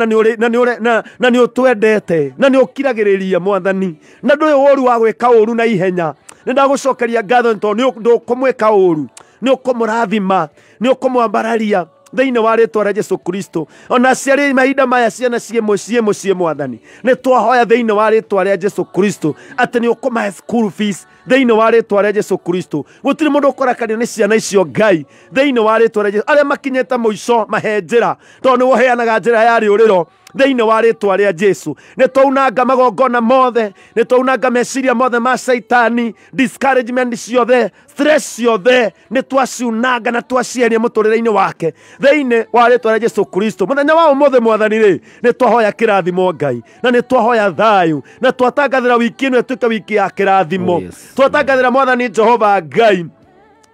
na nĩ ũtwendete na nĩ ũkiragĩrĩria mwathani na ndũĩ ũru wa gwĩka ũru na ihenya Nĩ ndagũcokeria ngatho nĩ tondũ ndũkũmwĩka ũru, nĩ ũkũmũrathima, nĩ ũkũmwambararia thĩinĩ wa rĩtwa rĩa Jesu Kristo. Ona aciari mahinda maya ciana ciĩ mũciĩ mwathani, nĩ twahoya thĩinĩ wa rĩtwa rĩa Jesu Kristo atĩ nĩ ũkũmahe school fees thĩinĩ wa rĩtwa rĩa Jesu Kristo. Gũtirĩ mũndũ ũkũrakario nĩ ciana icio Ngai thĩinĩ wa rĩtwa rĩa Jesu. Arĩa makinyĩte mũico mahe njĩra, tondũ nĩwe ũheanaga njĩra ya rĩũrĩro thĩinĩ wa rĩtwa rĩa Jesu. Nĩ twaunanga magongona mothe, nĩ twaunanga meciria mothe ma Shaitani, discouragement ciothe, stress ciothe, nĩ twaciunanga na twacieheria mũtũrĩre-inĩ wake thĩinĩ wa rĩtwa rĩa Jesu Kristo. Mũthenya wa ũmũthĩ mwathani rĩ, nĩ twahoya kĩrathimo Ngai, na nĩ twahoya thayũ, na twatangathĩra wiki ĩno ĩtuĩke wiki ya kĩrathimo. Twatangathĩra mwathani Jehova Ngai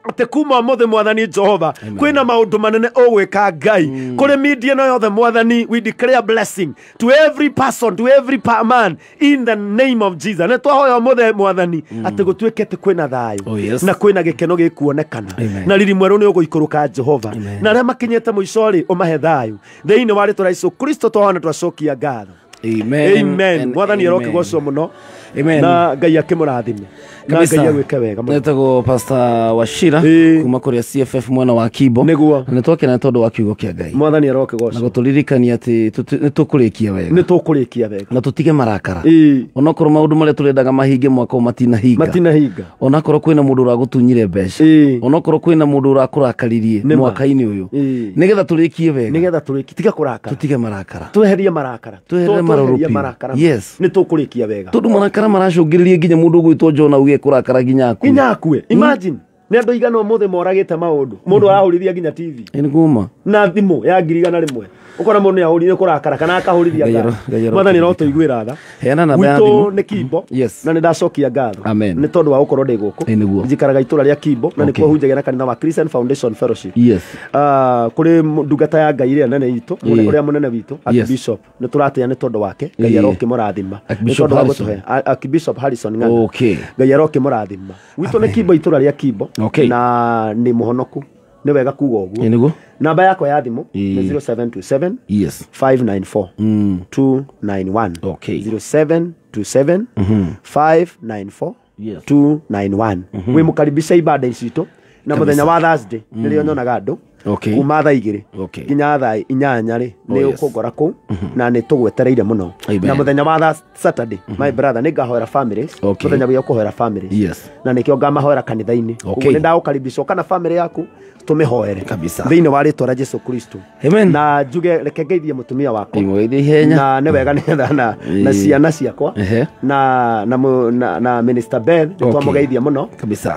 atĩ kuma ũmũthĩ mwathani Jehova kwĩna maũndũ manene ũgwĩka Ngai kũrĩ media ĩno yothe mwathani. We declare blessing to every person, to every man in the name of Jesus. Nĩ twahoya ũmũthĩ mwathani atĩ gũtuĩke atĩ kwĩna thayũ na kwĩna gĩkeno gĩkuonekana, na riri mwerũ nĩ ũgũikũrũka Jehova, na arĩa makinyĩte mũico rĩ ũmahe thayũ thĩinĩ wa rĩtwa rĩa Jesu Kristo. Twahoya na twacokia ngatho. Amen. Amen. Mwathani arokĩgocwo mũno. Amen. Na Ngai akĩmũrathime. Na Ngai agwĩke wega mũno. Netagwo Pastor Wachira kuma kũrĩa CFF mwena wa Kibo. Nĩguo. Na nĩtwakena tondũ wa kiugo kĩa Ngai. Mwathani arokĩgocwo. Na gũtũririkania atĩ nĩtũkũrĩkia wega. Nĩtũkũrĩkia wega. Na tũtige marakara. Onokorwo maũndũ marĩa tũrendaga mahinge mwaka ũyũ matinahinga. Matinahinga. Onakorwo kwĩna mũndũ ũragũtunyire mbeca. Onokorwo kwĩna mũndũ ũrakũrakaririe mwaka-inĩ ũyũ. Nĩgetha tũrĩkie wega. Nĩgetha tũrĩkie. Tiga kũrakara. Tũtige marakara. Tweherie marakara. Tweherie marakara. Yes. Nĩtũkũrĩkia wega. Tondũ marakara maracũngĩrĩria nginya mũndũ ũgwĩtwo John auge kũrakara nginya akue. Nginya akue. Imagine nĩ andũ aigana ũmũthĩ moragĩte maũndũ. Mũndũ arahũrithia nginya TV. Nĩ ngũma. Na thimũ ya 100,000. Ũkora mũndũ nĩ ahũrire kũrakara kana akahũrithia ngari. Mwathani arotũiguĩra tha. Heana namba ya thimũ. Gwitũ nĩ Kimbo. Yes. Na nĩ ndacokia ngatho. Amen. Nĩ tondũ wa gũkorwo ndĩ gũkũ. Njikaraga itũra rĩa Kimbo na nĩkuo hunjagia na kanitha wa Christian Foundation Fellowship. Yes. Kũrĩ ndungata ya Ngai ĩrĩa nene itũ, ũrĩa mũnene witũ, Archbishop. Nĩ tũratĩa nĩ tondũ wake. Ngai arokĩmũrathima. Nĩ tondũ wa gũtũhe Archbishop Harrison Ng'ang'a. Okay. Ngai arokĩmũrathima. Gwitũ nĩ Kimbo, itũra rĩa Kimbo. Na nĩ mũhonoku. Nĩ wega kuga ũguo. Nĩguo. Namba yakwa ya thimũ nĩ 0727 yes 594 291. Okay. 0727 594 291. Wĩ mũkaribisha ibada citũ na mũthenya wa Thursday nĩrĩo nyonaga andũ kuma thaa 2 nginya thaa 8 rĩ nĩ ũkũngora kũu na nĩ tũgwetereire mũno. Na mũthenya wa Saturday my brother nĩ ngahoera families, mũthenya wĩa ũkũhoera families na nĩkĩo ngamahoera kanitha-inĩ. Ũguo nĩ ndagũkaribisha kana family yaku tũmĩhoere thĩinĩ wa rĩtwa rĩa Jesu Kristo. Na njuge reke ngeithie mũtumia wakwa na nĩ wega nĩgetha na ciana ciakwa na Minister Ben nĩ twamũgeithia mũno.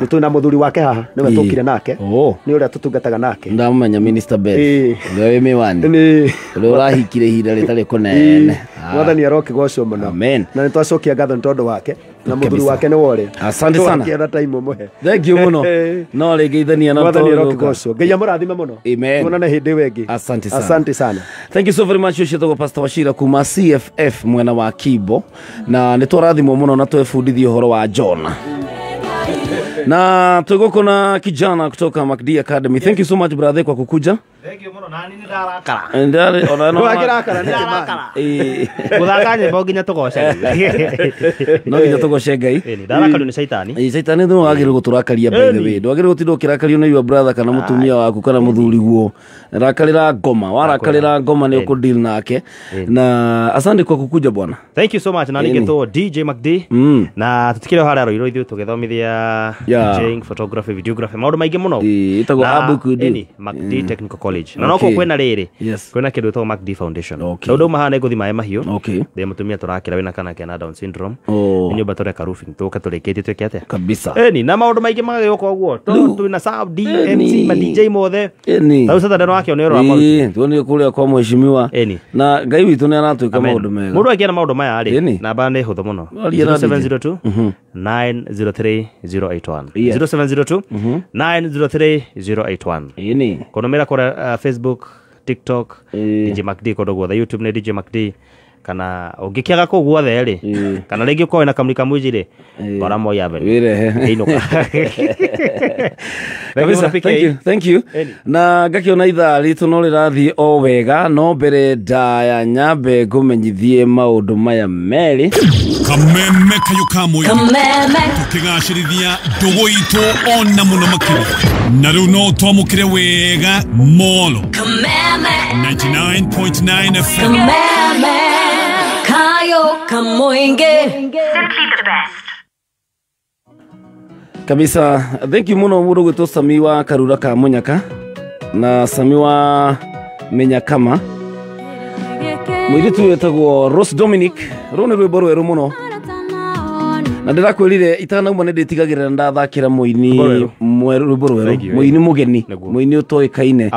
Nĩ twĩ na mũthuri wake haha nĩwe tũkire nake, nĩ ũrĩa tũtungataga nake. Ndamũmenya Minister Ben ũrĩa wĩ mĩwani, ũrĩa ũrahikire ihinda rĩtarĩ kũnene. Mwathani arokĩgocwo mũno. Na nĩ twacokia ngatho nĩ tondũ wake na mũthuri wake nĩ wore. Asante sana. Twakiona time mũhe. Thank you mũno. No rĩngĩithania na Mwathani arokĩgocwo. Ngai amũrathime mũno. Amen. Tuonane hĩndĩ ĩyo ĩngĩ. Asante sana. Asante sana. Thank you so very much. Ũcio Pastor Wachira kuma CFF mwena wa Kibo, na nĩ twarathimwo mũno na twebundithio ũhoro wa Jona. Na tuko na kijana kutoka MacD Academy. Thank you so much brother kwa kukuja. Thank you muno. Nani ni ndarakara. Ndari ona no. Wakirakara nĩ ndarakara. Guthaka nyimbo nginya tugoce. No nginya tugoce Ngai. Ndarakario nĩ Shaitani. Shaitani no wagĩrĩirwo gũtũrakaria by the way. Ndwagĩrĩirwo gũtinda ũkĩrakario nĩ your brother kana mũtumia waku kana mũthuri guo. Rakarĩra ngoma, warakarĩra ngoma nĩ ũkũdeal nake. Na asante kwa kukuja bwana. Thank you so much. Na nĩngĩtwo DJ MacD. Na tutikire harĩa Ruiru ithuĩ tũgĩthomithia DJing, photography, videography, maũndũ maingĩ mũno. Ĩtagwo Abukudu. MacD Technical College. Na no kwĩna rĩrĩ kwĩna kĩndũ gĩtagwo MacD Foundation. Tondũ uma haha nĩ ngũthiĩ maĩ mahiũ. Ndĩ mũtumia tũrakĩra wĩna kana kena Down syndrome. Nĩ nyũmba tũreka roofing tũke tũrĩkĩtie twĩke atĩa kabisa. Ĩni na maũndũ maingĩ magagĩũka ũguo. Tondũ twĩna sub D MC ma DJ mothe. Rĩu Saturday no wakĩona ũrĩa wa tuonire kũrĩa kwa mheshimiwa. Na Ngai witũ nĩ aratwĩka maũndũ mega. Mũndũ akĩona maũndũ maya rĩ, namba nĩ hũthũ mũno. 0702 903 081. 0702 903 081. Kũnũmĩra kũrĩa Facebook, TikTok, DJ MacD kũndũ guothe, YouTube nĩ DJ MacD, Kana ũngĩkĩaga kũu guothe rĩ, kana rĩngĩ ũkorwo na kamũrika mũinji rĩ, kora Moi Avenue. Wĩrehe. Ĩinũka. Kabisa, thank you, thank you. Na ngakiona ithaa ritũ no rĩrathiĩ o wega, no mbere ndaya nyambe ngũmenyithie maũndũ maya merĩ. Kameme kayo ka mũingĩ. Tũkĩgacĩrithia ndũgũ itũ ona mũno makĩria. Na rĩu no twamũkĩre wega molo. Kameme. 99.9 FM. Kameme. Kayo kamoinge. Simply the best. Kabisa, thank you muno mũndũ gwĩtwo Sami wa Karura ka Munyaka na Sami wa Menyakama. Mũirĩtu wĩtagwo Rose Dominic, rũu nĩ rwĩmbo rwerũ mũno. Na ndĩrakwĩrire itanauma nĩ ndĩtigagĩrĩra ndathakĩra mũini rwĩmbo rwerũ, mũini mũgeni, mũini ũtoĩkaine,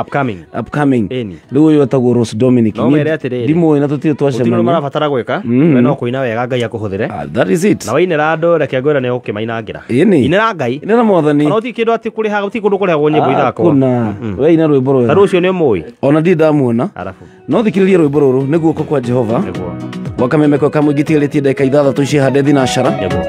upcoming. Rĩu ũyũ wĩtagwo Rose Dominic. No were atĩrĩrĩ, ndimũĩ na tũtirĩ twacemania. Gũtirĩ marabatara gwĩka, we no kũina wega Ngai akũhũthĩre. That is it. Na wainĩra andũ reke ngwĩre nĩ ũkĩmainangĩra. Ĩni. Inĩra Ngai. Inĩra Mwathani. Ona gũtirĩ kĩndũ atĩ kũrĩhaga, gũtirĩ kũndũ kũrĩhagwo nyĩmbo ithakwo. Hakuna. We ina rwĩmbo rwerũ. Ta rũciũ nĩ ũmũĩ. Ona ndirĩ ndamuona. Arabu. No thikĩrĩria rwĩmbo rũrũ nĩ guoko kwa Jehova. Nĩguo. Wakameme kwa kamũingĩ tigĩrĩtie ndagĩka ithathatũ ciĩhande thinacara. Nĩguo.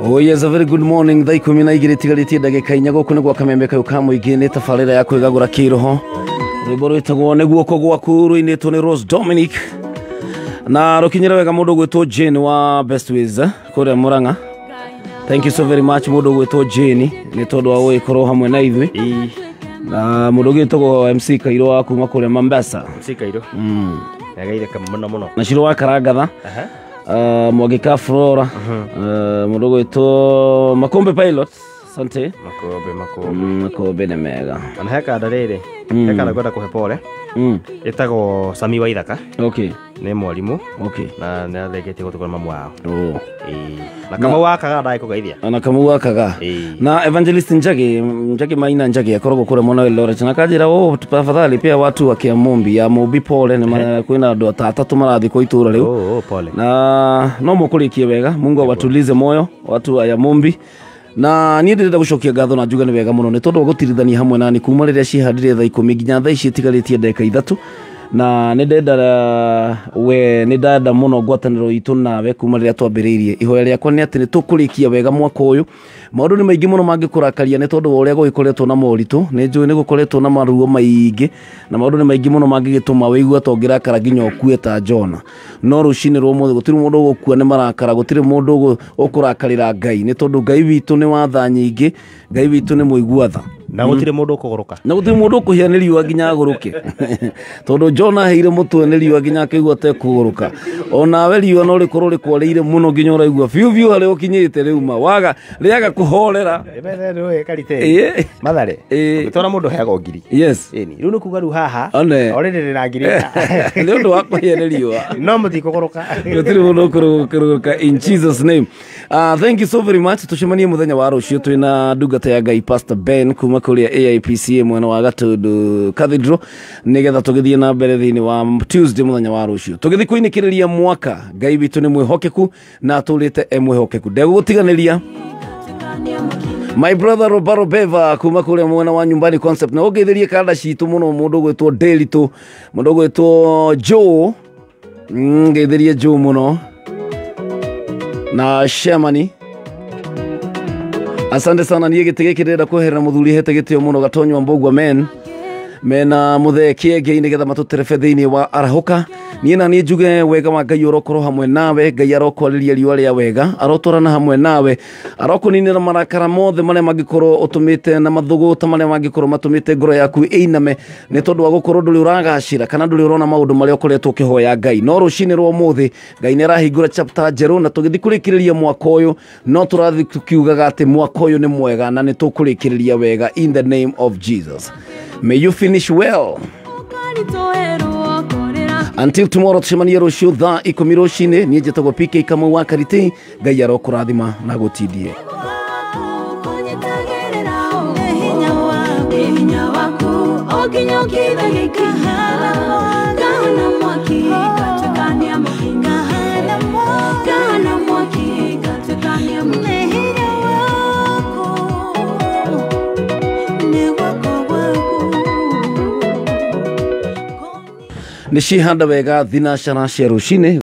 Oh yes, a very good morning. Thaa 12 tigarĩtie ndagĩka 4 gũkũ nĩ gwa Kameme kayũ ka mũingĩ nĩ tabarĩra ya kwĩgagũra kĩroho. Rwĩmbo rwĩtagwo nĩ guoko gwaku rũinĩtwo nĩ Rose Dominic. Na rũkinyĩre wega mũndũ gwĩtwo Jane wa Best Ways kũrĩa Murang'a. Thank you so very much mũndũ gwĩtwo Jane nĩ tondũ wa gũgĩkorwo hamwe na ithuĩ. Na mũndũ gwĩtagwo MC Kairo wa kuma kũrĩa Mombasa. MC Kairo. Nĩageithĩka mũno mũno. Na Ciro wa Karangatha. Mwagika Flora, mũndũ gwĩtwo Makombe Pilot, asante. Makombe nĩ mega. Ona he kanda rĩrĩ, he kanda ngwenda kũhe pole. Ĩtagwo Sami wa Ithaka. Okay. Nĩ mwarimũ. Okay. Na nĩ arĩkĩtie gũtũkora mamu wao. Na Kamau wa Kaga ndagĩkũgeithia. Na Kamau wa Kaga. Na Evangelist Njagi, Njagi Maina Njagi akoragwo kũrĩa mwena wa Eldoret. Na kanjĩra oh, tafadhali pia watu wa Kiamumbi ya Mumbi pole nĩ kwĩna andũ atatũ marathiĩ kwa itũra rĩu. Oh, pole. Na no mũkũrĩkie wega, Mungu awatulize moyo watu wa Yamumbi. Na niĩ ndĩrenda gũcokia ngatho na njuga nĩ wega mũno nĩ tondũ wa gũtirithania hamwe nani kuma rĩrĩa cihandire thaa 10 nginya thaa ici itigarĩtie ndagĩka 3. Na nĩ ndenda we nĩ ndenda mũno ngwatanĩro itũ nawe kuma rĩrĩa twambĩrĩirie. Ihoya rĩakwa nĩ atĩ nĩ tũkũrĩkia wega mwaka ũyũ. Maũndũ nĩ maingĩ mũno mangĩkũrakaria nĩ tondũ wa ũrĩa gũgĩkoretwo na moritũ. Nĩ njũĩ nĩ gũkoretwo na maruo maingĩ na maũndũ nĩ maingĩ mũno mangĩgĩtũma wĩigue ta ũngĩrakara nginya ũkue ta Jona. No rũcinĩ rwa ũmũthĩ gũtirĩ mũndũ ũgũkua nĩ marakara, gũtirĩ mũndũ ũkũrakarĩra Ngai nĩ tondũ Ngai witũ nĩ wa tha nyingĩ, Ngai witũ nĩ mũigua tha. Na gũtirĩ mũndũ ũkũgũrũka. Na gũtirĩ mũndũ ũkũhĩa nĩ riũa nginya agũrũke. Tondũ Jona aheire mũtwe nĩ riũa nginya akĩigua atekũgũrũka. Onawe riũa no rĩkorwo rĩkwarĩire mũno nginya ũraigua biũ biũ harĩa ũkinyĩte rĩu ma waga rĩaga kũhorera. Mathare. Ũngĩtwara mũndũ heagwo ngiri. Yes. Ĩni. Rĩu nĩ kuga rĩu haha. Already ndĩ na ngiri. Nĩ ũndũ wa kũhĩa nĩ riũa. No mũtikũgũrũka. Gũtirĩ mũndũ ũkũgũrũka in Jesus name. Thank you so very much. Tucemanie mũthenya wa rũciũ twĩna ndungata ya Ngai Pastor Ben kuma kũrĩa AIPCA mwena wa Gatundu Cathedral nĩgetha tũgĩthiĩ na mbere thĩinĩ wa Tuesday mũthenya wa rũciũ. Tũgĩthiĩ kũinĩkĩrĩria mwaka. Ngai witũ nĩ mwĩhokeku na atũrĩte e mwĩhokeku. Ndegũgũtiganĩria. My brother Robaro Beva kuma kũrĩa mwena wa Nyumbani Concept na ũngeithĩrie kanda citũ mũno mũndũ ũgwĩtwo Delito, mũndũ ũgwĩtwo Joe, ngeithĩrie Joe mũno na Shermani. Asante sana. Niĩ gĩtĩ gĩkĩ ndĩrenda kweherera mũthuri hete gĩtĩo mũno Gatonywa Mbũgua men mena mũthee kĩengei nĩgetha matũterebe thĩinĩ wa arahũka. Niĩ na niĩ njuge wega wa Ngai ũrokorwo hamwe nawe. Ngai arokwarĩria riũa rĩa wega, arotwarana hamwe nawe, arokũninĩra marakara mothe marĩa mangĩkorwo ũtũmĩte na mathũgũta marĩa mangĩkorwo matũmĩte ngoro yaku ĩiname nĩ tondũ wa gũkorwo ndũrĩ ũragacĩra kana ndũrĩ ũrona maũndũ marĩa ũkoretwo ũkĩhoya Ngai. No rũcinĩ rwa ũmũthĩ Ngai nĩ arahingũra chapter njerũ na tũgĩthiĩ kũrĩkĩrĩria mwaka ũyũ no tũrathiĩ tũkiugaga atĩ mwaka ũyũ nĩ mwega na nĩ tũkũrĩkĩrĩria wega in the name of Jesus. May you finish well. Until tomorrow, tucemanie rũciũ thaa 10 rũcinĩ. Niĩ njĩtagwo PK Kamau wa Kariti. Ngai arokũrathima na gũtindie. Nĩ cihanda wega thinacara cia rũcinĩ.